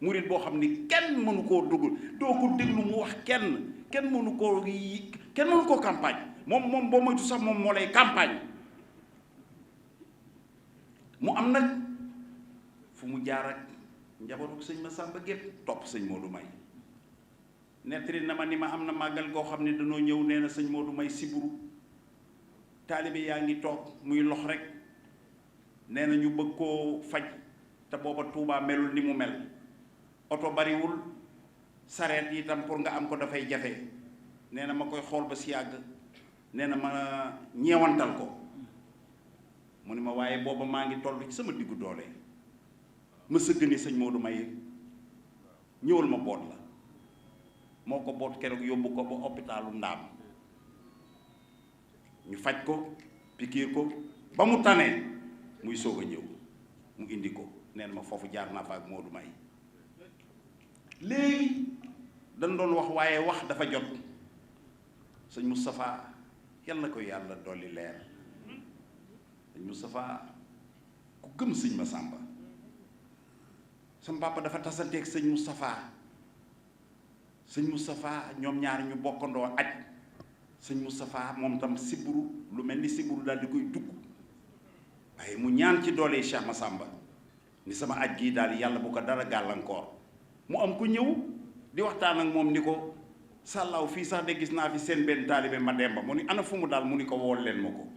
murit boo xam ni kenn mënu koo dugg doo ko déglu mu wax kenn mënu koo campagne moom boo moytu sax moom moo lay campagne mu am nag fu mu jaar ak njabootu sëñ Massamba gépp topp sëñ Modou May nettali na ma ni ma am na màggal goo xam ne dañoo ñëw nee na sëñ Modou May siburu taalibe yaa ngi toog muy lox rek nee na ñu bëgg koo faj te booba Touba melul ni mu mel oto bariwul sareet yi itam pour nga am ko dafay jafe nee na ma koy xool ba si yàgg nee na ma ñeewantal ko mu ni ma waaye booba maa ngi toll ci sama diggu doole ma sëgg ni sëñ Modou May ñëwal ma boot la moo ko boot keroog yóbbu ko ba hôpitalu Ndaam ñu faj ko pikiir ko ba mu tanee muy soog a ñëw mu indi ko nee na ma foofu jaar naa fa ak Modou May léegi dañ doon wax waaye wax dafa jot sëñ Moustapha yal na ko yàlla dolli leer sëñ Moustapha ku gëm sëñ Massamba sama papa dafa tasanteeg sëñ Moustapha ñoom ñaar ñu bokkandoo aj sëñ Moustapha moom tam siburu lu mel ni siburu daal di koy dugg waaye mu ñaan ci doole Cheikh Massamba ni sama aj gii daal yàlla bu ko dara gàllankoor mu am ku ñëw di waxtaan ak moom ni ko sàllaaw fii sax de gis naa fi seen benn taalibe ma demba mu ni ana fu mu daal mu ni ko wool leen ma ko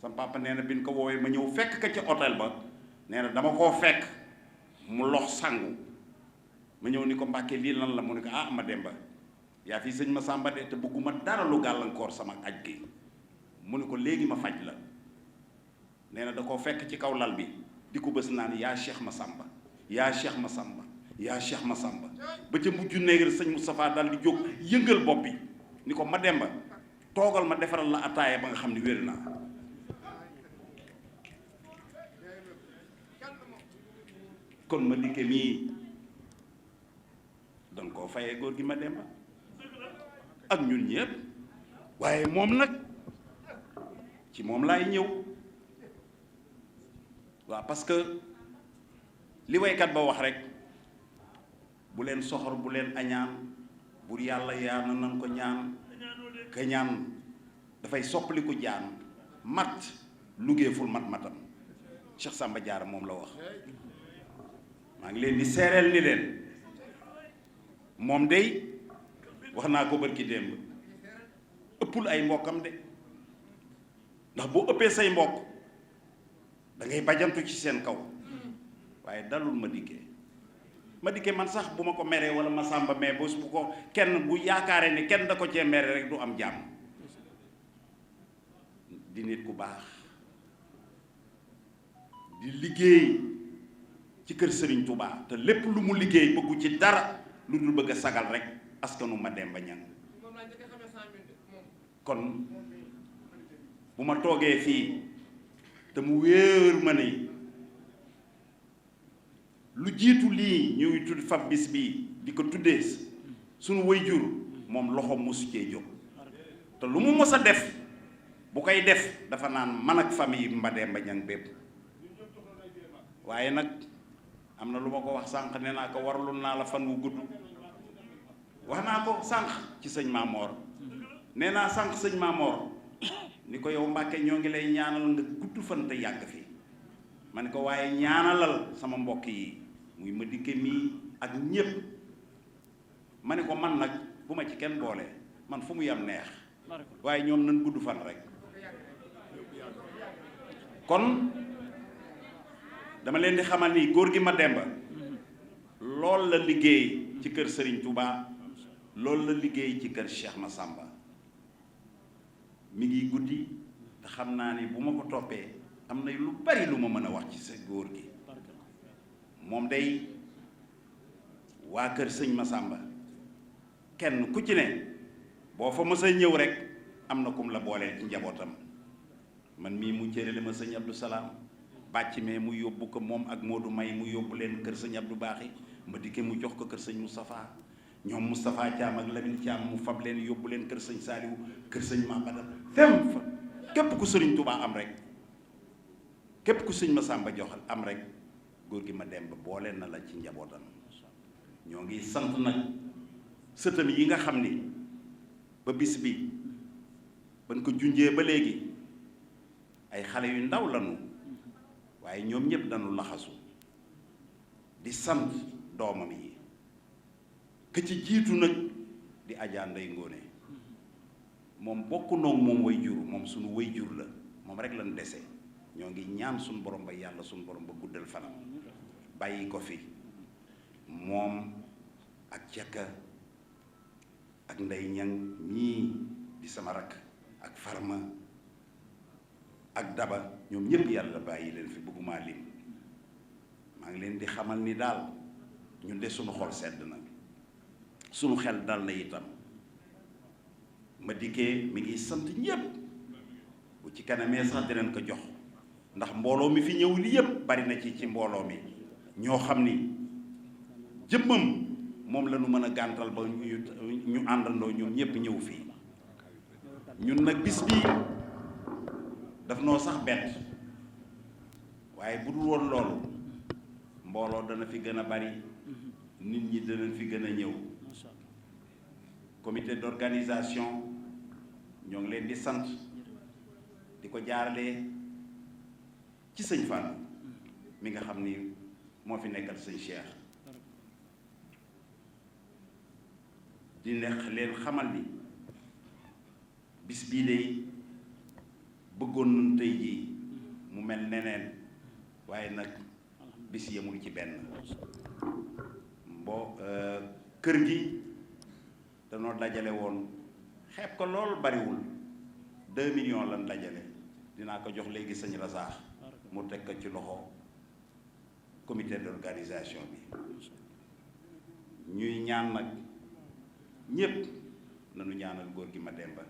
sama papa nee na bi ñu ko woowee ma ñëw fekk ka ca hôtel ba nee na dama koo fekk mu lox sangu ma ñëw ni ko Mbàkke lii lan la mu ni ko ah ma demba yaa fii sëñ Massamba de te bëgguma dara lu gàllankoor sama aj gi mu ni ko léegi ma faj la nee na da koo fekk ci kaw lal bi di ko bës naan yaa Cheikh Massamba yaa Cheikh Massamba yaa Cheikh Massamba ba ca mujj néegal sëñ Moustapha daal di jóg yëngal bopp bi ni ko ma demba toogal ma defaral la ataaya ba nga xam ne wér naa kon ma dikke mii danga koo fayee góor gi ma demba ak ñun ñëpp waaye moom nag ci moom laay ñëw waaw parce que li waykat ba wax rek bu leen soxor bu leen añaan bur yàlla yaa na nan ko ñaan ka ñaan dafay soppali ko jaan mat luggéeful mat-matam Cheikh Samba Diarra moom la wax maa ngi leen di seereel ni leen moom day wax naa ko barki démb ëppul ay mbokkam de ndax boo ëppee say mbokk da ngay bajantu ci seen kaw waaye dalul ma dikkee man sax bu ma ko meree wala ma sàmba mais bés bu ko kenn bu yaakaaree ni kenn da ko cee mere rek du am jàmm di nit ku baax di liggéey ci kër Serigne Touba te lépp lu mu liggéey bëggu ci dara lu dul bëgg a sagal rek askanu Mademba Niang kon bu ma toogee fii te mu wéer ma ni lu jiitu lii ñuy tudd fab bis bii di ko tuddee suñu waajur moom loxo mosu cee jóg te lu mu mës a def bu koy def dafa naan man ak famille Mademba Niang bépp waaye nag am na lu ma ko wax sànq nee naa ko warlul naa la fan wu gudd wax naa ko sànq ci sëñ Mamor nee naa sànq sëñ Mamor ni ko yow Mbàkke ñoo ngi lay ñaanal nga gudd fan te yàgg fi ma ne ko waaye ñaanalal sama mbokk yi muy ma dikke mii ak ñépp ma ne ko man nag bu ma ci kenn boole man fu mu yam neex waaye ñoom nañ gudd fan rek kon dama leen di xamal ni góor gi Mademba lool la liggéey ci kër Serigne Touba loolu la liggéey ci kër Cheikh Massamba mi ngi guddi te xam naa ni bu ma ko toppee am na lu bari lu ma mën a wax ci sa góor gi moom day waa kër sëñ Massamba kenn ku ci ne boo fa mës a ñëw rek am na kum la booleel ci njabootam man mii mu cërale ma sëñ Abdou Salaam bàcc mee mu yóbbu ko moom ak Modou May mu yóbbu leen kër sëñ Abdou Baaxi ma dikke mu jox ko kër sëñ Moustapha ñoom Moustapha Thiam ak Lamine Thiam mu fab leen yóbbu leen kër sëñ Saliou kër sëñ Mabada fem fa képp ku sëriñ Touba am rek képp ku sëñ Massamba joxal am rek góor gi Mademba boole na la ci njabootam ñoo ngi sant nag sëtam yi nga xam ni ba bis bi ban ko junjee ba léegi ay xale yu ndaw lanu waaye ñoom ñëpp dañu laxasu di sant doomam yi ka ci jiitu nag di Adja Ndey Ngóone moom bokku noog moom way jur moom suñu way jur la moom rek lañ dese ñoo ngi ñaan suñu borom ba yàlla suñu borom ba guddal fanam bàyyi ko fi moom ak Cekka ak Ndey Ñang ñii di sama rakk ak Farma ak Daba ñoom ñëpp yàlla bàyyi leen fi bëgguma lim maa ngi leen di xamal ni daal ñun de suñu xol sedd na suñu xel dal na itam ma dikkee mi ngi sant ñépp bu ci kanamee sax dinañ ko jox ndax mbooloo mi fi ñëw li yépp bari na ci mbooloo mi ñoo xam ni jëmmam moom la ñu mën a gàntal ba ñu àndandoo ñoom ñépp ñëw fii ñun nag bis bii daf noo sax bett waaye bu dul woon loolu mbooloo dana fi gën a bari nit ñi dana fi gën a ñëw comité d'organisation ñoo ngi leen di sant di ko jaarale ci sëñ Fall mi nga xam ni moo fi nekkal sëñ Cheikh di neex leen xamal ni bis bii de bëggoon nañ tey jii mu mel neneen waaye nag bis yemul ci benn kër gi danoo dajale woon xeeb ko lool bariwul 2 millions lan dajale dinaa ko jox léegi sëñ Razaax mu teg ko ci loxo comité d'organisation bi ñuy ñaan nag ñépp nañu ñaanal góor gi Mademba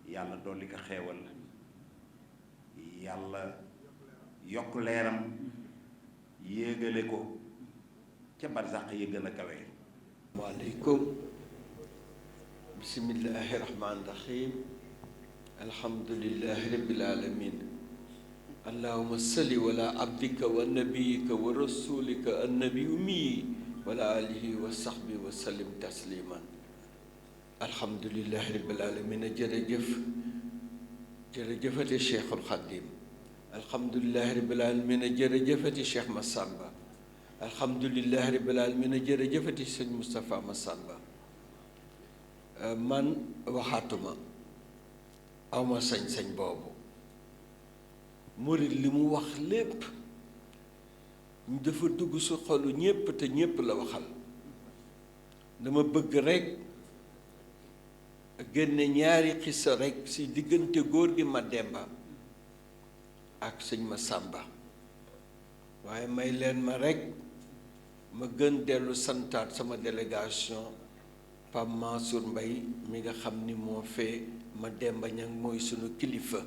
yàlla dolli ko xeewal yàlla yokk leeram yéegale ko ca barzaq yi gën a kawe. waaleykum bismillahi rahmaani rahim alhamdulillahi rabbil alamin allahumma salli wala abdika wa nabiyika wa rasulika annabi ummi wala alihi wa sahbi wa sallim tasliman alhamdulillahi rabbil alamin jërëjëfate Cheikhul Khadim alhamdulilahi rabbil alamin jërëjëfati Cheikh Massamba alhamdulilahi rabbil alamin jërëjëfati sëñ Moustapha Massamba man waxaatuma awma sañ-sañ boobu murid li mu wax lépp dafa dugg su xolu ñépp te ñépp la waxal dama bëgg rekk génne ñaari xissa rekk ci diggante góor gi Mademba ak sëñ Massamba waaye may leen ma rekk ma gën dellu santaat sama délégation Pape Mansour Mbaye mi nga xam ni moo fee Mademba Ñang mooy sunu kilifa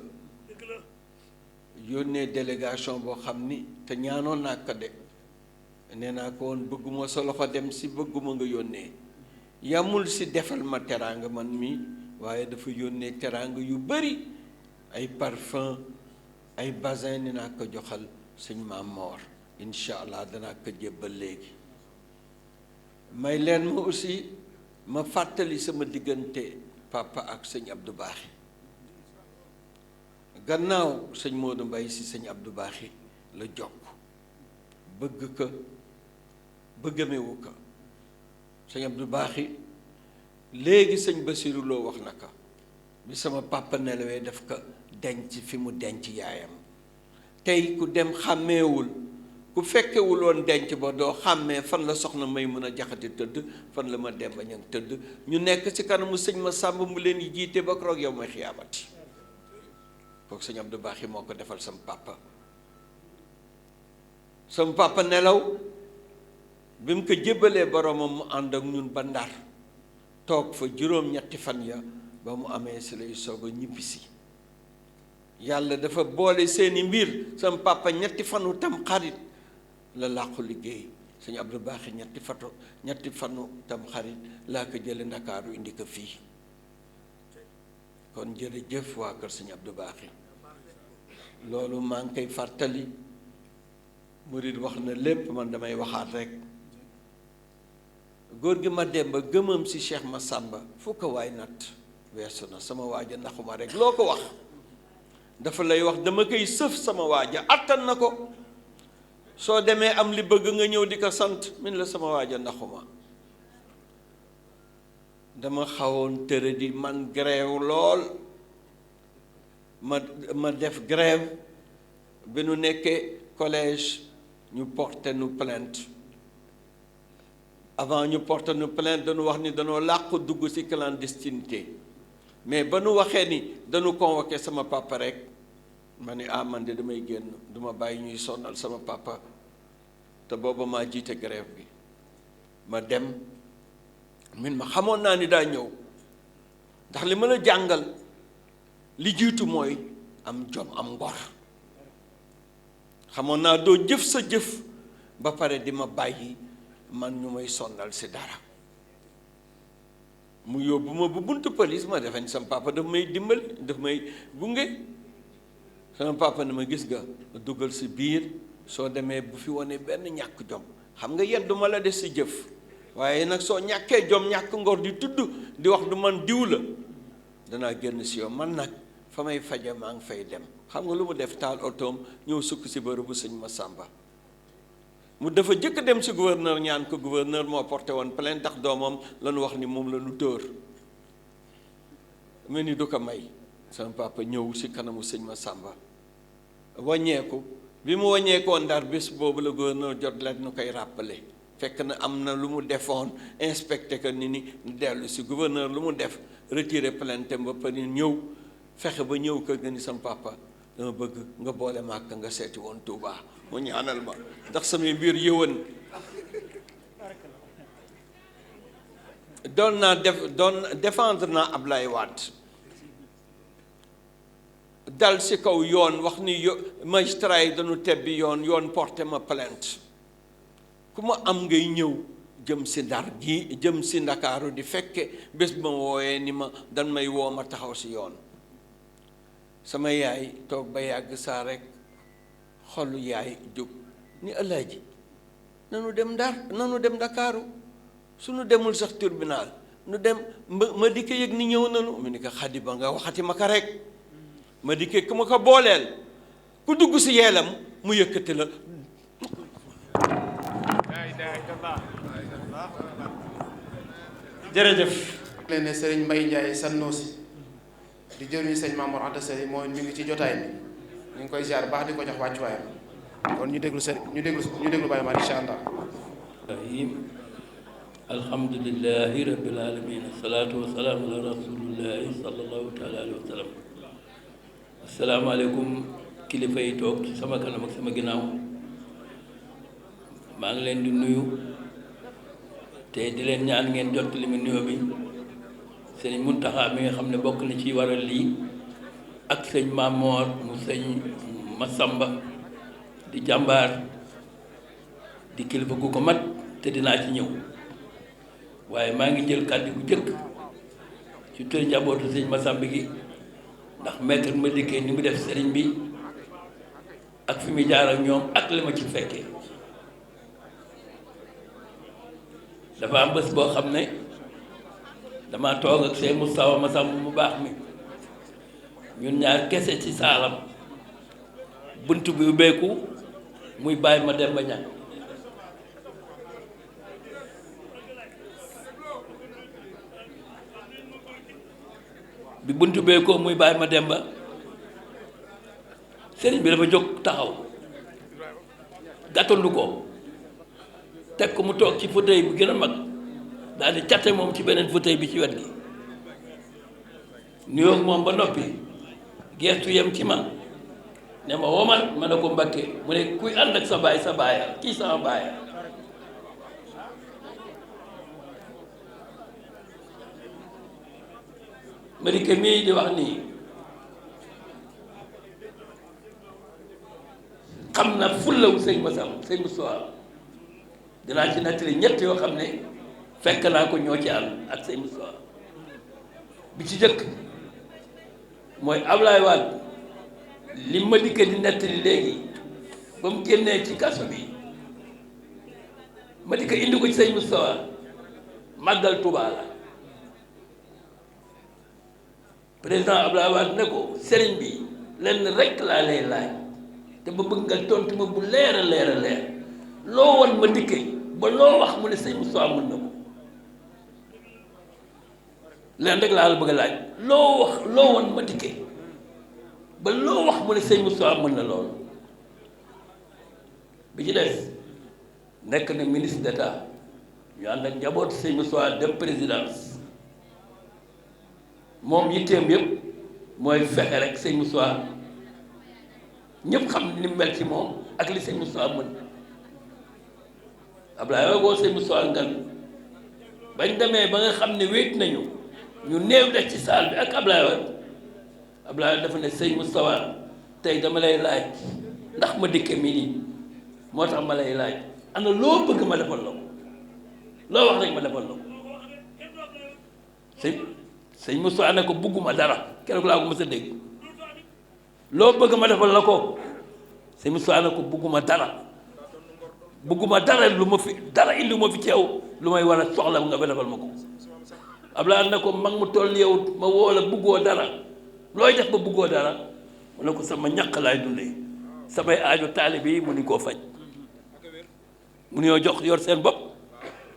yónnee délégation boo xam ni te ñaanoon naa ko de nee naa ko woon bëgguma sa loxo dem si bëgguma nga yónnee yamul si defal ma teraanga man mi waaye dafa yónnee teraanga yu bari ay parfum ay basin ni naa ko joxal sëñ Maam Moor incha allah danaa ko jébbal léegi may leen ma aussi ma fàttali sama diggante papa ak sëñ Abdou Baaxi gannaaw sëñ Modou Mbaye si sëñ Abdou Baaxi la jokk bëgg ko bëggamewu ko sëñ Abdou Baaxi léegi sëñ Basiru Lo wax na ko bi sama papa nelawee daf ko denc fi mu denc yaayam tey ku dem xàmmeewul ku fekkewul woon denc ba doo xàmmee fan la soxna may mën a jaxati tëdd fan la ma Demba Ñang tëdd ñu nekk ci kanamu sëñ Massamba mu leen yi jiite ba keroog yow may xiyaamati kooku sëñ Abdou Baaxi moo ko defal sama papa nelaw bi mu ko jébbalee boromam mu ànd ak ñun ba Ndar toog fa juróom-ñetti fan ya ba mu amee si lay soog a ñibbisi yàlla dafa boole seeni mbir sama papa ñetti fanu tam xarit la làqu liggéey sëñ Abdou Baaxi ñetti fanu tam xarit laa ko jële Ndakaaru indi ko fii kon jërëjëf waa kër sëñ Abdou Baaxi loolu maa ngi koy fàttali murid wax na lépp man damay waxaat rek góor gi Mademba gëmam si Cheikh Massamba fu ko waay nat weesu na sama waaja ndaxuma rek loo ko wax dafa lay wax dama koy sëf sama waaja attan na ko soo demee am li bëgg nga ñëw di ko sant min la sama waaja ndaxuma dama xawoon tëre di man grève lool ma def grève bi nu nekkee collège ñu porté nu plainte avant ñu porté nu plainte dañu wax ni dañoo làqu dugg ci clandestinité mais ba nu waxee ni dañu convoqué sama papa rek ma ni man de damay génn duma bàyyi ñuy sonnal sama papa te booba maa jiite grève bi ma dem min ma xamoon naa ni daa ñëw ndax li ma la jàngal li jiitu mooy am jom am ngor xamoon naa doo jëf sa jëf ba pare di ma bàyyi man ñu may sonnal si dara mu yóbbu ma bu buntu police ma defe ni sama papa daf may dimbali daf may gunge sama papa ne ma gis nga dugal si biir soo demee bu fi wane benn ñàkk jom xam nga yeddu ma la des si jëf waaye nag soo ñàkkee jom ñàkk ngor di tudd di wax du man diw la danaa génn si yow man nag fa may faje maa ngi fay dem xam nga lu mu def taal otoom ñëw sukk si bërëbu sëñ Massamba mu dafa jëkk dem si gouverneur ñaan ko gouverneur moo porté woon plainte ndax doomam la ñu wax ni moom la ñu dóor mu ni du ko may sama papa ñëw si kanamu sëñ Massamba wàññeeku bi mu wàññeekoo Ndar bés boobu la gouverneur jot leen nu koy rappelé fekk na am na lu mu defoon inspecté que ni dellu si gouverneur lu mu def retiré plainte ba pare ñëw fexe ba ñëw kër ga ni sama papa dama bëgg nga boole màkk nga seeti woon Touba mu ñaanal ma ndax samay mbir yëwan doon défendre naa Ablaye Wade dal si kaw yoon wax ni magistrat yi dañu tebbi yoon porté ma plainte ku ma am ngay ñëw jëm si Ndar gi jëm si Ndakaaru di fekke bés ba ma wooyee ni ma dan may woo ma taxaw si yoon sama yaay toog ba yàgg saa rek xolu yaay jóg ni Alaaji nanu dem Ndar nanu dem Ndakaaru suñu demul sax tribunal nu dem ma di ko yëg ni ñëw nanu mu ni ko Xadi ba nga waxati ma ko rek ma di ku ma ko booleel ku dugg si yeelam mu yëkkati la. jërëjëf. leen ne Serigne Mbaye Ndiaye Sannoosi di jëriñu sëñ Mamour Anta Sali mooy mi ngi ci jotaay bi ñu ngi koy ziar baax di ko jox wàccuwaayam kon ñu déglu ñu déglu Baye Mar incha allah. alhamdulillahi rabbil alamin asalaatu wasalaamu ala rasulillahi sallallahu taala alayhi wa sallam. asalaamaaleykum kilifa yi toog ci sama kanam ak sama ginnaaw maa ngi leen di nuyu te di leen ñaan ngeen jot li mu nuyoo bi sëñ Muntaxa mi nga xam ne bokk na ci waral lii ak sëñ Mamor mu sëñ Masamba di jàmbaar di kilifa gu ko mat te dinaa ci ñëw waaye maa ngi jël kàddu gu jëkk ci tër njabootu sëñ Masamba gi ndax maître ma dikkee ni mu def sëriñ bi ak fi mu jaar ak ñoom ak li ma ci fekkee dafa am bés boo xam ne dama toog ak sëñ Moustapha Masamba mu baax mi ñun ñaar kese ci saalam bunt bi ubbeeku muy bàyyi ma dem ba ñàkk bi bunt ubbeekoo muy bàyyi ma dem ba sëriñ bi dafa jóg taxaw gàttandu ko teg ko mu toog ci fauteuil bi gën a mag daal di catte moom ci beneen fauteuil bi ci wet gi nuyoo moom ba noppi geestu yem ci man ne ma womat ma ne ko Mbakke mu ne kuy ànd ak sa baaya kii sama baaya ma di ke mii di wax nii xam na fullawu sëñ Masam sëñ Moustapha dinaa ci nettali ñett yoo xam ne fekk naa ko ñoo ci ànd ak sëñ Moustapha bi ci jëkk mooy Ablaye Wade li ma dikkee di nettali léegi ba mu génnee ci kaso bi ma dikkee indi ko ci sëñ Moustapha màggal Touba la président Ablaye Wade ne ko sëriñ bi lenn rekk laa lay laaj te ba bëgg nga tontu ma bu leer a leer a leer loo woon ma dikkee ba loo wax mu ne sëñ Moustapha mën na ko leen rek laa la bëgg a laaj loo woon ma dikkee ba loo wax mu ne sëñ Moustapha mën na loolu bi ci des nekk na ministre d'État ñu ànd ak njabootu sëñ Moustapha dem présidence moom yitteem yëpp mooy fexe rek sëñ Moustapha ñëpp xam ni mu mel ci moom ak li sëñ Moustapha mën Ablaye woo sëñ Moustapha ngan bañ demee ba nga xam ne wéet nañu ñu néew def ci saal bi ak Ablaye dafa ne sëñ Moustapha tey dama lay laaj ndax ma dikke mi nii moo tax ma lay laaj ana loo bëgg ma defal la ko loo wax rek ma defal la ko sëñ Moustapha ne ko bugguma dara keroog laa ko mës a dégg loo bëgg ma defal la ko sëñ Moustapha ne ko bugguma dara lu ma fi dara indi ma fi ci yow lu may war a soxla nga ba defal ma ko Ablaye ne ko mag mu toll yow ma woo la buggoo dara looy def ba buggoo dara mu ne ko sama ñaq laay dundee samay aajo taalibe yi mu ni koo faj mu ñoo jox yor seen bopp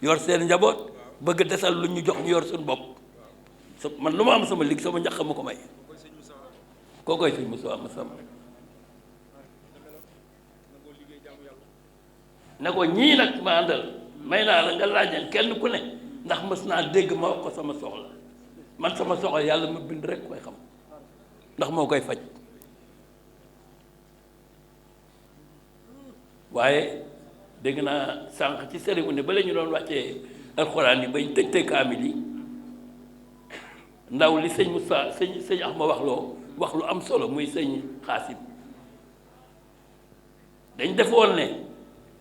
yor seen njaboot bëgg desal lu ñu jox ñu yor suñu bopp man lu ma am sama ligg sama ñaq ma ko may koo koy sëñ Moustapha Masamba ne ko ñii nag ma àndal may naa la nga laajal kenn ku ne ndax mës naa dégg ma wax ko sama soxla man sama soxla yàlla ma bind rek koy xam ndax moo koy faj waaye dégg naa sànq ci cérémonie ba la ñu doon wàccee alxuraan yi bañ tëj kaamil yi ndaw li sëñ Moussa sëñ Axma wax lu am solo muy sëñ Xaasim dañ defoon ne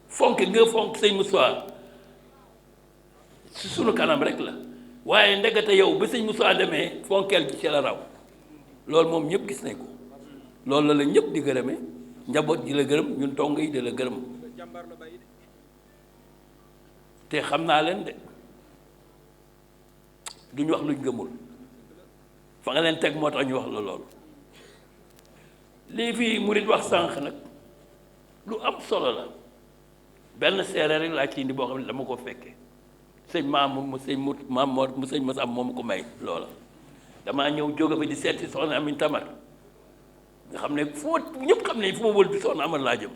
fonk nga fonk sëñ Moussa si sunu kanam rek la waaye ndekete yow ba sëñ Moussa demee fonkeel gi ci la raw loolu moom ñëpp gis nañ ko loolu la ñëpp di gërëme njaboot ji la gërëm ñun tong yi di la gërëm te xam naa leen de duñu wax luñ gëmul fa nga leen teg moo tax ñu wax la loolu lii fii murit wax sànq nag lu am solo la benn seere rek laa ci indi boo xam ne dama ko fekke sëñ Mamour mu sëñ Mamor mu sëñ Masam moom ko may loola damaa ñëw jóge fa di seeti soxna Amin Tamar nga xam ne fu ma ñëpp xam ne fu ma wël bi soxna Amar laa jëm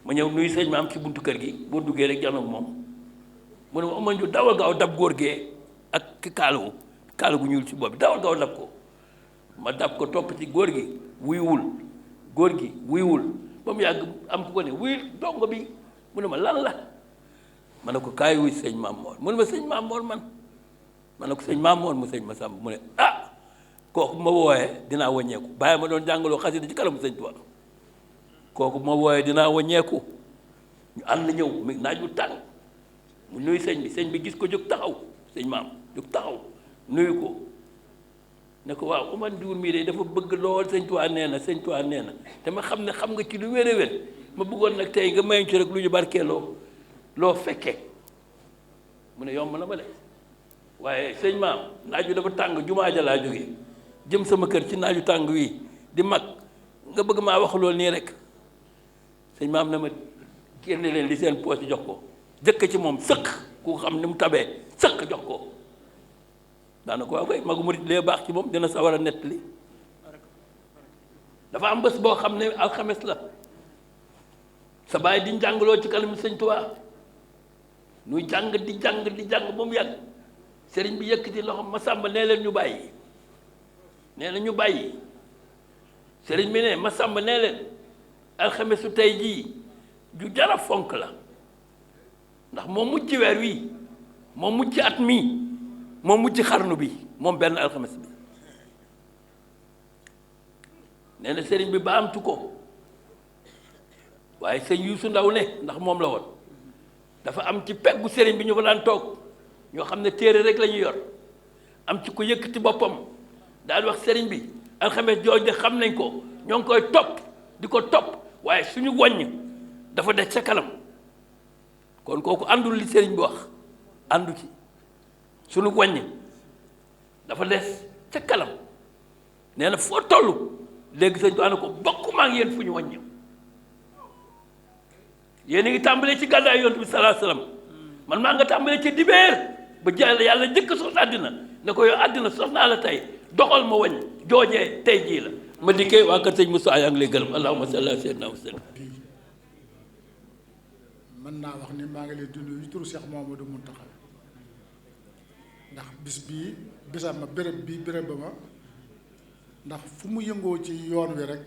ma ñëw nuyu sëñ Maam ci buntu kër gi boo duggee rek janoog moom mu ne ma Omar Ndiou dawal gaaw dab góor gee ak ki kaala gu ñuul ci bopp bi dawal gaaw dab ko ma dab ko topp ci góor gi wuyuwul góor gi wuyuwul ba mu yàgg am ku ko ne wuyul dongo bi mu ne ma lan la ma ne ko kaay wuy sëñ Maam Moor mu ne ma sëñ Maam Moor man ma ne ko sëñ Maam Moor mu sëñ ma sàmb mu ne ah kooku ma wooyee dinaa wàññeeku bàyyi ma doon jàngaloo xasida ci kanamu sëñ Tuubaa kooku ma wooyee dinaa wàññeeku ñu ànd ñëw mi naaj wu tàng mu nuyu sëñ bi gis ko jóg taxaw sëñ maam jóg taxaw nuyu ko ne ko waaw Omar Ndiour mii de dafa bëgg lool sëñ Tuubaa nee na te ma xam ne xam nga ci lu wér a wér ma bëggoon nag tey nga mayuñ ci rek lu ñu barkeeloo loo fekkee mu ne yomb na ma de waaye sëñ maam naaj wi dafa tàng jumaa ja laa jógee jëm sama kër ci naaju tàng wi di mag nga bëgg maa wax loolu nii rek sëñ maam na ma génne leen li seen poos jox ko jëkk ci moom sëq ku xam ni mu tabee sëq jox ko daana ko waaw koy magu murit lee baax ci moom dina sa war a nettali dafa am bés boo xam ne alxames la sa baay di jàngaloo ci kanam sëñ Tuubaa nuy jàng di jàng ba mu yàgg sëriñ bi yëkkati loxo ma sàmba nee leen ñu bàyyi nee na ñu bàyyi sëriñ bi ne ma sàmba nee leen alxamesu tey jii ju jara fonk la ndax moom mucc weer wi moom mucc at mii moom mucc xarnu bi moom benn alxames bi nee na sëriñ bi baamtu ko waaye sëñ Yuusu Ndaw ne ndax moom la woon dafa am ci peggu sëriñ bi ñu fa daan toog ñoo xam ne téere rek la ñu yor am ci ko yëkkati boppam daal wax sëriñ bi alxames jooju de xam nañ ko ñoo ngi koy topp di ko topp waaye suñu wàññ dafa des ca kanam kon kooku àndul li sëriñ bi wax àndu ci suñu wàññ dafa des ca kanam nee na foo toll léegi sëñ ko ànd ko bokk maa ngi yéen fu ñu wàññ yéen a ngi tàmbalee ci gàddaay yonent bi salaa salaam man maa nga tàmbalee ci dibeer ba yàlla njëkk sos àddina ne ko yow àddina sos naa la tey doxal ma wañ joojee tey jii la ma dikkee waa kër sëñ Moussa yaa ngi lay gërëm allahumma salli ala sayyidina wa sallam mën naa wax ni maa ngi lay dund yu turu Cheikh Mouhamadou Mountakha ndax bis bii bisam ma béréb bii béréb ba ma ndax fu mu yëngoo ci yoon wi rek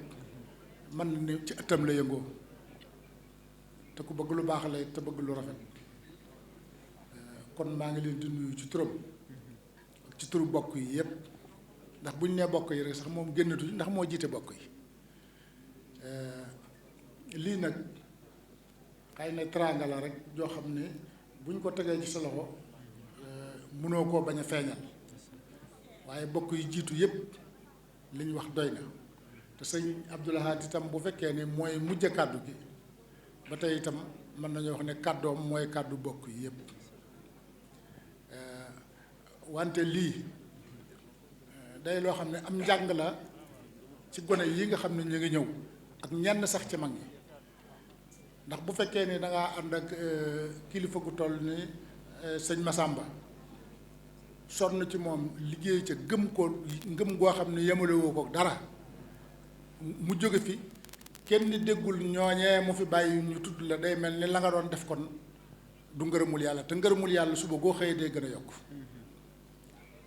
man ni ci ëttam la yëngoo te ku bëgg lu baax la te bëgg lu rafet kon maa ngi leen di nuyu ci turam ci turu bokk yi yépp ndax bu ñu nee bokk yi rek sax moom génnatu ndax moo jiite bokk yi lii nag xëy na teraanga la rek joo xam ne bu ñu ko tegee ci sa loxo mënoo koo bañ a feeñal waaye bokk yi jiitu yépp li ñu wax doy na te sëñ Abdoul Ahad itam bu fekkee ne mooy mujj kàddu gi ba tey itam mën nañu wax ne kàddoom mooy kàddu bokk yi yépp wante lii day loo xam ne am njàng la ci gone yi nga xam ne ñu ngi ñëw ak ñenn sax ci mag ñi ndax bu fekkee ni da ngaa ànd ak kilifa gu toll ni sëñ Massamba sonn ci moom liggéey ca gëm ko ngëm goo xam ne yemale woo ko dara mu jóge fi kenn déggul ñooñee mu fi bàyyi ñu tudd la day mel ni la nga doon def kon du ngërëmul yàlla te ngërëmul yàlla suba goo xëyee day gën a yokk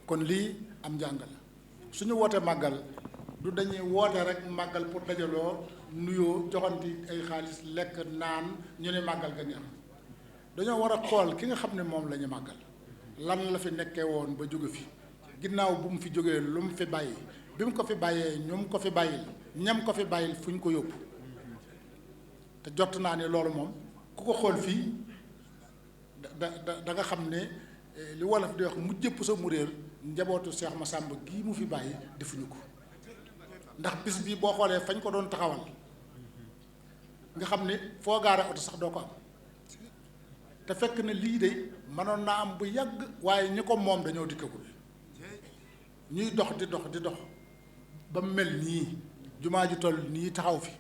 kon lii am njàng la suñu woote màggal du dañuy woote rek màggal pour dajaloo nuyoo joxanti ay xaalis lekk naan ñu ne màggal ga neex dañoo war a xool ki nga xam ne moom la ñu màggal lan la fi nekkee woon ba jóge fi ginnaaw bu mu fi jógee lu mu fi bàyyi bi mu ko fi bàyyee ñu mu ko fi bàyyil ñam ko fi bàyyil fu ñu ko yóbbu te jot naa ne loolu moom ku ko xool fii da nga xam ne li wolof di wax mu jëpp sa mu réer njabootu Cheikh Massamba gii mu fi bàyyi defuñu ko ndax bis bi boo xoolee fañ ko doon taxawal nga xam ne foo gaare oto sax doo ko am te fekk na lii de mënoon naa am bu yàgg waaye ñi ko moom dañoo dikkagul ñuy dox di dox ba mel nii jumaa ji toll nii taxaw fi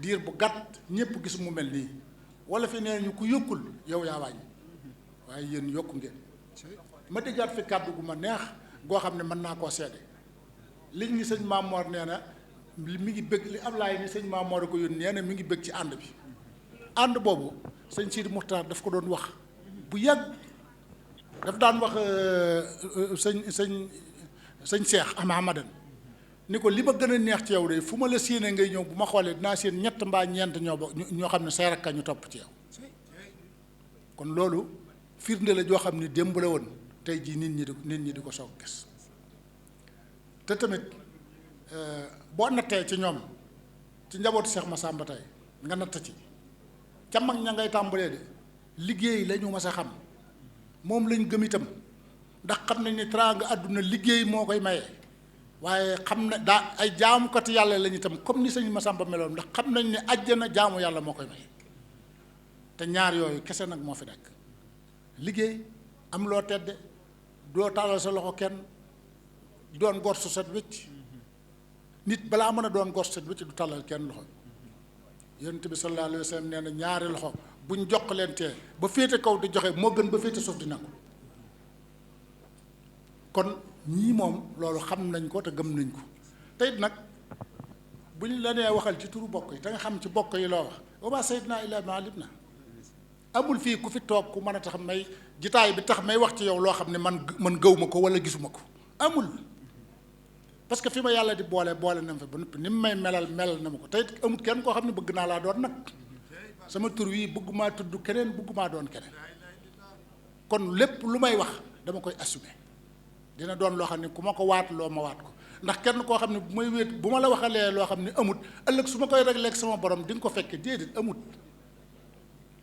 diir bu gàtt ñëpp gis mu mel nii wala fi nee ñu ku yokkul yow yaa wàññi waaye yéen yokku ngeen ma déggaat fi kàddu gu ma neex goo xam ne mën naa koo seede liñ ni sëñ Maamoor nee na mi ngi bëgg li Ablaay ni sëñ Maamoor ko yónni nee na mi ngi bëgg ci ànd bi ànd boobu sëñ Sidi Muxtaar daf ko doon wax bu yàgg daf daan wax sëñ Cheikh Ahmadadan ni ko li ma gën a neex ci yow de fu ma la séenee ngay ñëw bu ma xoolee dinaa séen ñett mbaa ñeent ñoo xam ne say rakka ñu topp ci yow kon loolu firnde la joo xam ne démb la woon tey jii nit ñi di ko soog gis te tamit boo nattee ci ñoom ci njabootu Cheikh Massamba tey nga natt ci ca mag ña ngay tàmbalee de liggéey la ñu mas a xam moom lañ gëm itam ndax xam nañ ne teraanga àdduna liggéey moo koy maye waaye xam na daa ay jaamukati yàlla lañu itam comme ni sëñ Massamba meloon ndax xam nañ ne àjjana jaamu yàlla moo koy maye te ñaar yooyu kese nag moo fi nekk liggéey am loo tedde doo tàllal sa loxo kenn doon gor su set wécc nit balaa mën a doon gor su set wécc du tàllal kenn loxo yonent bi sallallahu alayhi wa sallam nee na ñaari loxo buñ jox leen tee ba féete kaw di joxe moo gën ba féete suuf di nangu kon ñii moom loolu xam nañ ko te gëm nañ ko te it nag buñ la nee waxal ci turu bokk yi te nga xam ci bokk yi loo wax wa maa sayyidnaa illaa bimaa alimnaa amul fii ku fi toog ku mën a tax may jitaay bi tax may wax ci yow loo xam ne man gëw ma ko wala gisuma ko amul parce que fi ma yàlla di boole na ma fa ba noppi ni mu may melal na ma ko te it amul kenn koo xam ne bëgg naa laa doon nag sama tur wii bëggumaa tudd keneen bëggumaa doon keneen kon lépp lu may wax dama koy assumer dina doon loo xam ne ku ma ko waat loo ma waat ko ndax kenn koo xam ne bu may wéet bu ma la waxalee loo xam ne amut ëllëg su ma koy régler sama borom di nga ko fekke déedéet amut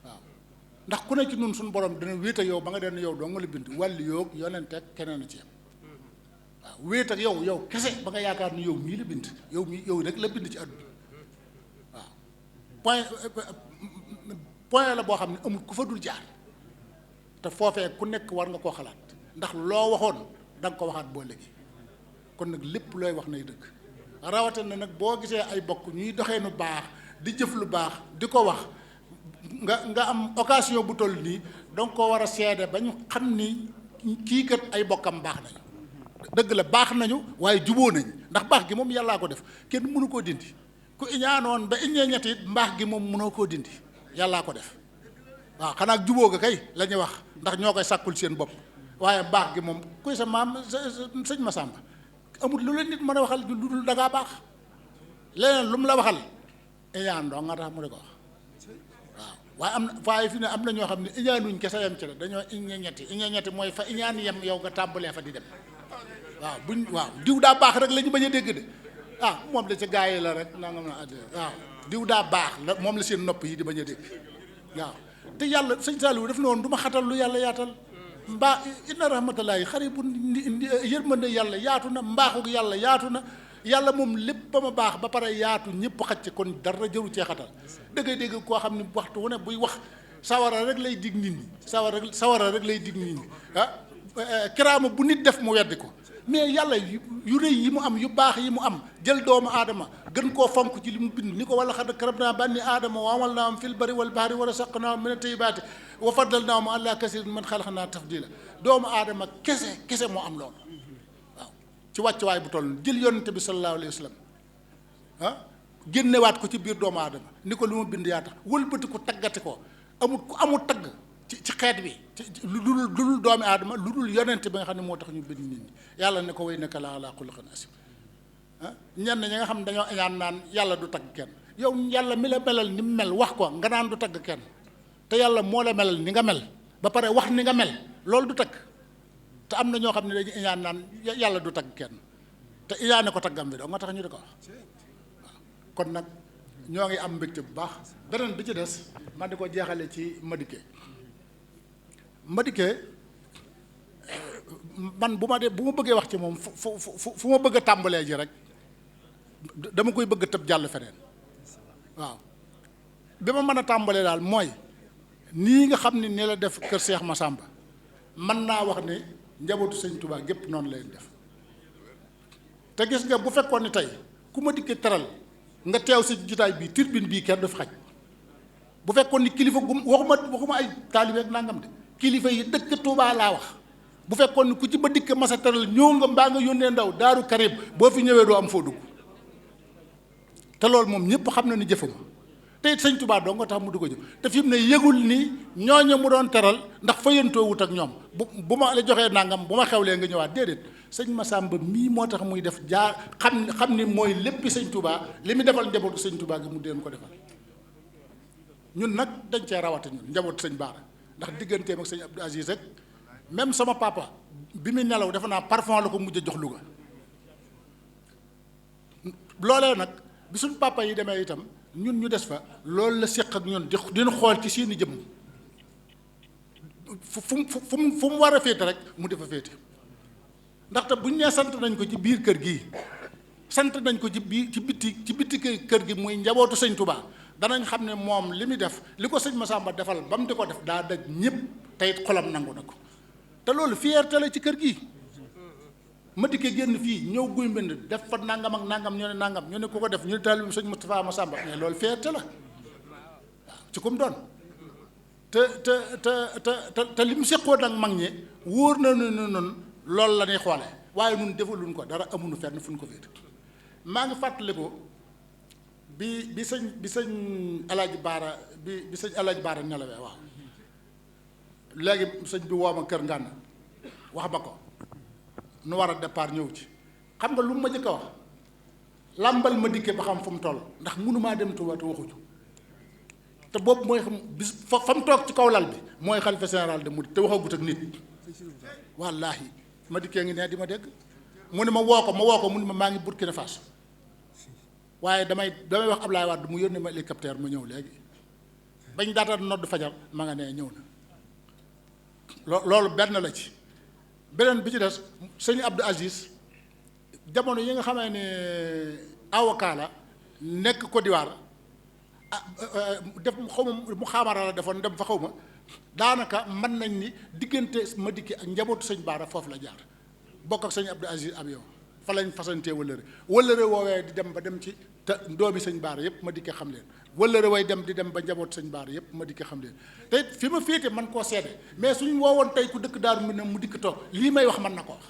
waaw ndax ku ne ci nun suñu borom dina wéet ak yow ba nga den yow doo nga la bind wàlli yoog yonent ak keneen a ci yam waaw wéet ak yow kese ba nga yaakaar ni yow mii la bind yow mii yow rek la bind ci àdduna waaw point la boo xam ne amul ku fa dul jaar te foofee ku nekk war nga koo xalaat ndax loo waxoon da nga ko waxaat boo léegi kon nag lépp looy wax nay dëgg rawatina nag boo gisee ay bokk ñuy doxee nu baax di jëf lu baax di ko wax nga am occasion bu toll nii danga ko war a seede ba ñu xam ni kii kat ay bokkam baax nañu dëgg la baax nañu waaye juboo nañ ndax baax gi moom yàllaa ko def kenn mënu koo dindi ku iñaanoon ba iñee ñett it mbaax gi moom mënoo koo dindi yàllaa ko def waaw xanaa juboo ga kay la ñuy wax ndax ñoo koy sàkkul seen bopp waaye baax gi moom kuy sa maam sëñ Massamba amul lu la nit mën a waxal lu dul dangaa baax leneen lu mu la waxal iñaan doo nga tax mu di ko wax waaw waaye fi ne am na ñoo xam ne iñaanuñ kese yem ci la dañoo iñee ñetti mooy fa iñaan yem yow nga tàmbalee fa di dem waaw diw daa baax rek la ñu bañ a dégg de moom la ci gaa yi la rek nangam na addi waaw diw daa baax la moom la seen nopp yi di bañ a dégg waaw te yàlla sëñ Saliou def na woon du ma xatal lu yàlla yaatal mbaa inna rahmatullahi xaribun yërmande yàlla yaatu na mbaaxu yàlla yaatu na yàlla moom lépp ba ma baax ba pare yaatu ñëpp xaj ci kon dara jëru cee xatal da ngay dégg koo xam ne waxtu wu ne buy wax sawara rek lay dig nit ñi sawara rek lay dig nit ñi kiraama bu nit def mu weddi ko mais yàlla yu rëy yi mu am yu baax yi mu am jël doomu aadama gën koo fonk ci li mu bind ni ko wala xad karramnaa bani aadama wa hamalnaahum fil barri wal bahri wa razaqnaahum mina tayyibaati wa faddalnaahum alaa kasiirin mimman xalaqnaa tafdiila doomu aadama kese moo am loolu waaw ci wàccuwaay bu toll jël yonent bi sallallahu alayhi wa sallam génnewaat ko ci biir doomu aadama ni ko li mu bind yaa tax wëlbati ko taggati ko amul tagg ci xeet bi lu dul doomi aadama lu dul yonent bi nga xam ne moo tax ñu bind nit ñi yàlla ne ko way naka la ala xuluqin asiim ñenn ñi nga xam ne dañoo ñaan naan yàlla du tagg kenn yow yàlla mi la melal ni mu mel wax ko nga naan du tagg kenn te yàlla moo la melal ni nga mel ba pare wax ni nga mel loolu du tagg te am na ñoo xam ne dañu ñaan naan yàlla du tagg kenn te iñaane ko taggam bi doo nga tax ñu di ko wax waaw kon nag ñoo ngi am mbégte bu baax beneen bi ci des man di ko jeexale ci Madické man bu ma bëggee wax ci moom fu ma bëgg a tàmbalee ji rek dama koy bëgg tëb jàll feneen waaw bi ma mën a tàmbalee daal mooy nii nga xam ne ni la def kër Cheikh Massamba mën naa wax ne njabootu sëñ Touba gépp noonu lay def te gis nga bu fekkoon ni tey ku ma dikkee teral nga teew si jotaay bii tribune bii kenn du fi xaj bu fekkoon ni kilifa gum waxuma ay taalibe ak nangam de kilifa yi dëkk Touba laa wax bu fekkoon ni ku ci ma dikk masa teral ñëw nga mbaa nga yónnee ndaw Daaru Karim boo fi ñëwee doo am foo dugg te loolu moom ñëpp xam na ni jëfuma te it sëñ Touba doo nga tax mu dugg jëf te fi mu ne yëgul ni ñooñu mu doon teral ndax fayantoo wut ak ñoom bu ma la joxee nangam bu ma xewlee nga ñëwaat déedéet sëñ Massamba mii moo tax muy def xam ni mooy léppi sëñ Touba li mu defal njabootu sëñ Touba gi mu deen ko defal ñun nag dañ cee rawate ñun njabootu sëñ Baara ndax digganteem ak sëñ Abdou Aziz rek même sama papa bi muy nelaw defe naa parfum la ko mujj a jox Louga loolee nag bi suñ papa yi demee itam ñun ñu des fa loolu la séq ak ñun dina xool ci seeni jëmm fu mu war a féete rek mu defa féete ndaxte bu ñu nee sant nañ ko ci biir kër gi sant nañ ko ci bitti kër gi muy njabootu sëñ Touba danañ xam ne moom li muy def li ko sëñ Massamba defal ba mu di ko def daa daj ñëpp teyit xolam nangu na ko te loolu fierté la ci kër gi ma dikkee génn fii ñëw guy mbind def fa nangam ak nangam ñu ne nangam ñu ne ku ko def ñu ne taalibe sëñ Moustapha Massamba mais loolu fierté la waaw ci kum doon te li mu seqoon ak mag ñi wóor na ne noonu loolu la ñuy xoolee waaye nun defaluñ ko dara amuñu fenn fu ñu ko féete maa ngi fàttaliku bi sëñ Alaaji Baara bi sëñ Alaaji Baara nelawee waaw léegi sëñ bi woo ma kër Ngànn wax ma ko nu war a départ ñëw ci xam nga lu mu ma jëkk a wax làmbal ma dikkee ba xam fu mu toll ndax mënumaa dem Tuuba te waxuñu te boobu mooy xam bis fa mu toog ci kaw lal bi mooy xalifa général de Mouride te waxagut ak nit wallaahi ma dikkee ngi ne di ma dégg mu ne ma woo ko mu ne ma maa ngi Burkina Faso waaye damay wax Ablaye Wade mu yónnee ma hélicoptère ma ñëw léegi bañ daata nodd fajar ma nga nee ñëw na loolu benn la ci beneen bi ci des sëñ Abdou Aziz jamono yi nga xamee ne avocat la nekk Côte d'Ivoire def xaw ma mu xaamara la defoon dem fa xaw ma daanaka mën nañ ni diggante ma dikki ak njabootu sëñ Baara foofu la jaar bokk ak sëñ Abdou Aziz ab yow fa lañ fasantee wëllëre woowee di dem ba dem ci te doomi sëñ Baara yëpp ma dikkee xam leen wëllëre way dem di dem ba njabootu sëñ Baara yëpp ma dikkee xam leen te fi ma féete man koo seede mais suñ woowoon tey ku dëkk Daaru Minam mu dikk toog lii may wax mën na ko wax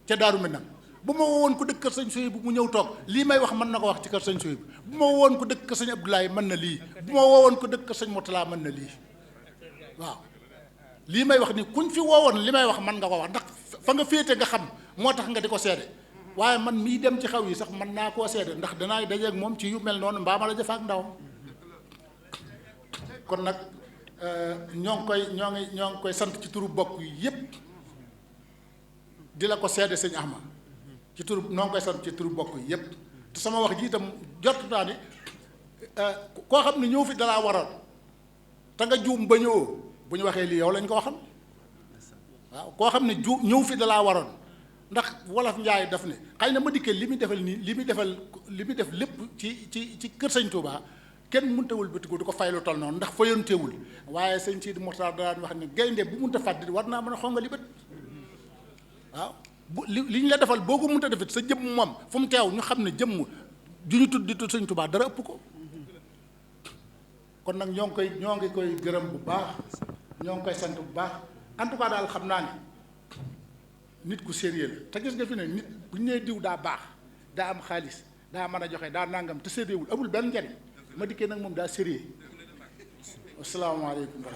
ca Daaru Minam bu ma woowoon ku dëkk kër sëñ Suhaybu bu mu ñëw toog lii may wax mën na ko wax ci kër sëñ Suhaybu bu ma woowoon ku dëkk kër sëñ Abdoulaye mën na lii bu ma woowoon ku dëkk kër sëñ Motala mën na lii waaw lii may wax ni kuñ fi woowoon li may wax mën nga ko wax ndax fa nga féete nga xam moo tax nga di ko seede waaye man mii dem ci xew yi sax mën naa koo seede ndax danaa dajeeg moom ci yu mel noonu mbaa ma la jëf ak ndawam kon nag ñoo ngi koy sant ci turu bokk yi yépp di la ko seede sëñ Ahmad ci turu noo ngi koy sant ci turu bokk yi yépp te sama wax ji itam jot naa ni koo xam ne ñëw fi dalaa waral te nga juum ba ñëwoo bu ñu waxee lii yow lañ ko waxal waaw koo xam ne ñëw fi dalaa waroon ndax wolof njaay daf ne xëy na ma dikkee li muy defal nii li muy def lépp ci kër sëñ Touba kenn mëntewul bëtiku du ko fay lu toll noonu ndax fayantewul waaye sëñ Sidi Moxtaar daan wax ne gaynde bu mënta fàtte war naa mën a xongali bët waaw li ñu la defal boo ko mënta defit sa jëmm moom fu mu teew ñu xam ne jëmm ju ñu tudd di tudd sëñ Touba dara ëpp ko kon nag ñoo ngi koy gërëm bu baax ñoo ngi koy sant bu baax en tout cas daal xam naa ne nit ku sérieux la te gis nga fi ne nit bu ñu nee diw daa baax daa am xaalis daa mën a joxe daa nangam te sérieux wul amul benn njariñ ma dikkee nag moom daa sérieux asalaamaaleykum wa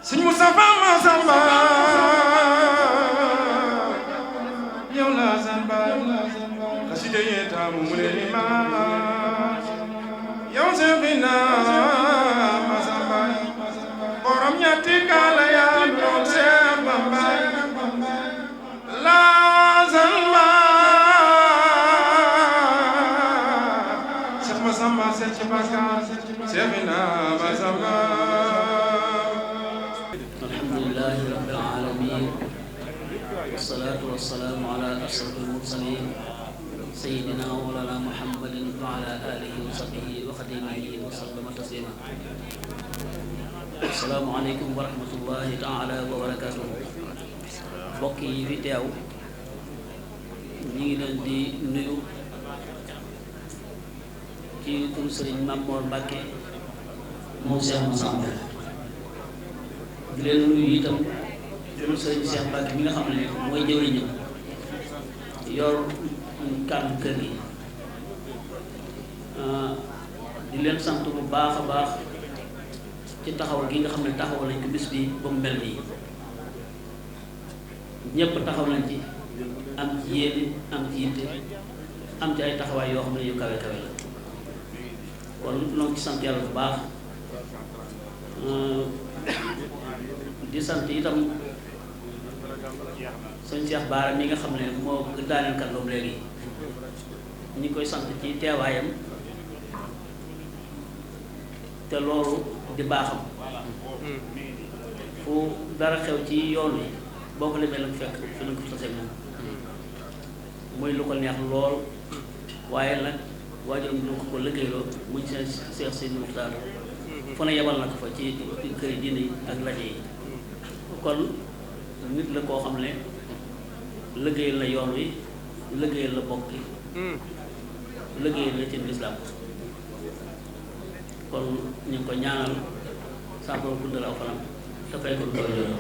Sëñ Moustapha Massamba yow la san ba xasida yi taamu mu ne ni ma yow Seexina Massamba borom ñetti kaala yaa doon Seex Bamba la san ba Seex Massamba Seex ci bakkaar Seexina Massamba والصلاة والسلام على أشرف المرسلين سيدنا ومولانا محمد وعلى آله وصحبه وخديمه وسلم تسليما. السلام عليكم ورحمة الله تعالى وبركاته. mbokk yi fi teew ñu ngi leen di nuyu ci turu Sëriñ Mamoor Mbàkke moom Cheikh Massamba di leen nuyu itam turu Sëriñ Cheikh Mbàkke mi nga xam ne mooy jëwriñu yor kàddu kër gi di leen sant bu baax a baax ci taxaw gi nga xam ne taxaw nañ ko bis bi ba mu mel nii ñëpp taxaw nañ ci am ci yéene am ci yitte am ci ay taxawaay yoo xam ne yu kawe kawe la kon noo ci sant yàlla bu baax di sant itam sëñ Cheikh Baara mi nga xam ne moo daaneel kàddoom léegi ñi koy sant ci teewaayam te loolu di baaxam fu dara xew ci yoon wi boo ko lemee la fekk fi nañ ko tasee moom muy lu ko neex lool waaye nag waajuram dina ko liggéeyloo muy seen Cheikh Sidi Muxtaar fu ne yebal na ko fa ci kër yi diine yi ak rajo yi kon nit la koo xam ne liggéeyal na yoon wi liggéeyal la bokk yi liggéeyal na ci lislaam kon ñu ngi ko ñaanal saa borom guddal aw fanam te fay ko lu koy yooyu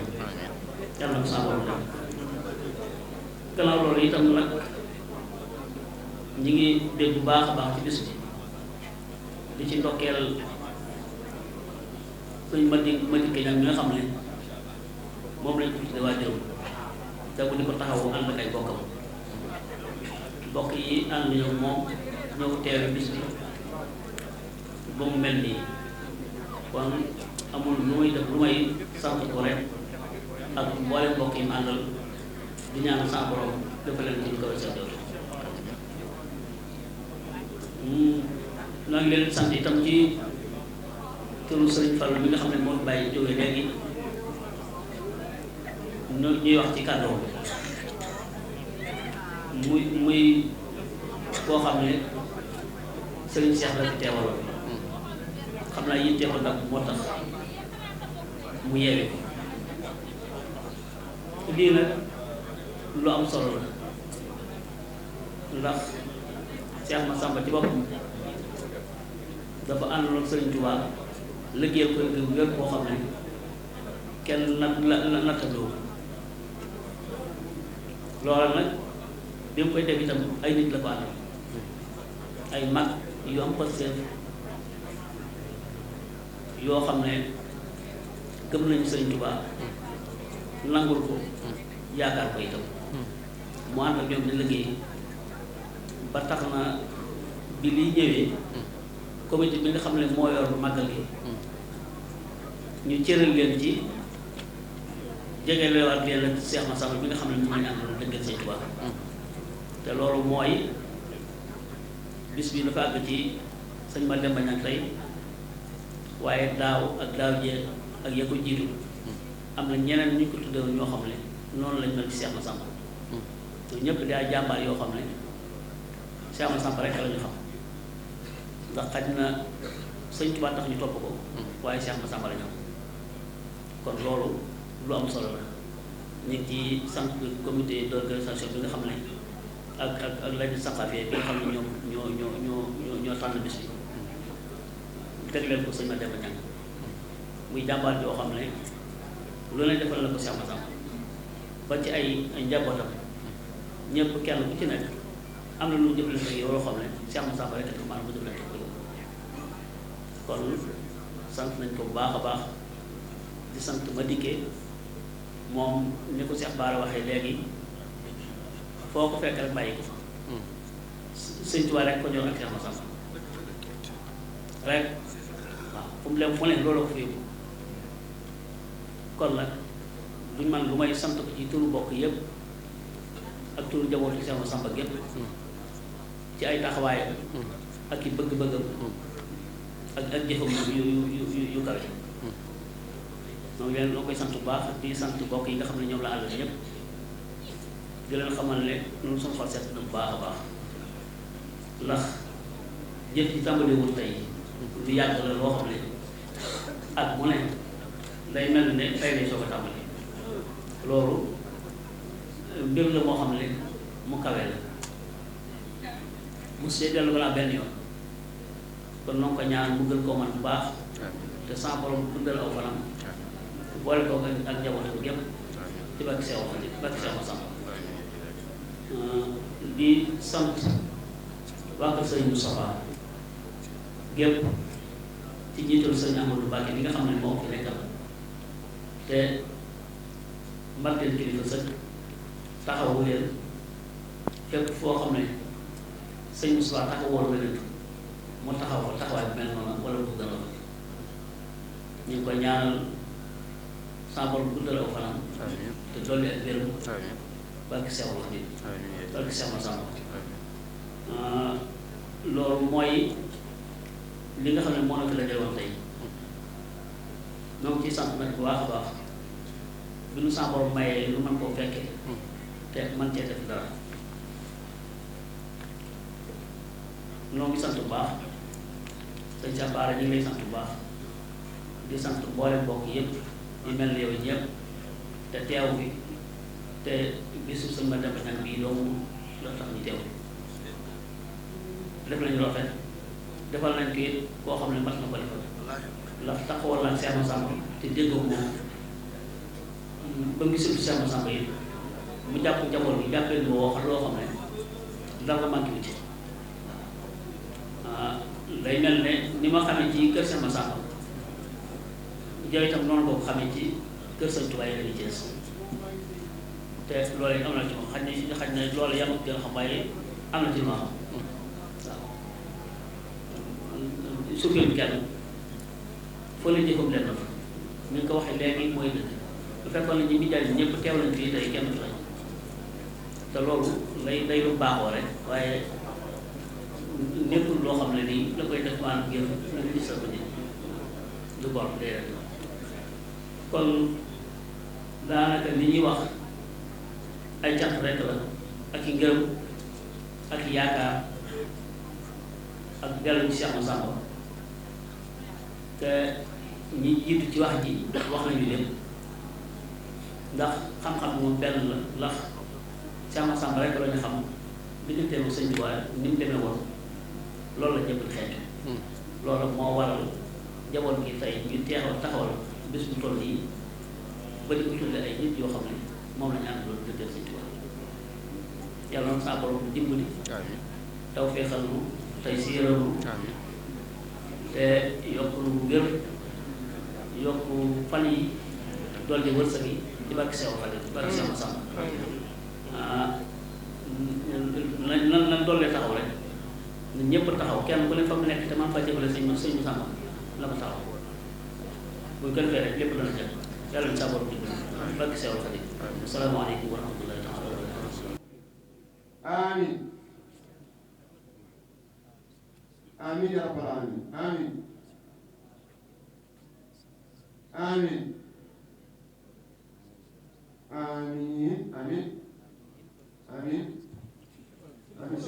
yàlla na ko saa borom def gannaaw loolu itam nag ñi ngi dégg bu baax a baax ci bis bi di ci ndokkeel suñ ma dikkee ñam ñi nga xam ne moom lañ ko tudde waa jërëm te bu di ko taxawu ànd ak ay bokkam bokk yi ànd ñëw moom ñëw teewe bis bi ba mu mel nii kon amul lu muy def lu may sant ko rek ak mboolem mbokk yi mu àndal di ñaan sa borom dafa leen ci lu kawe sa jot noo ngi leen sant itam ci turu Sëriñ Fallu bi nga xam ne moo bàyyi jóge léegi ñuy wax ci kàddoom muy koo xam ne Sëriñ Cheikh la fi teewaloon xam naa yitte ko nag moo tax mu yeewi ko lii nag lu am solo la ndax Cheikh Massamba ci boppam dafa àndaloon Sëriñ Tuubaa liggéeyal ko wér koo xam ne kenn nattabloo loola nag bi mu koy def itam ay nit la ko àndal ay mag yu am pastéef yoo xam ne gëm nañu Sëriñ Tuubaa nangul ko yaakaar ko itam mu ànd ak ñoom di liggéey ba tax na bi liy ñëwee comité bi nga xam ne moo yor màggal gi ñu cëral leen ci jege leewaat leen ak Cheikh Massamba bi nga xam ne moom lañu àndal dëggal Sëriñ Tuubaa te loolu mooy bis bi dafa àgg ci sëñ Mademba Ñaŋ tey waaye daaw ak daaw jee ak ya ko jiitu am na ñeneen ñu ko tuddewoon ñoo xam ne noonu lañ mel ci Cheikh Massamba ñoo ñëpp di ay jàmbaar yoo xam ne Cheikh Massamba rek la ñu xam ndax xaj na Sëñ Tuubaa tax ñu topp ko waaye Cheikh Massamba la ñu xam kon loolu lu am solo la ñu ngi ci sant comité d'organisation bi nga xam ne ak lañu saqafee bi nga xam ne ñoo tànn bis bi teg leen ko sëñ Mademba Ñaŋ muy jàmbaar yoo xam ne lu leen defal na ko Cheikh Massamba ba ci ay njabootam ñëpp kenn ku ci nekk am na lu mu jëflante yow yoo xam ne Cheikh Massamba rek a maanaam mu jëflante ko yow kon sant nañ ko bu baax a baax di sant ma dikkee moom ni ko Cheikh Baara waxee léegi foo ko fekk rek bàyyi ko fa Sëñ Tuubaa rek ko ñor ak Cheikh Massamba rek waaw fu mu leen mu ne loolu ko fi yóbbu kon nag duñ man lu may sant ko ci turu bokk yëpp ak turu njabootu Cheikh Massamba gépp ci ay taxawaayam ak i bëgg-bëggam ak jëfam yu kawe noonu leen noo koy sant bu baax di sant bokk yi nga xam ne ñoom la àndal ñëpp di leen xamal ne ñun suñu xol set na bu baax a baax ndax jëf ci tàmbaliwul tey lu yàgg la loo xam ne at mu ne day mel ne tey lay soog a tàmbali loolu mbir la moo xam ne mu kawe la mu see dellu balaa benn yoon kon noo ko ñaan mu gën koo man bu baax te sans borom guddal aw fanam boole koo ak njabootam gépp ci bakki seew xadi bakki seew Masamba di sant waa kër sëñ Moustapha gépp ci njiital sëñ Amadou Mbacke bi nga xam ne moo fi nekkal te mbarteel kilifa sëkk taxawu leen fépp foo xam ne sëñ Moustapha taxawoon na leen mu taxaw ko taxawaay bu mel noonu wala bu gën a ñu ngi koy ñaanal sa borom guddal aw fanam te dolli ak wér barke Seex wax bi barke Seex Masamba loolu mooy li nga xam ne moo na fi la jëloon tey ñoo ngi ciy sant nag bu baax a baax bi nu sa borom mayee lu mën koo fekkee te man cee def dara ñoo ngi sant bu baax sëñ Cheikh Bara ñu ngi lay sant bu baax di sant mboolem mbokk yëpp di mel ni yow ñëpp te teew bi te bisu sëñ ma demba ñan bii doomu la tax ñu teew def nañu rafet defal nañ ko it koo xam ne mat na ko defal ndax taxawal naa Cheikh Massamba te déggoo moom ba mu gisul Cheikh Massamba yi mu jàpp njaboot bi jàppee ni wax loo xam ne dara manqué wu ci day mel ne ni ma xamee ci kër Cheikh Massamba yow itam noonu boo ko xamee ci kër Sëñ Tuubaa yi la Thiès te loolu it am na ci moom xaj na loolu yàlla gën a xam waaye am na ci ma xam waaw sukkee kenn foo leen jëfam leen na fa ni nga ko waxee léegi mooy dëgg bu fekkoon ne ñi bi jariñ ñëpp teew nañ fii tey kenn du lañ te loolu day lu baaxoo rek waaye nekkul loo xam ne nii la koy def maanaam ngir ñu gis sa ko ni du bor déedéet kon daanaka li ñuy wax ay cant rek la ak i ngërëm ak i yaakaar ak dellu ci Cheikh Massamba te ñi jiitu ci wax ji wax nañu lépp ndax xam-xam moom benn la ndax Cheikh Massamba rek la ñu xam digganteelu Sëñ Tuubaa ni mu demee woon loolu la ñëpp xeetu loolu moo waral njaboot gi tey ñu taxawal bés bu toll nii ba di ko tudde ay nit yoo xam ne moom la ñu ànd loolu dëggal Sëñ Tuubaa yàlla na saa borom dimbali taw feexal nu tey siiral nu te yokk nu wér yokk fan yi dolli wërsëg yi ci barke Seex Xaadim ci barke Seex Masamba nan dollee taxaw rek na ñëpp taxaw kenn ku ne fa mu nekk te man fa jëfale sëñ Masamba la ko taxaw bu ko defee rek lépp dana jël yàlla na saa borom dimbali barke Seex Xaadim asalaamaaleykum wa rahmatullahi taala wa barakatuh آمين آمين يا رب العالمين آمين آمين آمين آمين آمين آمين